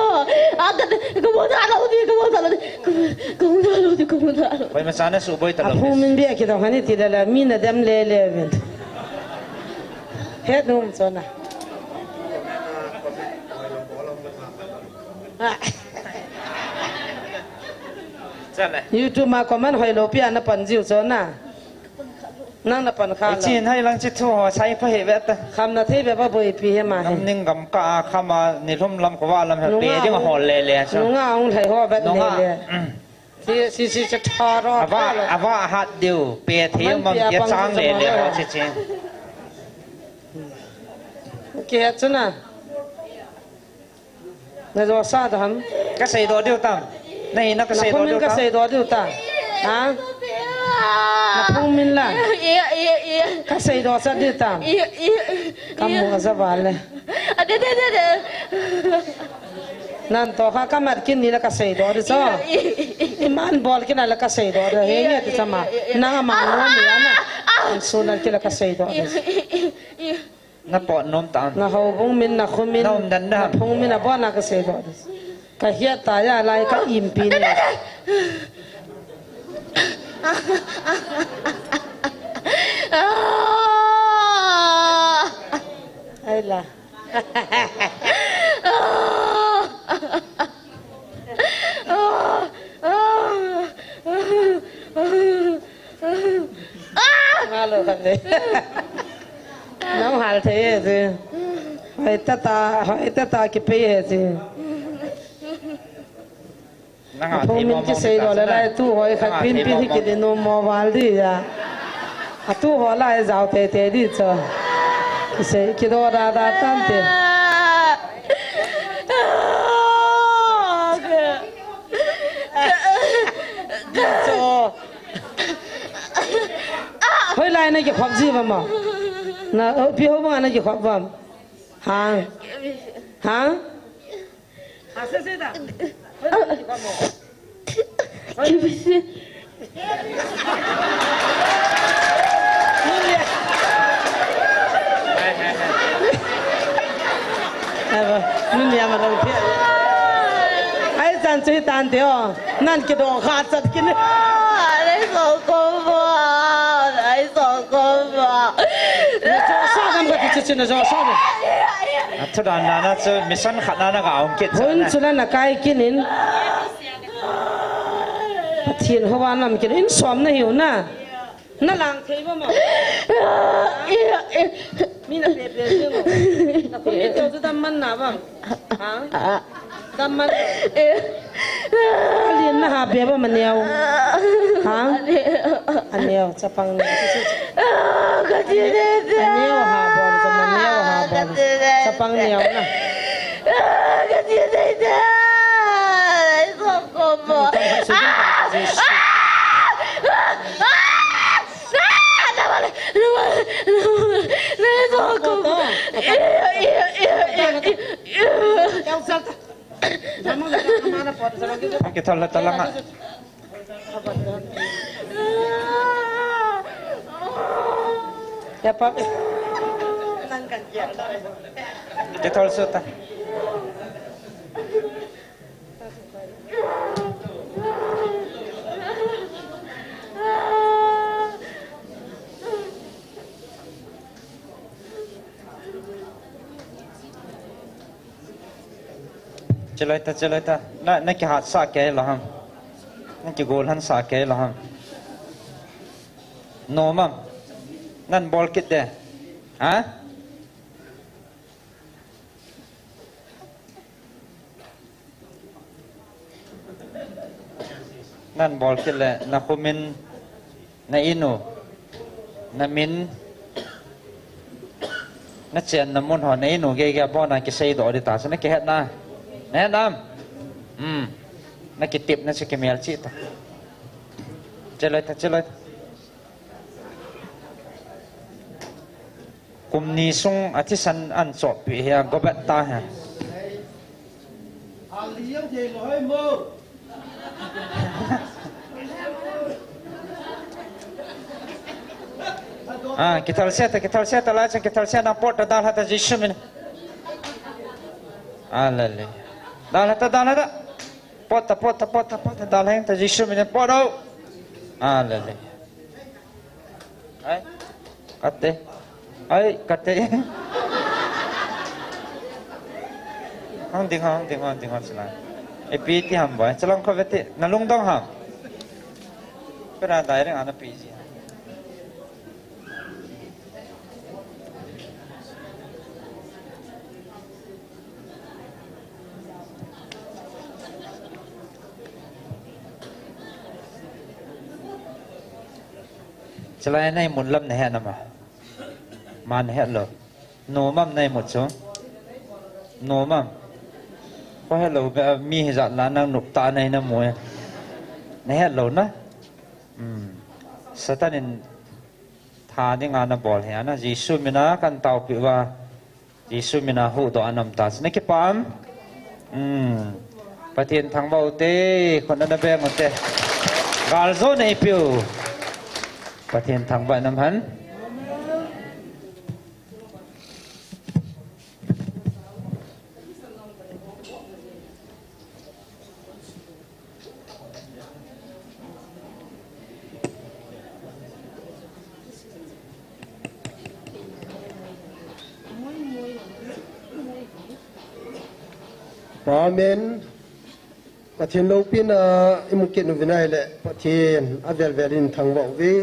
Ata, ka mo ta lo di, ka mo ta lo di. Ka mo ta lo di, ka mo ta lo. Koi ma sa na su boi ta lo. Apu min bia ki dong hani ti la la, mi na dem le le min. Het num so na. YouTube ma comment hoi lo pia na pan jiu so na. Nang na pan kha la. Chin hai lang chi thu ho sai pha he ve ta. Kham na thei ve ba boi pi he ma he. Nam ning gam ka a kham a ni lhum lam ko va lam he pe ding a hol le le sa. Nunga ung thai ho ve le le. Si si si cha tha ro. Ava ava hat diu pe thei mam pia chang le le ho chi chi. Ke chuna. Na jo sa da ham. Ka sei do diu tam. Na hi na ka sei do diu tam. Ka sei do diu ta. Ha? Na phung min la. Ka sei do sa diu tam. Ka mu a za va le. A de de de de. Nan to kha kamat kin ni la kasei doh di so. Iman bol kin la kasei doh di. He nge ti chama. Nang ama no ni ana. An sun an kin la kasei doh di. Na pot nom ta. Na houbung min, na khu min, na umdan na. Na phung min abon a kasei doh di. Ka hiat ta ya lai ka impi ni. Ai la. Malo khat le. Nang hal thei e ti. Hoi tata, hoi tata kipei e ti. Nang a thei mo mo. Phung min kisei lo le lai tu hoi khat pin pin hi kiti nu mo val di ya. A tu ho lai jao te te di cho. Kisei kido da da tan te. Cho. Hoi lai na kikhop ji ba ma. Na, pi ho ma na kikhop ba. Ha. Ha. Ai chan chu tan te o. Nan kido kha chat kin. Ai so ko ba. Ai so ko ba. Na cho sa nam ka ti chu na cho sa nam. A thu dan na na chu mission khat na na ga ong kit. Hun chu na na kai kin in. Pathen hou a nam kin in som na hiu na. Na lang thei ba ma? Mi na pe pe ding o. Na khu mi teu chu dam man na ba? Ha? Dam man. Alin na ha be ba ma neo? Ha? Aneo, chapang neo. Aneo ha bol, ka ma neo ha bol. Chapang neo na. Kithol la ta langa. Ya pa. Kithol suta. Chelai ta, chelai ta. Na, na kihat sa kei lo ham. Na kigol han sa kei lo ham. No mam. Nan bol kit de. Ha? Nan bol kit le, na khu min, na inu, na min, na chenna mun ho, na inu gei gei a bon a kisei doh di ta, chu na kihet na. Na het nam? Hmm. Na kitip na chu kimel chi ta. Chelai ta, chelai ta. Kum ni sung a thisan an chohpeh hi a go bet ta hi. Ah, kithal se ta, kithal se ta, lai chang kithal se na pot ta, dalha ta Jesu min. Ah, lale. Dalha ta, dalha ta. Pot ta, pot ta, pot ta, pot ta, dalha ta Jesu min pot o. Ah, lale. Ai, kate. Ai, kate. Hang ding, hang ding, hang ding, hang sila. Ipi ti ham boy. Chalong kho veti. Na lungdong ham. Pera dai reng ana pi ji. Chalai na imut lam na het nama. Ma na het lou. No mam na imut chu. No mam. Ko het lou be mi hijat la nang nup ta na ina mu e. Na het lou na. Hmm. Satan in tha dinga na bol hi ana Jesu mina kan taupi uva. Jesu mina huhdoh a nam ta chu na kipah am? Hmm. Pathen thangvah u te, khut ana beng u te. Gal jo na ipiu. Pathen thangvah nam hen. Amen. Pathen loupina imu kit u vinai le Pathen avel vel in thangvah uve.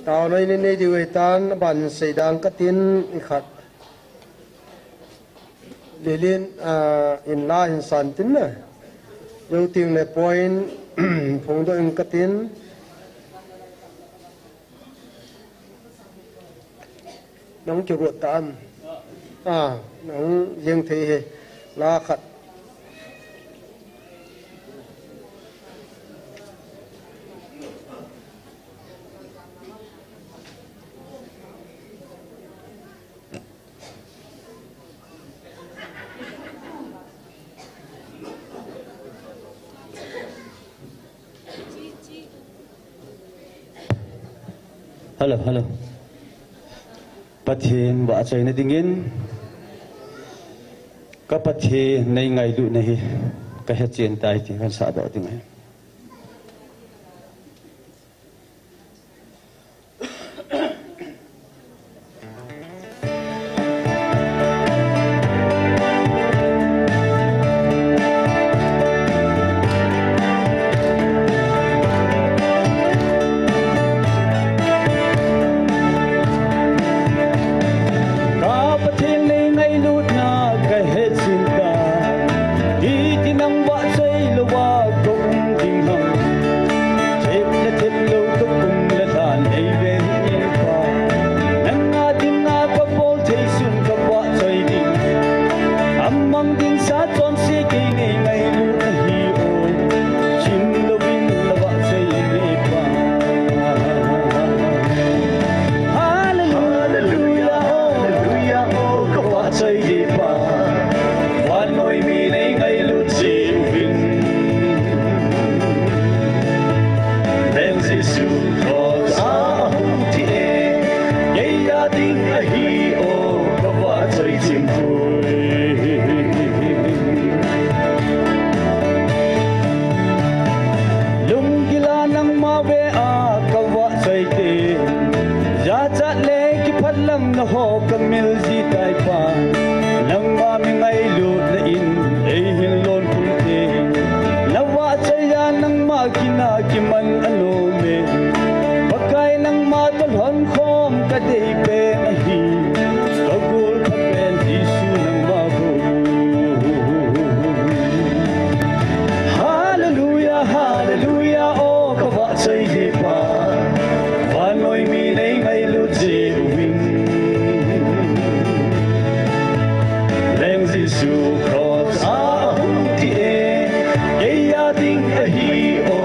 Taona in nei diu ahitan, aban sei dang katin ikhat. Lilin, ah, in la hin san tin na. Jou teng le point phongdoh in katin. Nang kigot tam. Ah, nang jeng thei hi. La khat. Hello, hello. Pathen vahchoina dingin, ka Pathen nei ngailutna hi ka hechen tai ti kan sahdoh ding ahi. Ka Pathen nei ngailutna ka hechen tai. Hiti nang vahchoi louva ka um ding ham? Thep le thep lou ka pung le lhan nei ve hi e Pa. Nang a dinga ka bol thei sun ka vahchoi ding. Amang ding sa chonse kei nei ngailutna hi o. Chim louvin na vahchoi e Pa. Hallelujah, hallelujah, oh, hallelujah, oh, ka vahchoi e Pa. Vannoi mi nei ngailut jiuvin. Leng Jesu cross a hung thi e, kei a ding ahi o, ka vahchoi chimpui. Lunggil a nangma ve a ka vahchoi te, jachat le kiphat lam na ho ka mil ji tai Pa. Nangma mi ngailutna in ei hin lon pum te. Na vahchoi a nangma kina kiman anom e. Pakai nangma toh lhon khom ka dei pen ahi. Ka gol ka pen Jesu nangma bou. Hallelujah, hallelujah, oh, ka vahchoi e Pa. Vannoi mi nei ngailut jiuvin. Leng Jesu cross a hung thi e, kei a ding ahi o,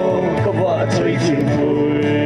ka vahchoi chimpui.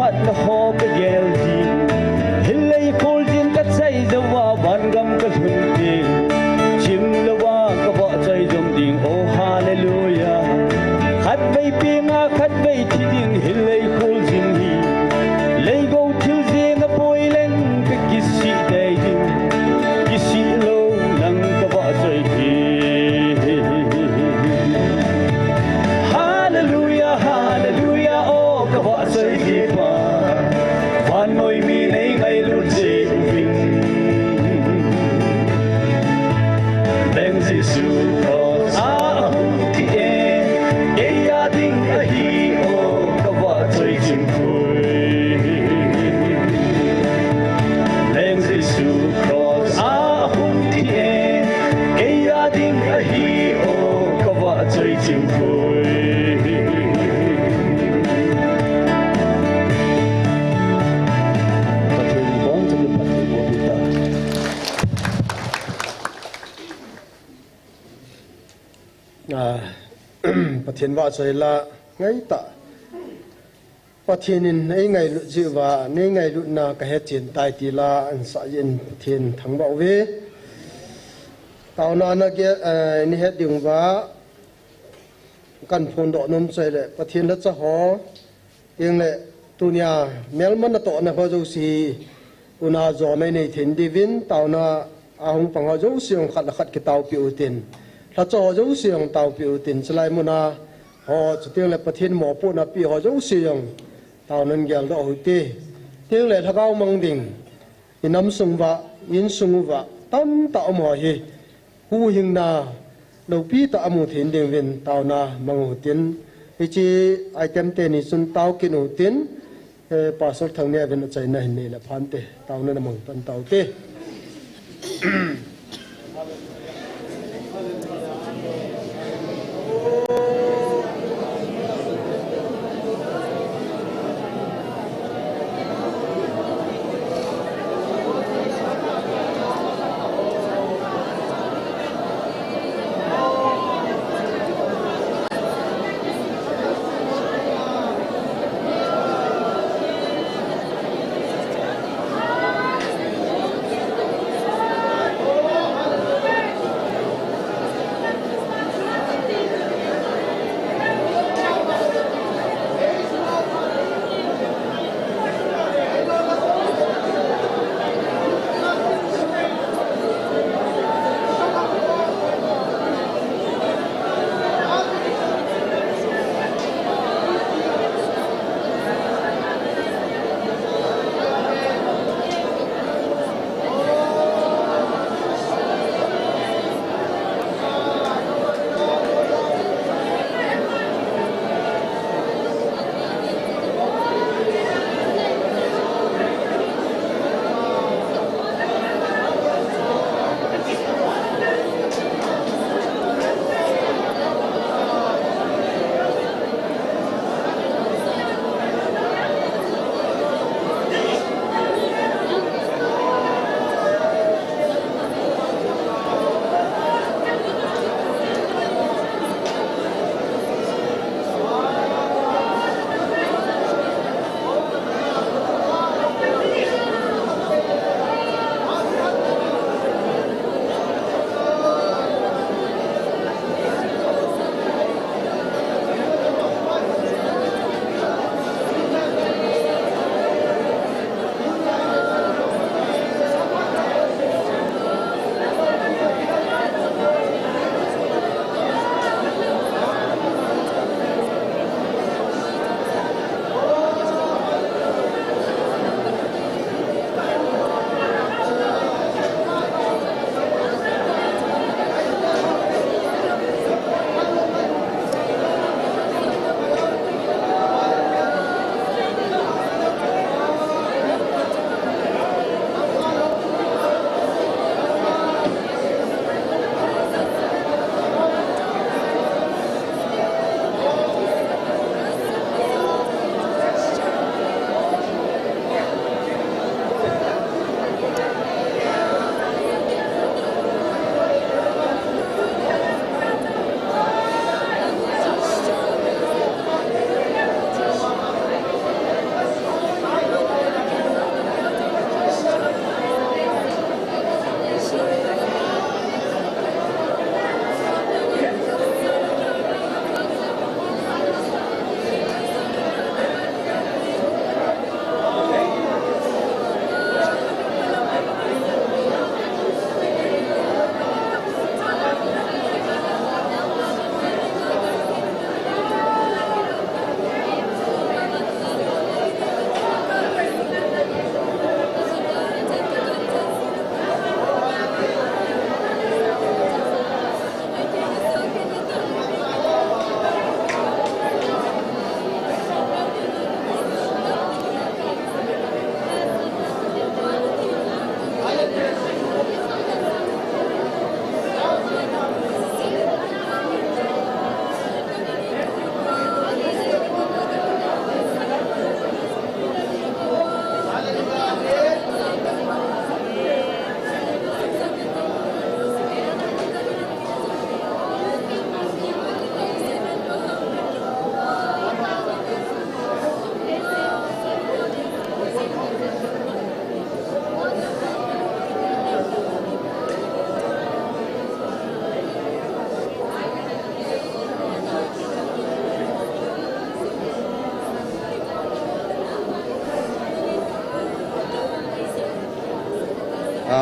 Atna ho kagel ding, hilei kol ding kachai jouva, vangam kalhun ding, chim louva kavahchoi jom ding, oh hallelujah. Khatvei penga khatvei thi ding, hilei kol ding hi, leigou thil jeng apoi leng kakisih tei ding, kisih lou lang kavahchoi hi. Hallelujah, hallelujah, oh kavahchoi hi pa. Vannoi mi nei ngailut jeh uvin. Leng Jesu cross a hung thi e, kei a ding ahi, oh kavahchoi chimpui. Leng Jesu cross a hung thi e, kei a ding ahi, oh kavahchoi chimpui. Pathen bang chun Pathen bang ta. Ah, Pathen vahchoi la ngai ta. Pathen in ei ngailut jeh uva, nei ngailutna kahe chen tai ti la ansah jeh in Pathen thangvah uve. Taona na ge, eh, nei het ding uva, kan phondoh nom chai le, Pathen lhacha ho, Tengle tunia melma natohna ho jouse, una jona inei thei diuvin, taona a hung pang ho jouse jong khat le khat kitaopi utin. Lhacha ho jouse jong taopi utin. Chulai muna ho, chutengle Pathen mopohna pi ho jouse jong taona in geldoh uhite. Tengle lhagao mang ding, inam sung uva, insung uva, tamtah um ho hi, huhhingna loupi tah amu thei diuvin taona mang utin. Hiche item teni chun tao kit utin, eh, Pastor Thangneo vin achaina hin nei le phante, taona na mang tan taute.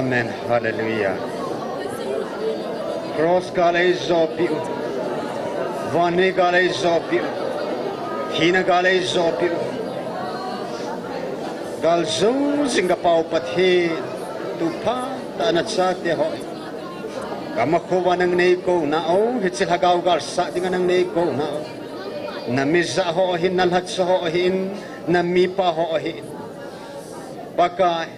Amen. Hallelujah. Cross gal eijopiu. Vannoi gal eijopiu. Thina gal eijopiu. Gal jou jing ka Pau Pathen, tu phat a nachate ho. Gam a kho uva nang nei kou nau, hiche lhagao gal sah dinga nang nei kou nau. Na mi ja ho ahin, na lhacha ho ahin, na mipa ho ahin. Pakai,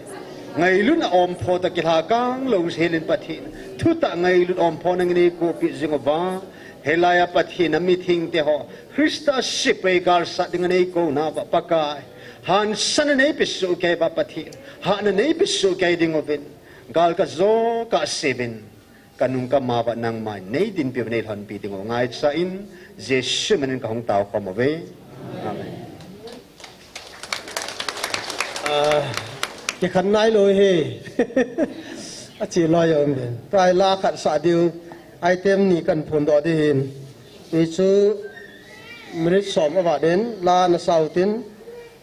ngailutna ompho toh kilhakang lou jeh in Pathen, thutah ngailut ompho nang nei kou pi jing uva, hilai a Pathen a mithengte ho, Christa sepai gal sah dinga nei kou nauva Pakai, hansan a nei pe soh kei uva Pathen, hatna nei pe soh kei ding uvin, gal ka jo ka se uvin, ka nung ka ma uva nangman nei dinpi uva nei lhonpi ding u ngaicha in, Jesu min in ka hung tao khom uve. Amen. Ah, kikhen nai lou hi. Achi lou jong uve. Tua hi la khat sa diu. Item ni kahin phondoh ding ahin. Hichu minute som avat in la na sa u tin.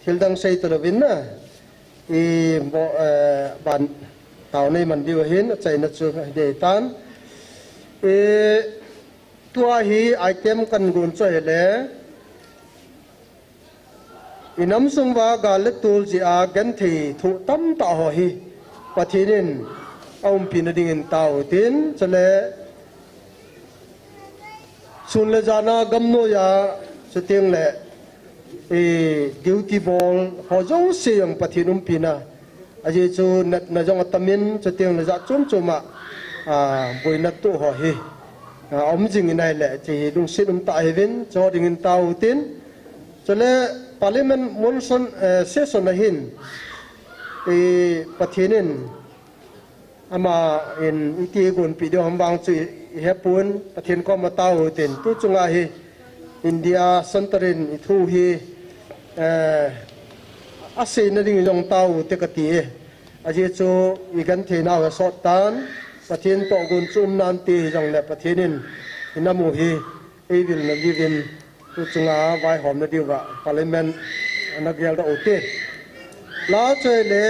Thil dang sei talou vin na. I mo, eh, ban tao nei man diu ahin, achaina chu dei tan. I tua hi item kahin gon chu ahile. I nam sung uva gal le tol jeh a genthei thoh tamtah ho hi Pathen in aumpi na dingin tao u tin, chule sun le jan a gamnoi a, chuteng le, i, duty bol ho jouse jong Pathen umpi na. Ajeh chu natna jong atam in, chuteng le jat chom chom a, a, boina toh ho hi, a, um jing in ahile, hiche hi lungset um tah ahiuvin, chu dingin tao u tin. Chule Parliament monsoon, eh, session ahin, i, Pathen in ama in iti gonpi diu ham vang chu i, i hepon, Pathen koma tao u tin. Tu chunga hi India Centre in i thu hi, eh, aseina ding jong tao u te kati e. Ajeh chu i genthei nau hi asot tan, Pathen toh gon chu um nante hijongle Pathen in i nam u hi eivilna diuvin, tu chunga vaihomna diuva Parliament ana geldoh u te. La chu ahile,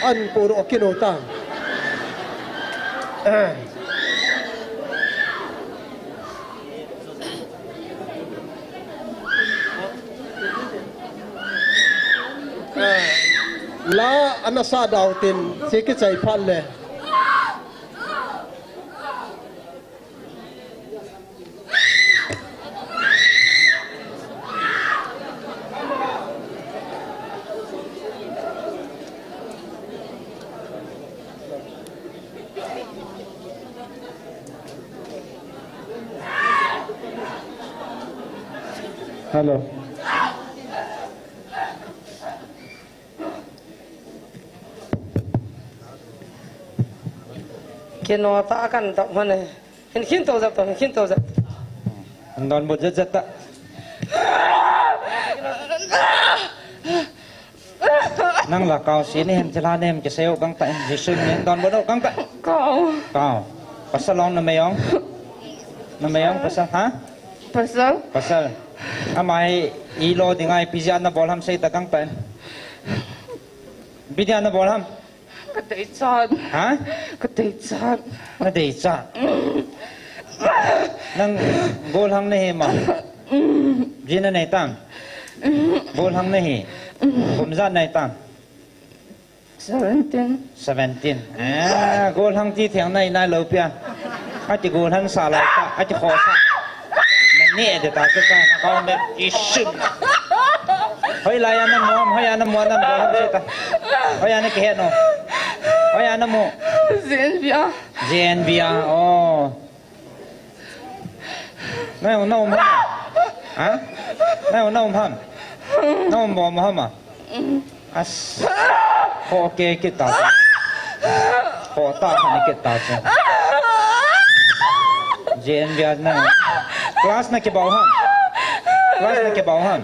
ahin podoh kit u tan. La ana sa dau tin, hiche kichai phat le. Hello. Kino ta kan ta mane. Hin khin to jap to, hin khin to jap. Hin donbut jat jat ta. Nang la kau si ni hem chila nem ke seo kang ta, Jesu min donbut o kang ta. Kau. Kau. Pasal ong na mei ong. Na mei ong pasal, ha? Pasal. Pasal. Amai i lo dinga ipi jeh a na bol ham sei ta kang ta. Ipi jeh a na bol ham. Ka deichat. Ha? Ka deichat. Na deichat. Nang golhang na hi ma. Ji na nei tam. Golhang na hi. Kum ijat nei tam. Seventeen. Seventeen. Eh, golhang ti theng nai nai lou pia. Ati golhang sa lai ta. Ati kho sa. Na ne de ta se ta. Kau me isun. Hoilai a na mu, hoilai a na mu, na mu, hoilai a na mu. Hoilai a na kihe no. Hoilai a na mu. Zenvia. Zenvia, oh. Na, na um ham. Ha? Na, na um ham. Na um bom ham a. As. Kho ke kita. Kho ta khan kita. Zenvia na. Class na kibau ham. Class na kibau ham.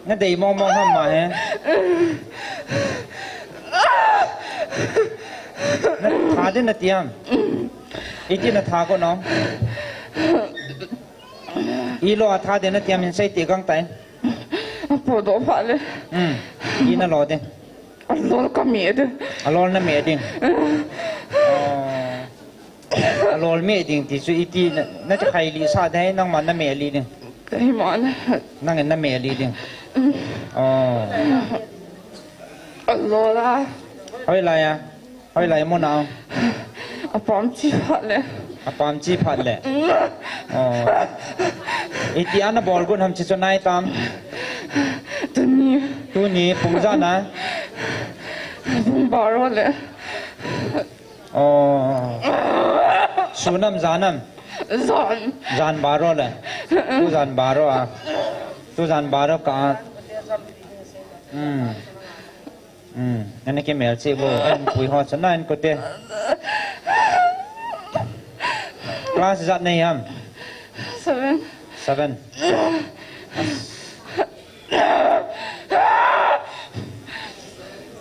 Na dei mong mong ham ma he. Na tha din na ti ham. Iti na tha ko no. I lo a tha din na ti ham in sei ti kang tai. Podoh pha le. Hmm. I na lo din. Alol ka meh ding. Alol na meh ding. Oh. Alol meh ding ti chu iti na, na ti khai li sa dai nangma na meh li ding. Keima na. Nangin na meh li ding. Oh. Alol a. Hoilai a. Hoilai muna. Apam chi phat le. Apam chi phat le. Oh. Iti ana bol gun ham chi chu nai tam. Tuni. Tuni pung ijat na. Pung baro le. Oh. Sun am jan am? Jan. Jan baro le. Tu jan baro a. Tu jan baro ka. Hmm. Hmm. Ana kimel chi bo. An pui ho chana an kote. Class ijat na hi am? Seven. Seven.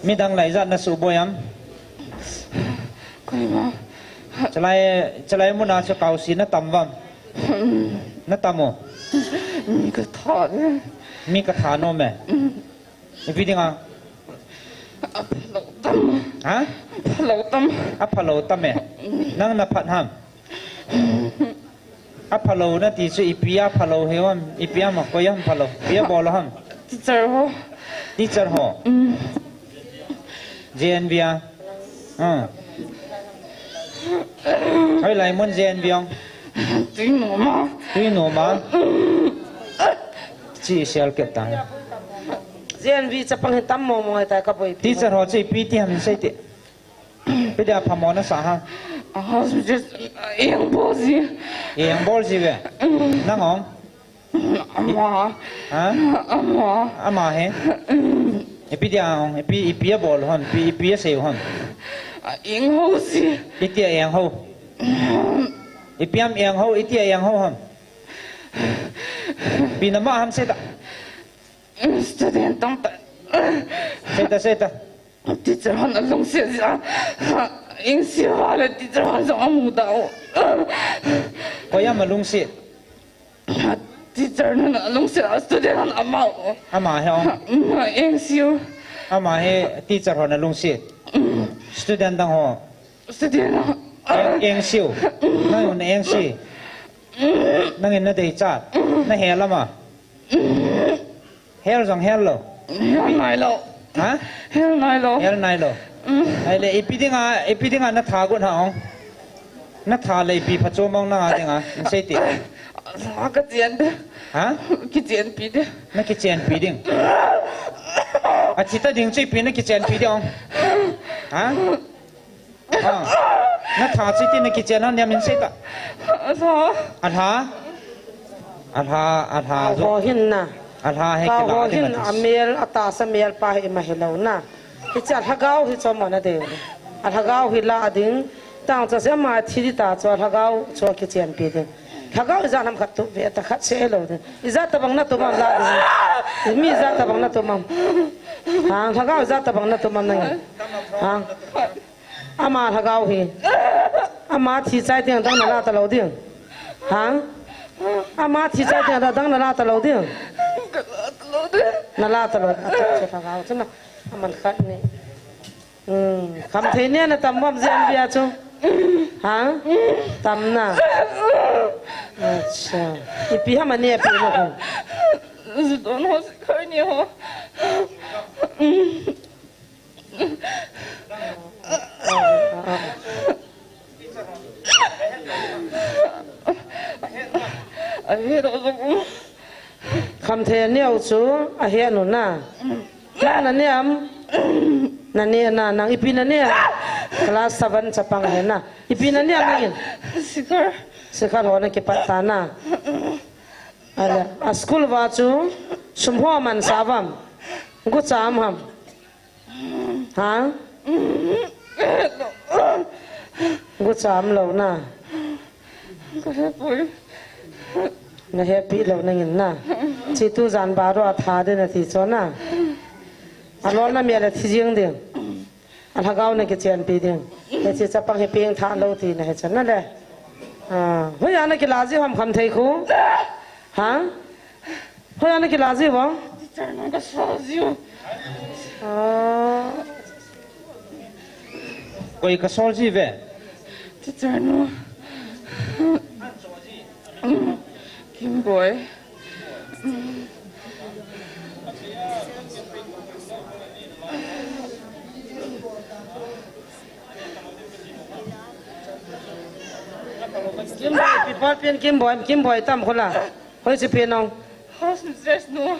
Midang lai ijat na suboi am? Koima. Chalai, chalai muna chu kausi na tam vam? Na tam o? Mi ka tha e. Mi ka tha nom e. Ipi dinga? Aphalou tam. Ha? Aphalou tam. Aphalou tam e. Nang na phat ham? Aphalou na ti chu ipi aphalou hi ham, ipi ama koi ham phalou, ipi abol ham? Teacher ho. Teacher ho. Mm. J N V a. Ah. Hoilai mun J N V ong? Tuinoma. Tuinoma. Chi sial ke ta. J N V chapang hi tam mo mo ta ka boi. Teacher ho chu ipi ti ham sei ti. Ipi dia phamo na sa ha? Ah, just, eh, ang bol ji. Eh, ang bol ji ve. Mm. Nang ong? Ama. Ha? Ama. Ama he? Mm. Ipi dia ong, ipi, ipi abol hon, ipi, ipi asei hon. Ah, ang ho ji. Iti ang ho. Mm. Ipi am ang ho, iti ang ho hon. Ipi nama ham sei ta. Mm, student tong ta. Sei ta, sei ta. Teacher hon alungset jeh a. Ang siu va le teacher hon jong amu ta o. Koi am alungset? Teacher hon alungset a student hon ama o. Ama he ong? Ang siu. Ama he teacher hon alungset. Student dang ho? Student hon. Ang, ang siu. Nang un ang si. Nangin na deichat. Na hel ama. Hel jong hel lou. Hel nai lou. Ha? Hel nai lou. Hel nai lou. Mm. Ahile, ipi dinga, ipi dinga na tha got ham? Na tha le ipi phatchom ham nanga dinga? Nasei ti. Sa ka chen de. Ha? Kichenpi de. Na kichenpi ding. Athi ta ding chu ipi na kichenpi ding ham? Ha? Ah. Na tha chu iti na kichen ham, niam in sei ta. Alha. Alha. Alha, alha. Ho hin na. Alha he kila ho hin ding ati. Amel, atahsa mel pa hi ima hilou na. Hiche alhagao hi chom ana dei. Alhagao hi la ding. Tang cha se ama thi di ta chu alhagao chu kichenpi ding. Lhagao ijat ham khat tup ve ta khat se lou ding. Ijat tabang na tup ham la ding. Mi ijat tabang na tup ham. Ha, lhagao ijat tabang na tup ham nang. Ha. Ama lhagao hi. Ama thi chai teng dang na la ta lou ding. Ha? Ama thi chai teng dang na la ta lou ding. Ka la ta lou ding. Na la ta lou. Acha, acha, lhagao chu na. Aman khat ni. Hmm, Khamthei nia na tam uvam J N V a chu. Ha? Tam na. Acha. Ipi ham ania ipi na ho. Judon ho sikhar ni ho. Ahi, Khamthei aneo chu ahe nu na. Nang na ne am? Na ne na, nang ipi na ne? Class seven chapang ahe na. Ipi na ne am nangin? Sikhar. Sikhar ho na kipat ta na. Ala, a school va chu sum ho aman sa uvam? Gucha am ham? Ha? Gucha am lou na? Ka hepoi. Na hepi lou nangin na. Chi tu jan baro a tha ding na ti chu na. Alol na meh le thi jing ding. Alhagao na kichenpi ding. Hiche chapang hi peng tha lou ti na he chu na le. Ah, hoiya na kila jiu ham Khamthei khu? Ha? Hoiya na kila jiu ham? Teacher nang ka sa jiu. Ah. Koi kasol ji ve. Teacher nu. Kimboi. Kimboi, people pen Kimboi, Kimboi tam khola. Hoiche pen nong. House mistress nu.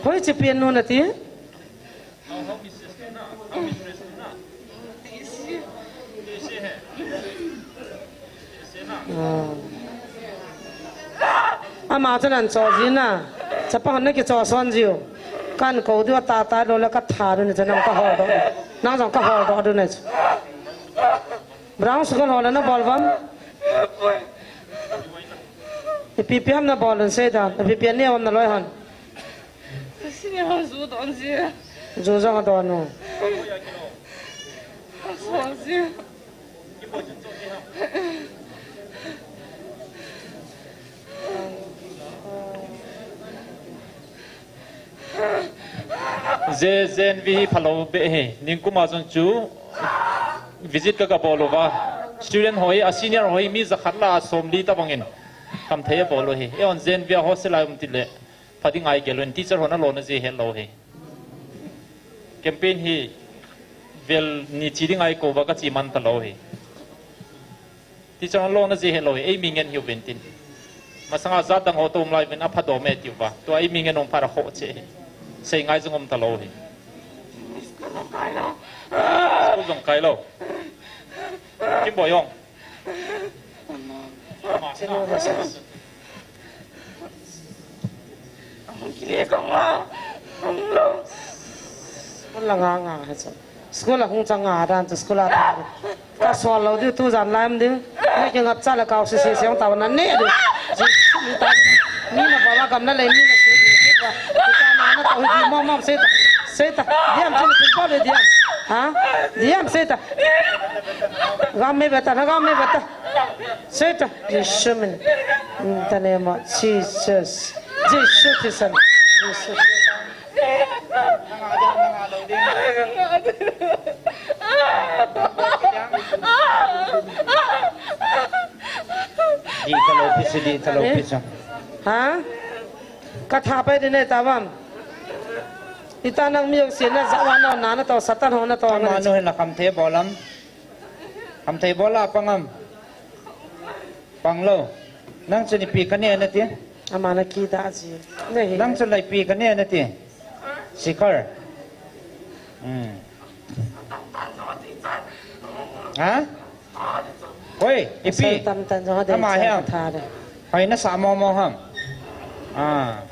Hoiche pen nu nati. Ama chan an cho ji na. Chapang na kicho son jiu. Kan ko diu ta ta lo la ka tha du ni chan nang ka hol do. Nang jong ka hol do du na. Brown sugar hol na bol vam. Ipi pi ham na bol un sei da. Ipi pi ne om na loi han. Sini ham zu don ji. Zu jong don nu. Suang ji. Je J N V hi phalou beh hi, ningkum a jong chu visit ka ga bol uva. Student ho hi, a senior ho hi, mi jakhat lah a somli tabang in khamthei a bol u hi. Eiho J N V a hostel a um tile, pha ding a i gel un, teacher hon a lona je het lou hi. Campaign hi vel ni chi ding a i kou uva ka chi man talou hi. Teacher hon lona je het lou hi, ei mi ngen hiu vin tin. Masanga jat dang ho to um lai vin a pha dom e tiu va. Tua ei mi ngen um pha ra ho che hi. Sei ngai jong um talou hi. School jong kai lou. Kimboi jong. School la nga nga ha chu. School la hung chang nga dan chu school la ta. Ka sol lou diu tu jan lai um ding. Ni ki ngap cha la kau si si siang tau na ne diu. Ji mi ta. Mi na ba ba gam na le mi na si. Ki ta na na tau hi mo mo sei ta. Sei ta. Diam chin pin pa le diam. Ha? Diam sei ta. Gam me beta, gam me beta. Seta, Jesu min. In the name of Jesus. Jesu Christ. Jesu. Di talo pisi, di talo pisi. Ha? Ka tha pai di ne tavam. Ita nang miok si na zawa na na na to Satan ho na to. Ama nu hin la khamthei bol am. Khamthei bol a pang am. Pang lou. Nang chun ipi ka ne nati? Ama na ki da ji. Nei. Nang chun la ipi ka ne nati? Sikar. Hmm. Ha? Oi, ipi. Pasal tam tan jong ha de. Ama cha hiam. Ka tha de. Hoi na sa mo mo ham. Ah.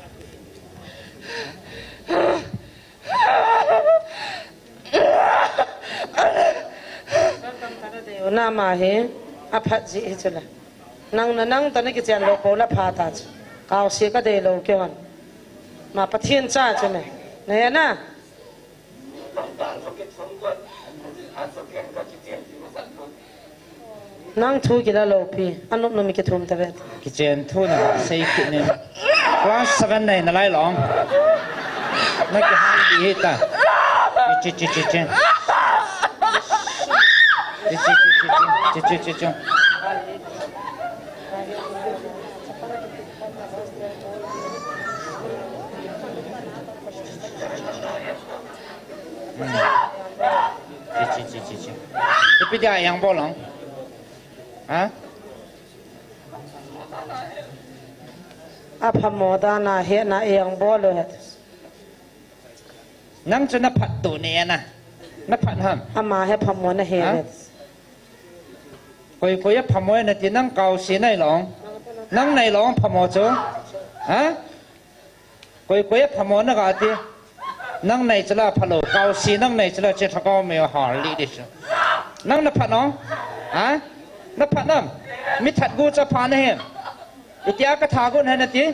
Na ama hi aphat ji hi chula. Nang na nang ta na kichen lou po la pha ta chu. Kau si ka dei lou keu han. Ma Pathen cha chu me. Na ya na. Nang thu kila lou pi. Anop nom kithum ta vet. Kichen thu na sei kit nin. Class seven nei na lai long. Na kihal di hi ta. Chi, chi, chi, chi. Chi, chi, chi, chi, chi. Chi, chi, chi, chi. Hmm. Chi, chi, chi, chi, chi. Ipi dia yang bol long. Ha? Aphamo dan a hetna ei bol u het. Nang chu na phat tu ne na. Na phat ham. Ama hi phamo na he. Ha? Vet. Koi koi a phamo na ti nang kau si nei long. Nang nei long phamo chu. Ha? Koi koi a phamo na ga ti. Nang nei chala phalo, kau si nang nei chala che thakau me har li di chu. Nang na phat no? Ha? Na phat nam? Mi that gu cha pha na he. Itia ka tha gu na na ti.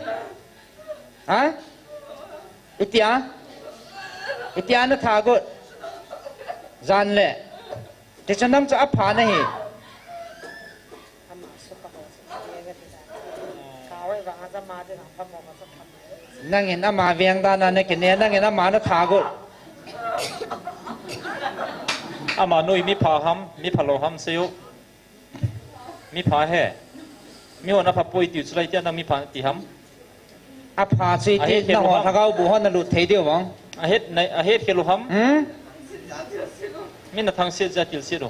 Ha? Itia? Itia na tha gu. Jan le. Ti chu nang chu apha na hi. Nangin ama veng dan a na kine, nangin ama na tha gu. Ama noi mi pha ham, mi phalou ham seiyo. Mi pha he. Mi hon apha poi tiu chu lai tia nang mi pha ti ham. Apha chu iti, ahet khel nangho ham. Lhagao bu hon nalut thei diu vang. Ahet nai, ahet khel ham. Hmm? Mi na thangsiat ja tilsiat u.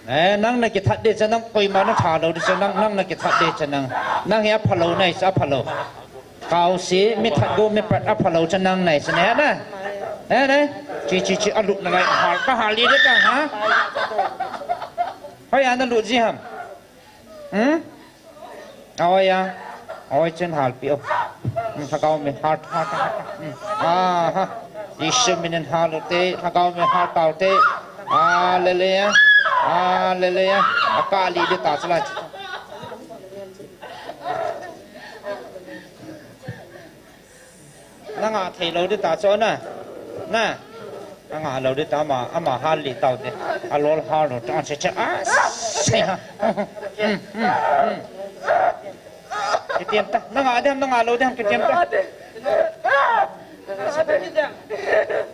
Eh, nang na kithat de cha nang koima na tha lou de cha nang, nang na kithat de cha nang. Nang hi aphalou nai cha aphalou. Kau si, mi that go, mi pat aphalou cha nang nai cha ne na. Eh, ne? Chi, chi, chi, alut na lai, hal, ka hal li de ta, ha? Hoi, ana lut ji ham. Hmm? Oi ya. Oi chen hal pi o. Hmm, Lhagao mi hal, hal, hal, hal. Hmm. Aha. Jesu minin hal u te, Lhagao mi hal tau te. Hallelujah. Hallelujah. Aka li de ta chala. Nanga thei lou di ta chu na. Na. Nanga lou di ta ama, ama hal li tau te. Alol hal lou ta, che, che, a, se ha. Hmm, hmm, hmm. Kitiam ta. Nanga dem, nanga lou dem, kitiam ta.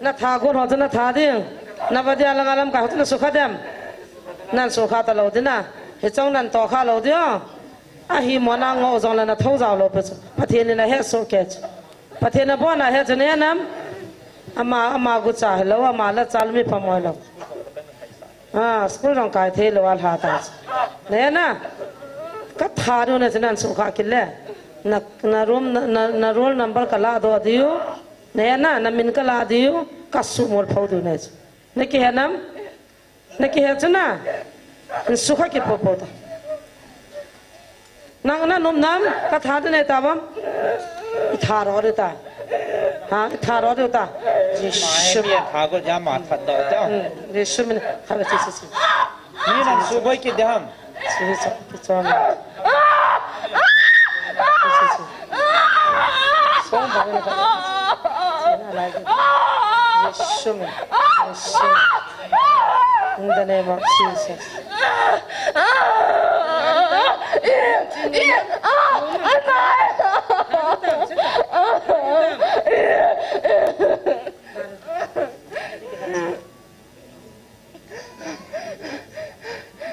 Na tha gon ho chu na tha ding. Na va dia langa lamkai ho chu na sukha dem. Nan sukha ta lou di na. Hichong nan to kha lou di o. Ahi mo na ngo jong le na tho jao lou pe chu. Pathen in ahe soh kei chu. Pathen in abon a ahe chu ne nam. Ama, ama gucha hilou, ama lachal mi phamoi lou. Ah, school jong kai thei lou a lha ta chu. Ne na. Ka tha diu na chu nan sukha kit le. Na, na room, na, na, na roll number ka la doh diu. Ne na, na min ka la diu. Ka sumol pho diu ne chu. Na kihe nam. Na kihe chu na. Sukha kit popo ta. Nang na nom nam, ka tha di nei ta bam. I tha ro di ta. Ha, i tha ro di ta. Jesu. Mai mi tha go ja ma that do ta. Hmm, Jesu min, ha, si, si, si. Mi nang suboi kit de ham. Si, si, si, si. Si, si, si. So, ba, ba, ba. Si, na, la, si. Jesu min. Jesu min. In the name of Jesus.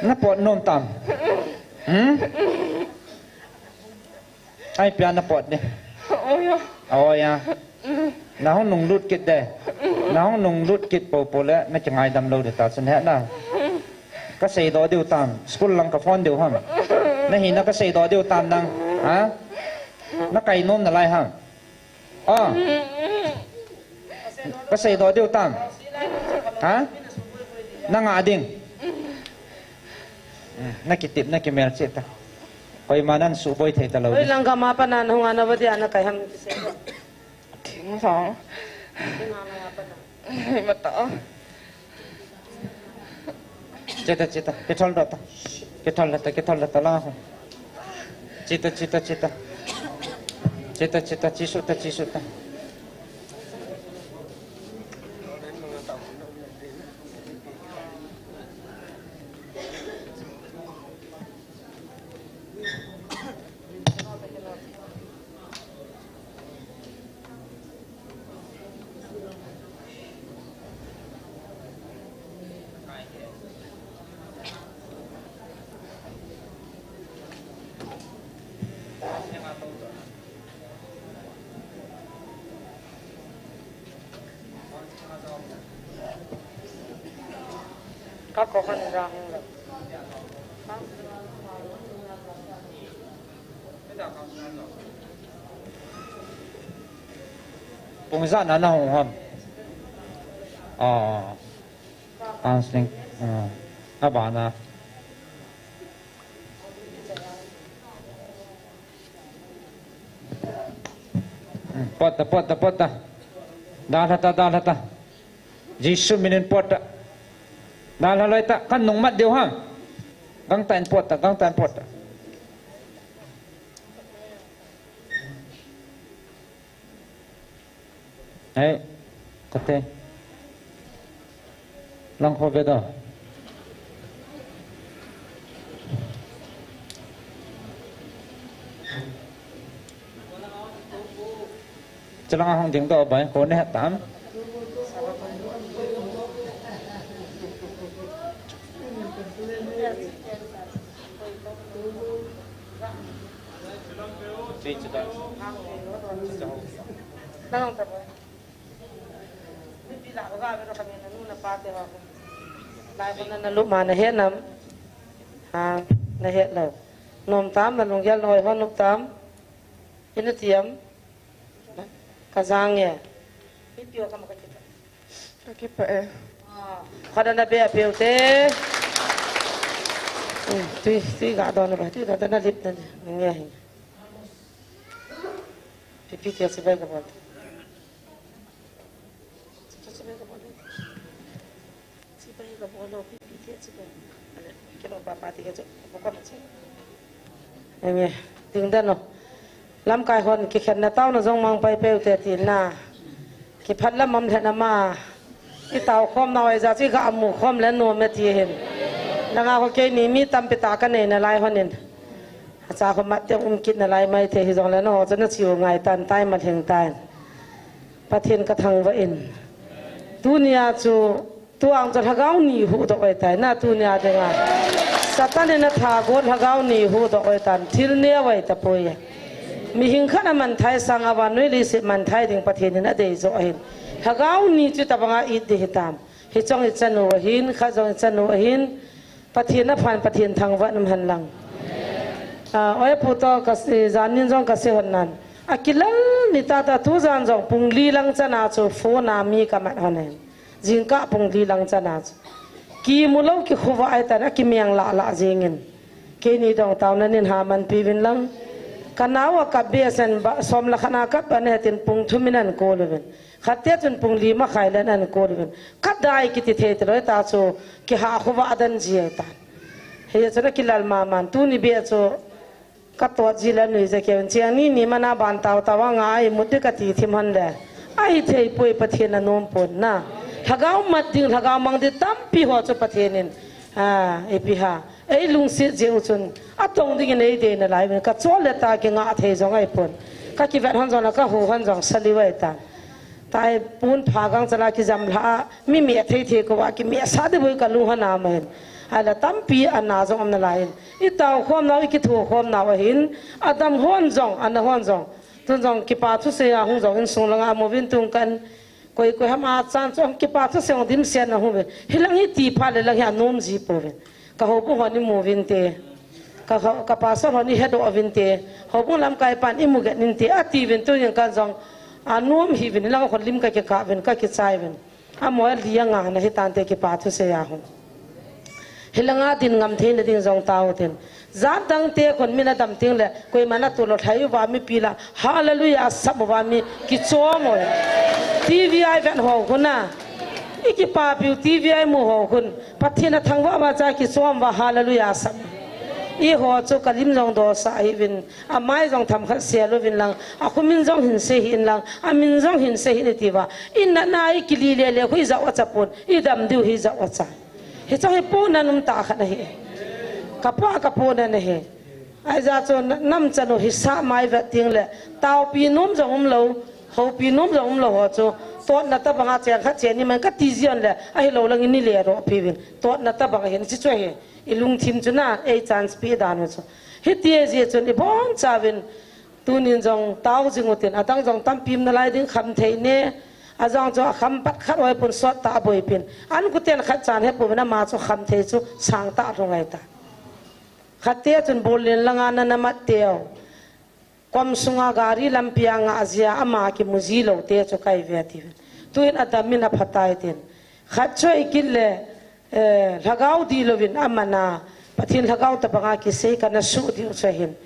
Na pot nom tam. Hmm? Ai pia na pot ni. Oi ya. Oi ya. Na hung nung lut kit de. Na hung nung lut kit popo le na kingaidam lou de ta chun he na. Ka seidoh diu tam. School lang ka phone diu ham. Na hina ka seidoh diu tam nang. Ha? Na kai nom na lai ham. Ah. Ka seidoh diu tam. Ha? Na nga ding. Na kitip, na kimel cheh ta. Koima nan suboi thei ta lou. Oi, di. Lang gam a pat na hung a na va dia na kai ham. Thing song. Mata. Chita, chita. Kithol doh ta. Kithol doh ta, kithol doh ta lang ho. Chita, chita, chita. Chita, chita, chesuh ta, chesuh ta. Ka ko kan ra hung lo. Pung ijat na na hung ham? Ah, counseling. Ah, abana. Hmm, pot ta, pot ta, pot ta. Dalha ta, dalha ta. Jesu minin pot ta. Dalha loi ta, kan nung mat diu ham. Gangtah in pot ta, gangtah in pot ta. Hei, kate. Lang kho ve da. Chulanga hung dingdoh boi, koi nahet tam? Lai kona nalup ma nahet nam? Ha, nahet lou. Nom tam, nalunggel na oi hon nop tam? Ina tiam? Ka jang e. Ipi o ka ma ka kita. Ka kipah e. Ah, khat ana be a peu te. Hmm, tui, tui ga don ba, tui ga don na lip na ni. Nge hi. Pipi te se ba ka bol. Enge, ding dan o. Lamkai hon kikhenna taona jong mang pai peu te tin na. Kiphat lam am lhen ama. I tao khom nau e ja chi ga amu khom le nom e ti hin. Langa ho keini mi tampi ta ka nei nalai hon in. Acha ho mat te um kit nalai mai thei hijongle na ho chu na chiu ngai tan tai ma lheng tan. Pathen ka thangvah in. Tunia chu tuang chu lhagao ni huhdoh ahitai na tunia dinga. Satan in atha got lhagao ni huhdoh ahitan thil neo ahi tapoi. Mihing khat a manthai sanga vannoi leiset manthai ding Pathen in adei joh ahin. Lhagao ni chu tabanga it ding hitam. Hichong i chanu ahin, khat jong i chanu ahin. Pathen aphan, Pathen thangvah in um hen lang. Ah, oi pu to ka se, janin jong ka se hon nan. Akilal ni tata tujan jong pung li lang chana chu phone a mi ka mat hon ahin. Jingkah pung li lang chana chu. Kimu lou kikhovah ahitan akimeng lah lah jingin. Keini dong taona nin ha manpi vin lang. Ka nao a kap be sen ba, som le khat na kap ba ne tin pung thum in an call uvin. Khat te chun pung li makhai le an call uvin. Ka dai kiti thei talou ta chu kihah khovah dan ji ahitan. Hei chun akilal maman tuni be chu ka tot ji le nui je keu in chiang ni ni mana ban tao tao anga ai mut di ka ti thim hon le. Ahi thei poi Pathen anom pon na. Lhagao mat ding, lhagao mang ding tampi ho chu Pathen in. Ah, ipi ha. Ei lungset jeh u chun, atong dingin ei dei nalai uvin, ka chol le ta kingah thei jong ahi pon. Ka kivet hon jong le, ka hu hon jong, saliu ahitan. Tai pun pha gang chala kijam lha a, mi meh thei thei kova, kimeh sa ding boi ka lung hon a mahin. Ahile tampi ana jong um nalai in. I tao khom nau, i kitho khom nau ahin, adam hon jong, ana hon jong. Tun jong kipa thusei a hung jong, insung langa amu vin tung kan, Koi, koi ham a chan chu, kipa thusei dimset na hung ve. Hilang hi ti pha le lang hi anom ji pou ve. Ka houbung hon i mu vin te. Ka, ka, ka pastor hon i hedoh vin te. Houbung lamkai pan i mu get nin te. Ati vin tunin kan jong. Anom hi vin lang hon lim ka kikah vin ka kichai vin. Amo li anga na hitan te kipa thusei a hung. Hilanga din ngam theina ding jong tao tin. Jat dang te khun min adam ting le, koima na tu lo thai uva mi pi la, hallelujah, asap uva mi kichom oi. T V I ven ho khun a. I kipapiu T V I mu ho khun. Pathen athangvah uva cha kichom uva, hallelujah, asap. I ho chu ka lim jong dosa hi vin, amai jong tham khat sel uvin lang, akhu min jong hin sei hin lang, amin jong hin sei hin iti uva. I natna i kili le le khu i jao a cha pon, i dam diu hi jao a cha. Hichong hi ponan um tah khat ahi. Ka pa ka ponan ahi. Ahi ja chu na-, nam chanu hi sa mai vet ting le. Taopi nom jong um lo. Houpi nom jong um lo ho chu. Totna tabanga cheng khat cheng ni man ka ti ji on le. Ahi lo lang in ni le ro pi vin. Totna tabang ahi ni chi chu ahi. I lungthim chu na ei chance pi dan u chu. Hiti ahi ji chun i bon cha vin. Tunin jong tao jing utin, adang jong tampi um nalai ding kham thei ne. Ajong chu akham pat khat oi pun sot ta aboi pin. An kuten khat chan he pun ama chu kham thei chu sang ta lhung ai ta. Khat te chun bol len langa na na mat teu. Kom sunga gari lampi a ngah jia ama kimu ji lo te chu kai ve ti. Tuin adam min aphatai tin. Khat chu i kit le, eh, lhagao di lovin amana, Pathen lhagao tabanga kisei kana su diu chu hin.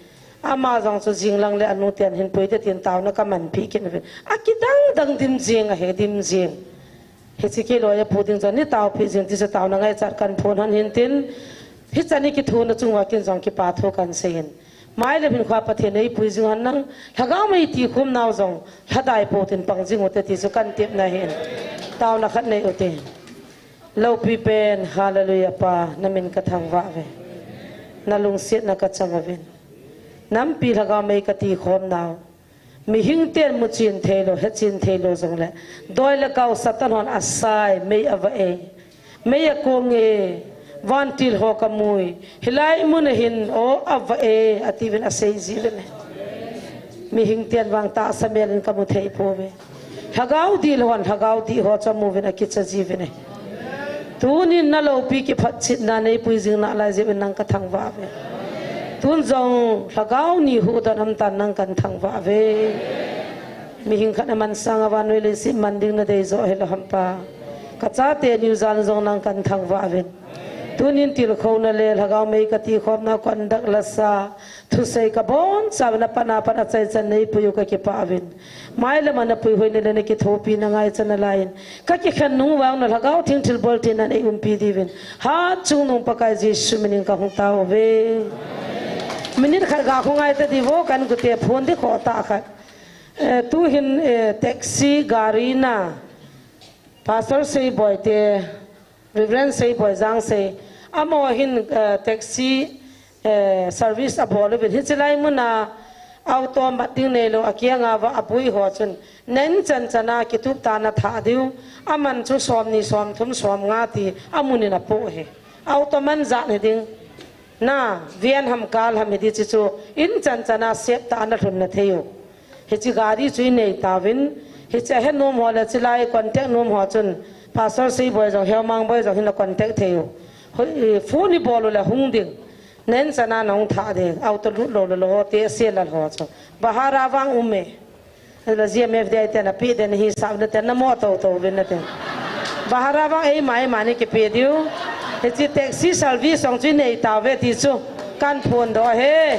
Ama jong chu jing lang le anu ten hin pui te tin taona ka man pi kin vin. Akidang dang dim jing ahi dim jing. Hichi kei loi apu ding chu ni taopi jing ti chu taona ngaichat kan phun hon hin tin. Hicha ni kithuna chunga kin jong kipa thu kan sei hin. Mai le hin khua Pathen ei pui jing hon nang. Lhagao mei ti khum nau jong. Lhadai po tin pang jing u te ti chu kan tepna hin. Taona khat nei u te. Lopi pen, hallelujah pa, na min ka thangvah ve. Na lungsetna ka chang uvin. Nampi lhagao mei ka ti khom nau. Mihing ten muchen theilou, hechen theilou jongle, doi le kau Satan hon asai, mei ava e, mei akong e, vantil ho kamui, hilai mun a hin o ava e, atiuvin asei jiuvin e. Mihing ten vang tahsa mel in kamu thei pouve. Lhagao dih hon, lhagao dih ho chu amuvin akicha jiuvin e. Tunin naloupi kiphatchetna neipui jing nalai jeh uvin nang kathangvah uve. Tun jong lhagao ni huhdoh in umtan nang kathangvah uve. Mihing khat aman sanga vannoi leiset man ding nadei joh hilou ham Pa. Kachate niu jan jong nang kathangvah uvin. Tunin tilkhouna le lhagao mei katikhomna, conduct lasa, thusei kabonchauvin apat apat achaichan neipui u kakipah uvin. Mailam a napuihoina le nakithopina ngaichat nalaiyin, kakikhen nung vang na Lhagao Theng thilbol theina in eiumpi diuvin, Hatchungnung Pakai Jesu minin kahung tao uve. Minute khat ga khongai tadiu vo, kahin gute phone ding khoh tah khat. Eh, tuhin, eh, taxi gari na Pastor Seiboi te, Reverend Seiboi Jangsei, amaho hin, eh, taxi, eh, service abol uvin, hiche lai muna auto mat ding neilou, akianga uva aboi ho chun, nen chan chana kitup tah a athah diu, aman chu somni, somthum, somnga ti, amun in apoh e. Auto man jat hiding, na, van ham car ham hiding, chuchu in chan chana sep tah a alhun na thei u. Hiche gari chu inei tauvin, hiche ahe nom ho le chulai contact nom ho chun, Pastor Seiboi jong, Helmang Boi jong hin acontact thei u. Hoi, phone ibol u le hung ding. Nen chana nahung thah ding. Auto lut lou le lou ho te, se lal ho chu. Bahara vang um e. Hila G M F D I te napeh den, hisap na ten namo toto uvin na ten. Bahara vang eima eima ni kipe diu. Hiche taxi service jong chu inei tauve ti chu kahin phondoh ahi.